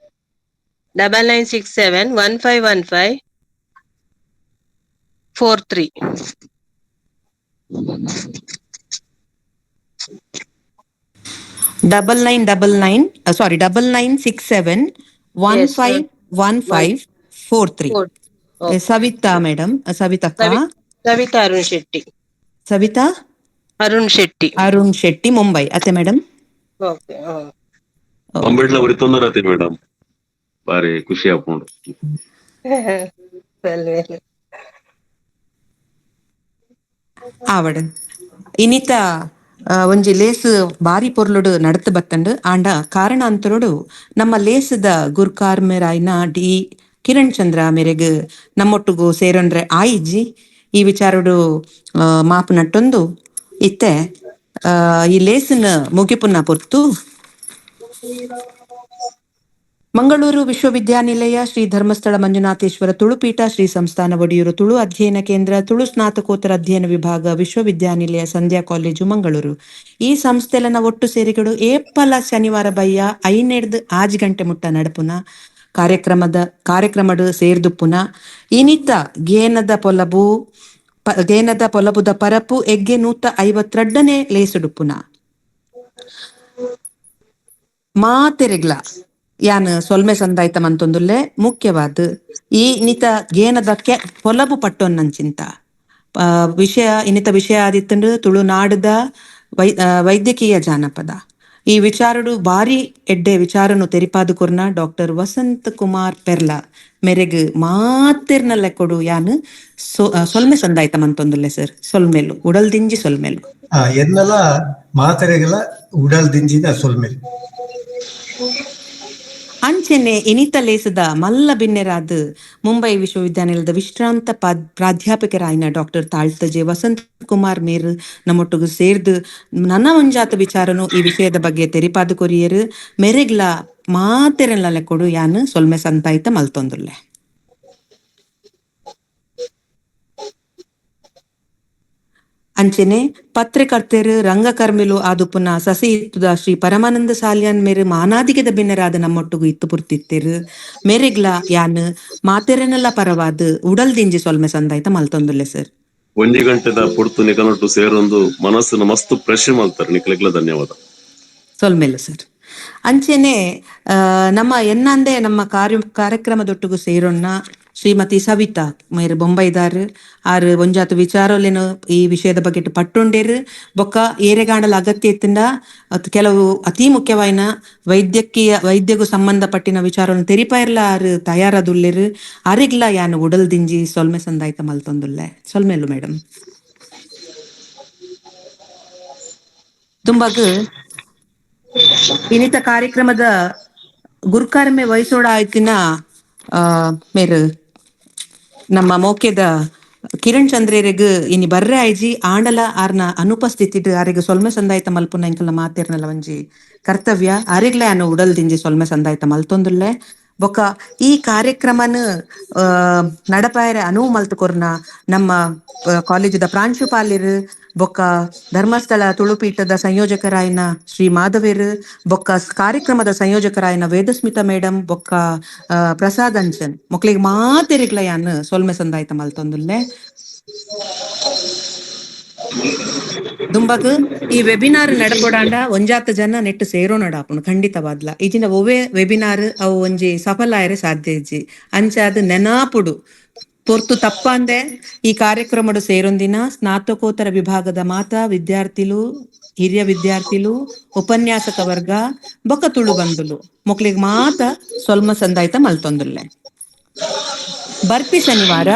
S6: 99 6 7 1 5 1 5 4 3.
S1: 99 99 sorry 99 6 7 1
S6: Yes,
S1: 5 1
S6: 1
S1: 5 4 3.
S6: 4. Okay.
S1: Savita madam, ಸವಿತಕ್ಕ.
S6: ಸವಿತಾ ಅರುಣ್ ಶೆಟ್ಟಿ.
S1: ಸವಿತಾ
S6: ಅರುಣ್ ಶೆಟ್ಟಿ,
S1: ಅರುಣ್ ಶೆಟ್ಟಿ, ಮುಂಬೈ ಅತ್ತೆ ಮೇಡಮ್.
S6: ಓಕೆ.
S3: ಮುಂಬೈಟ್ಲ ಒರಿ ತೊಂದರೆ ಆತೆ ಮೇಡಮ್, ಬಾರಿ ಖುಷಿ ಆಪುಂಡು.
S1: ಆವಡ್ ಇನಿತ ಒಂಜಿ ಲೇಸ್ ಬಾರಿ ಪೊರ್ಲುಡು ನಡತು ಬತ್ತಂಡು. ಆಂಡ ಕಾರಣಾಂತರಡು ನಮ್ಮ ಲೇಸದ ಗುರ್ಕಾರ್ಮೆರಾಯ್ನ ಡಿ ಕಿರಣ್ ಚಂದ್ರ ಮೇರೆಗ್ ನಮ್ಮೊಟ್ಟುಗು ಸೇರೊಂಡ್ರೆ ಆಯಿಜಿ. ಈ ವಿಚಾರಡು ಮಾಪು ನಟ್ಟೊಂದು ಇತ್ತೆ ಈ ಲೇಸಿನ ಮುಗಿಪುನ ಪೊರ್ತು ಮಂಗಳೂರು ವಿಶ್ವವಿದ್ಯಾನಿಲಯ ಶ್ರೀ ಧರ್ಮಸ್ಥಳ ಮಂಜುನಾಥೇಶ್ವರ ತುಳುಪೀಠ ಶ್ರೀ ಸಂಸ್ಥಾನ ಒಡಿಯೂರು ತುಳು ಅಧ್ಯಯನ ಕೇಂದ್ರ ತುಳು ಸ್ನಾತಕೋತ್ತರ ಅಧ್ಯಯನ ವಿಭಾಗ ವಿಶ್ವವಿದ್ಯಾನಿಲಯ ಸಂಧ್ಯಾ ಕಾಲೇಜು ಮಂಗಳೂರು ಈ ಸಂಸ್ಥೆಲನ ಒಟ್ಟು ಸೇರಿಗಳು ಏಪಲ ಶನಿವಾರ ಬಯ್ಯ 5 ಗಂಟೆ ಮುಟ್ಟ ನಡಪುನ ಕಾರ್ಯಕ್ರಮಡು ಸೇರ್ದುಪ್ಪುನ ಇನಿತ ಗೇನದ ಪೊಲಬು ಗೇನದ ಪೊಲಬುದ ಪರಪು ಎಗ್ಗೆ 152ನೇ ಲೇಸುಡುಪ್ಪುನ ಮಾತೆರೆಗ್ಲ ಯಾನ್ ಸೊಲ್ಮೆ ಸಂದಾಯ್ತ ಮಂತೊಂದುಲ್ಲೆ. ಮುಖ್ಯವಾದ ಈ ನಿತ ಗೇನದ ಪೊಲಬು ಪಟ್ಟೊನ್ನಂಚಿಂತ ವಿಷಯ ಇನ್ನಿತ ವಿಷಯ ಆದಿತ್ತಂಡು ತುಳುನಾಡದ ವೈದ್ಯಕೀಯ ಜಾನಪದ ಈ ವಿಚಾರಡು ಬಾರಿ ಎಡ್ಡೆ ವಿಚಾರನು ತೆರಿಪಾದು ಕೊರ್ನ ಡಾಕ್ಟರ್ ವಸಂತ್ ಕುಮಾರ್ ಪೆರ್ಲಾ ಮೆರೆಗ್ ಮಾತೆರ್ನ ಲೆಕ್ಕೊಡು ಯಾನ್ ಸೊಲ್ಮೆ ಸಂದಾಯ್ತ ಮಂತೊಂದುಲ್ಲೆ ಸರ್. ಸೊಲ್ಮೆಲು ಉಡಲ್ದಿಂಜಿ ಸೊಲ್ಮೆಲು.
S2: ಎನ್ನಲ ಮಾತೆರೆಗಲ ಉಡಲ್ದಿಂಜಿದ ಸೊಲ್ಮೆಲು.
S1: ಅಂಚೆನೆ ಇನಿತ ಲೇಸದ ಮಲ್ಲ ಬಿನ್ನೆರಾದ ಮುಂಬೈ ವಿಶ್ವವಿದ್ಯಾನಿಲಯದ ವಿಶ್ರಾಂತ ಪ್ರಾಧ್ಯಾಪಕರಾಯಿನ ಡಾಕ್ಟರ್ ತಾಳ್ತಜೆ ವಸಂತ್ ಕುಮಾರ್ ಮೇರ್ ನಮ್ಮೊಟ್ಟುಗು ಸೇರ್ದು ನನ್ನ ಒಂಜಾತ ವಿಚಾರನು ಈ ವಿಷಯದ ಬಗ್ಗೆ ತೆರಿಪಾದು ಕೊರಿಯರು ಮೆರೆಗ್ಲ ಮಾತೆರೆಲ್ಲ ಲೆಕ್ಕೊಡು ಯಾನ್ ಸೊಲ್ಮೆ ಸಂತಾಯ್ತ ಮಲ್ತೊಂದುಲ್ಲೆ. ಅಂಚೆನೆ ಪತ್ರಕರ್ತೆರು ರಂಗಕರ್ಮಿಲು ಆದುಪುನ ಸಸಿ ಇತ್ತುದ ಶ್ರೀ ಪರಮಾನಂದ ಸಾಲ್ಯಾನ್ ಮೇರು ಮಾನಾದಿಗೆದ ಬಿನ್ನರಾದ ನಮ್ಮೊಟ್ಟುಗು ಇತ್ತು ಪುರ್ತಿತ್ತೇರು ಮೇರೆಗ್ಲ ಯಾನ್ ಮಾತೆರೆನೆಲ್ಲ ಪರವಾದ ಉಡಲ್ದಿಂಜಿ ಸೊಲ್ಮೆ ಸಂದಾಯ್ತ ಮಲ್ತೊಂದುಲ್ಲೆ ಸರ್.
S3: 1 ಗಂಟೆದ ಪುರ್ತು ನಿಕನೊಟ್ಟು ಸೇರೊಂದು ಮನಸ್ಸನ್ನು ಮಸ್ತ್ ಪ್ರೆಶ್ ಮಲ್ತಾರೆ. ನಿಕಲೆಗ್ಲ ಧನ್ಯವಾದ.
S1: ಸೊಲ್ಮೆಲು ಸರ್. ಅಂಚೆನೆ ನಮ್ಮ ಎನ್ನಂದೆ ನಮ್ಮ ಕಾರ್ಯಕ್ರಮದೊಟ್ಟುಗು ಸೇರೊನ್ನ ಶ್ರೀಮತಿ ಸವಿತಾ ಮೇರು ಬೊಂಬೈದಾರ್ ಆರು ಒಂಜಾತು ವಿಚಾರಲೇನು ಈ ವಿಷಯದ ಬಗ್ಗೆ ಪಟ್ಟುಂಡೇರು ಬೊಕ್ಕ ಏರೆಗಾಂಡಲ ಅಗತ್ಯ ಇತ್ತಿಂದ ಕೆಲವು ಅತಿ ಮುಖ್ಯವಾಯಿನ ವೈದ್ಯಗೂ ಸಂಬಂಧಪಟ್ಟಿನ ವಿಚಾರವನ್ನು ತೆರಿಪಾಯಿರ್ಲ ಆರು ತಯಾರದುಲ್ಲೇರು ಅರಿಗ್ಲ ಯಾನು ಉಡಲ್ದಿಂಜಿ ಸೊಲ್ಮೆ ಸಂದಾಯ್ತ ಮಲ್ತೊಂದುಲ್ಲೆ. ಸೊಲ್ಮೆಲು ಮೇಡಮ್. ತುಂಬಾಗ ಇನ್ನಿತ ಕಾರ್ಯಕ್ರಮದ ಗುರುಕಾರ್ಮೆ ವಹಿಸೋಡ ಆಯ್ತಿನ ಮೇರು ನಮ್ಮ ಮೋಕೆದ ಕಿರಣ್ ಚಂದ್ರೇರೆಗ್ ಇನಿ ಬರ್ರೆ ಆಯ್ಜಿ ಆಂಡಲ ಆರ್ನ ಅನುಪಸ್ಥಿತಿ ಆರೆಗ್ ಸೊಲ್ಮೆ ಸಂದಾಯ್ತ ಮಲ್ಪುನ ಎಂಕಲ್ನ ಮಾತೇರ್ನಲ ಒಂಜಿ ಕರ್ತವ್ಯ ಆರೆಗ್ಲೆ ಅನು ಉಡಲ್ದಿಂಜಿ ಸೊಲ್ಮೆ ಸಂದಾಯ್ತ ಮಲ್ತೊಂದುಲ್ಲೆ. ಬೊಕ್ಕ ಈ ಕಾರ್ಯಕ್ರಮನ ನಡಪಾಯರೆ ಅನುವು ಮಲ್ತು ಕೊರ್ನ ನಮ್ಮ ಕಾಲೇಜದ ಪ್ರಾಂಶುಪಾಲರು ಬೊಕ್ಕ ಧರ್ಮಸ್ಥಳ ತುಳುಪೀಠದ ಸಂಯೋಜಕರಾಯನ ಶ್ರೀ ಮಾಧವೇರು ಬೊಕ್ಕ ಕಾರ್ಯಕ್ರಮದ ಸಂಯೋಜಕರಾಯನ ವೇದಸ್ಮಿತಾ ಮೇಡಮ್ ಬೊಕ್ಕ ಪ್ರಸಾದ್ ಅಂಚನ್ ಮೊಕ್ಲಿಗೆ ಮಾತೆರಿಗ್ಲ ಯಾನ್ ಸೊಲ್ಮೆ ಸಂದಾಯ್ತ ಮಲ್ತೊಂದುಲ್ಲೆ. ದುಂಬಗ್ ಈ ವೆಬಿನಾರ್ ನಡಪೊಡಾಂಡ ಒಂಜಾತ ಜನ ನೆಟ್ಟು ಸೇರೋ ನಡಾಪುಂಡು ಖಂಡಿತವಾದ್ಲ. ಈಜಿನ ಒವ್ವೆ ವೆಬಿನಾರ್ ಅವು ಒಂಜಿ ಸಫಲ ಆಯರೆ ಸಾಧ್ಯ ಇಜ್ಜಿ. ಅಂಚಾದ್ ನೆನಾಪುಡು ಪೊರ್ತು ತಪ್ಪಂದೆ ಈ ಕಾರ್ಯಕ್ರಮಡು ಸೇರೊಂದಿನ ಸ್ನಾತಕೋತ್ತರ ವಿಭಾಗದ ಮಾತಾ ವಿದ್ಯಾರ್ಥಿಲು, ಹಿರಿಯ ವಿದ್ಯಾರ್ಥಿಲು, ಉಪನ್ಯಾಸಕ ವರ್ಗ ಬೊಕ್ಕ ತುಳು ಬಂಧುಲು ಮೊಕ್ಲಿಗ್ ಮಾತ ಸೊಲ್ಮ ಸಂದಾಯ್ತ ಮಲ್ತೊಂದುಲ್ಲೆ. ಬರ್ಪಿ ಶನಿವಾರ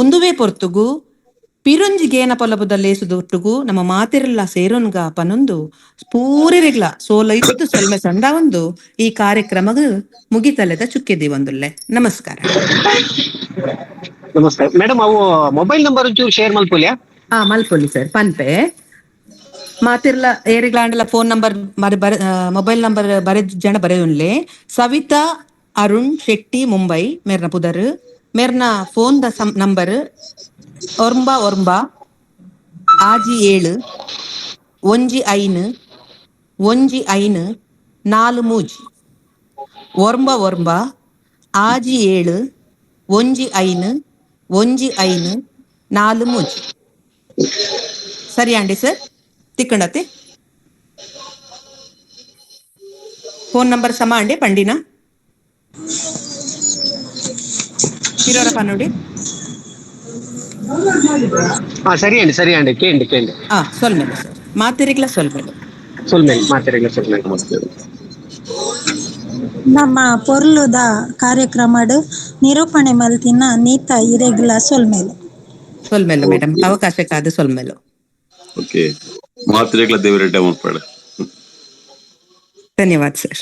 S1: ಒಂದುವೇ ಪೊರ್ತುಗು ಪಿರೊಂಜಿ ಗೇನ ಪೊಲಬುದ ಲೇಸುದೊಟ್ಟುಗು ನಮ್ಮ ಮಾತಿರಲ್ಲ ಸೇರೊನ್ಗ ಪನೊಂದು ಪೂರಿರಿಗ್ಲ ಸೋಲೈತ್ತು ಸೊಲ್ಮೆ ಸಂದ ಒಂದು ಈ ಕಾರ್ಯಕ್ರಮಗ ಮುಗಿತಲೆದ ಚುಕ್ಕೆದಿ ಒಂದುಲ್ಲೆ. ನಮಸ್ಕಾರ.
S5: ನಮಸ್ತೆ ಮೇಡಮ್. ಅವು ಮೊಬೈಲ್ ನಂಬರ್ ಒಂಚೂರು ಶೇರ್ ಮಲ್ಪೊಲಿಯಾ?
S1: ಹಾ ಮಲ್ಪೊಲಿ ಸರ್. ಪನ್ಪೆ ಮಾತಿರ್ಲ ಏರಿಗ್ಲಾಂಡಲ phone number mobile number ಬರೆ ಜನ ಬರೆಯುನ್ಲೆ. ಸವಿತಾ ಅರುಣ್ ಶೆಟ್ಟಿ ಮುಂಬೈ ಮೇರ್ನ ಪುದರ್ ಮೇರ್ನ phone the number 9 9 6 7 1 5 1 5 4 3 9 9 6 7 1 5 1 5 4 3. ಸರಿ ಅಂಡಿ ಸರ್, ತಿಕ್ಕಂಡತೆ ಫೋನ್ ನಂಬರ್ ಸಮ ಅಂಡಿ ಪಂಡಿನ ಹಿರೋರ ಪನ್ನುಡಿ.
S5: ಸರಿ ಅಂಡಿ, ಸರಿ ಅಂಡಿ, ಕೇಂಡಿ ಕೇಂಡಿ.
S1: ಸೊಲ್ಮೆಲು ಸರ್, ಮಾತೆರಿಗ್ಲ ಸೊಲ್ಮೆಲು.
S5: ಸೊಲ್ಮೆಲು, ಮಾತೆರಿಗ್ಲ ಸೊಲ್ಮೆಲು.
S3: ನಮಸ್ತೆ.
S7: ನಮ್ಮ ಪೊರ್ಲುದ ಕಾರ್ಯಕ್ರಮಡು ನಿರೂಪಣೆ ಮಲ್ತಿನ ನೀತಾ ಇರೆಗ್ಲ ಸೊಲ್ಮೆಲು.
S1: ಸೊಲ್ಮೆಲು ಮೇಡಮ್, ಅವಕಾಶಕ್ಕಾದ ಸೊಲ್ಮೆಲು.
S3: ಓಕೆ. ಮಾತ್ರೆಗಳ ದೇವರೆಡ್ಡೆ ಮಲ್ಪಡು.
S1: ಧನ್ಯವಾದ ಸರ್.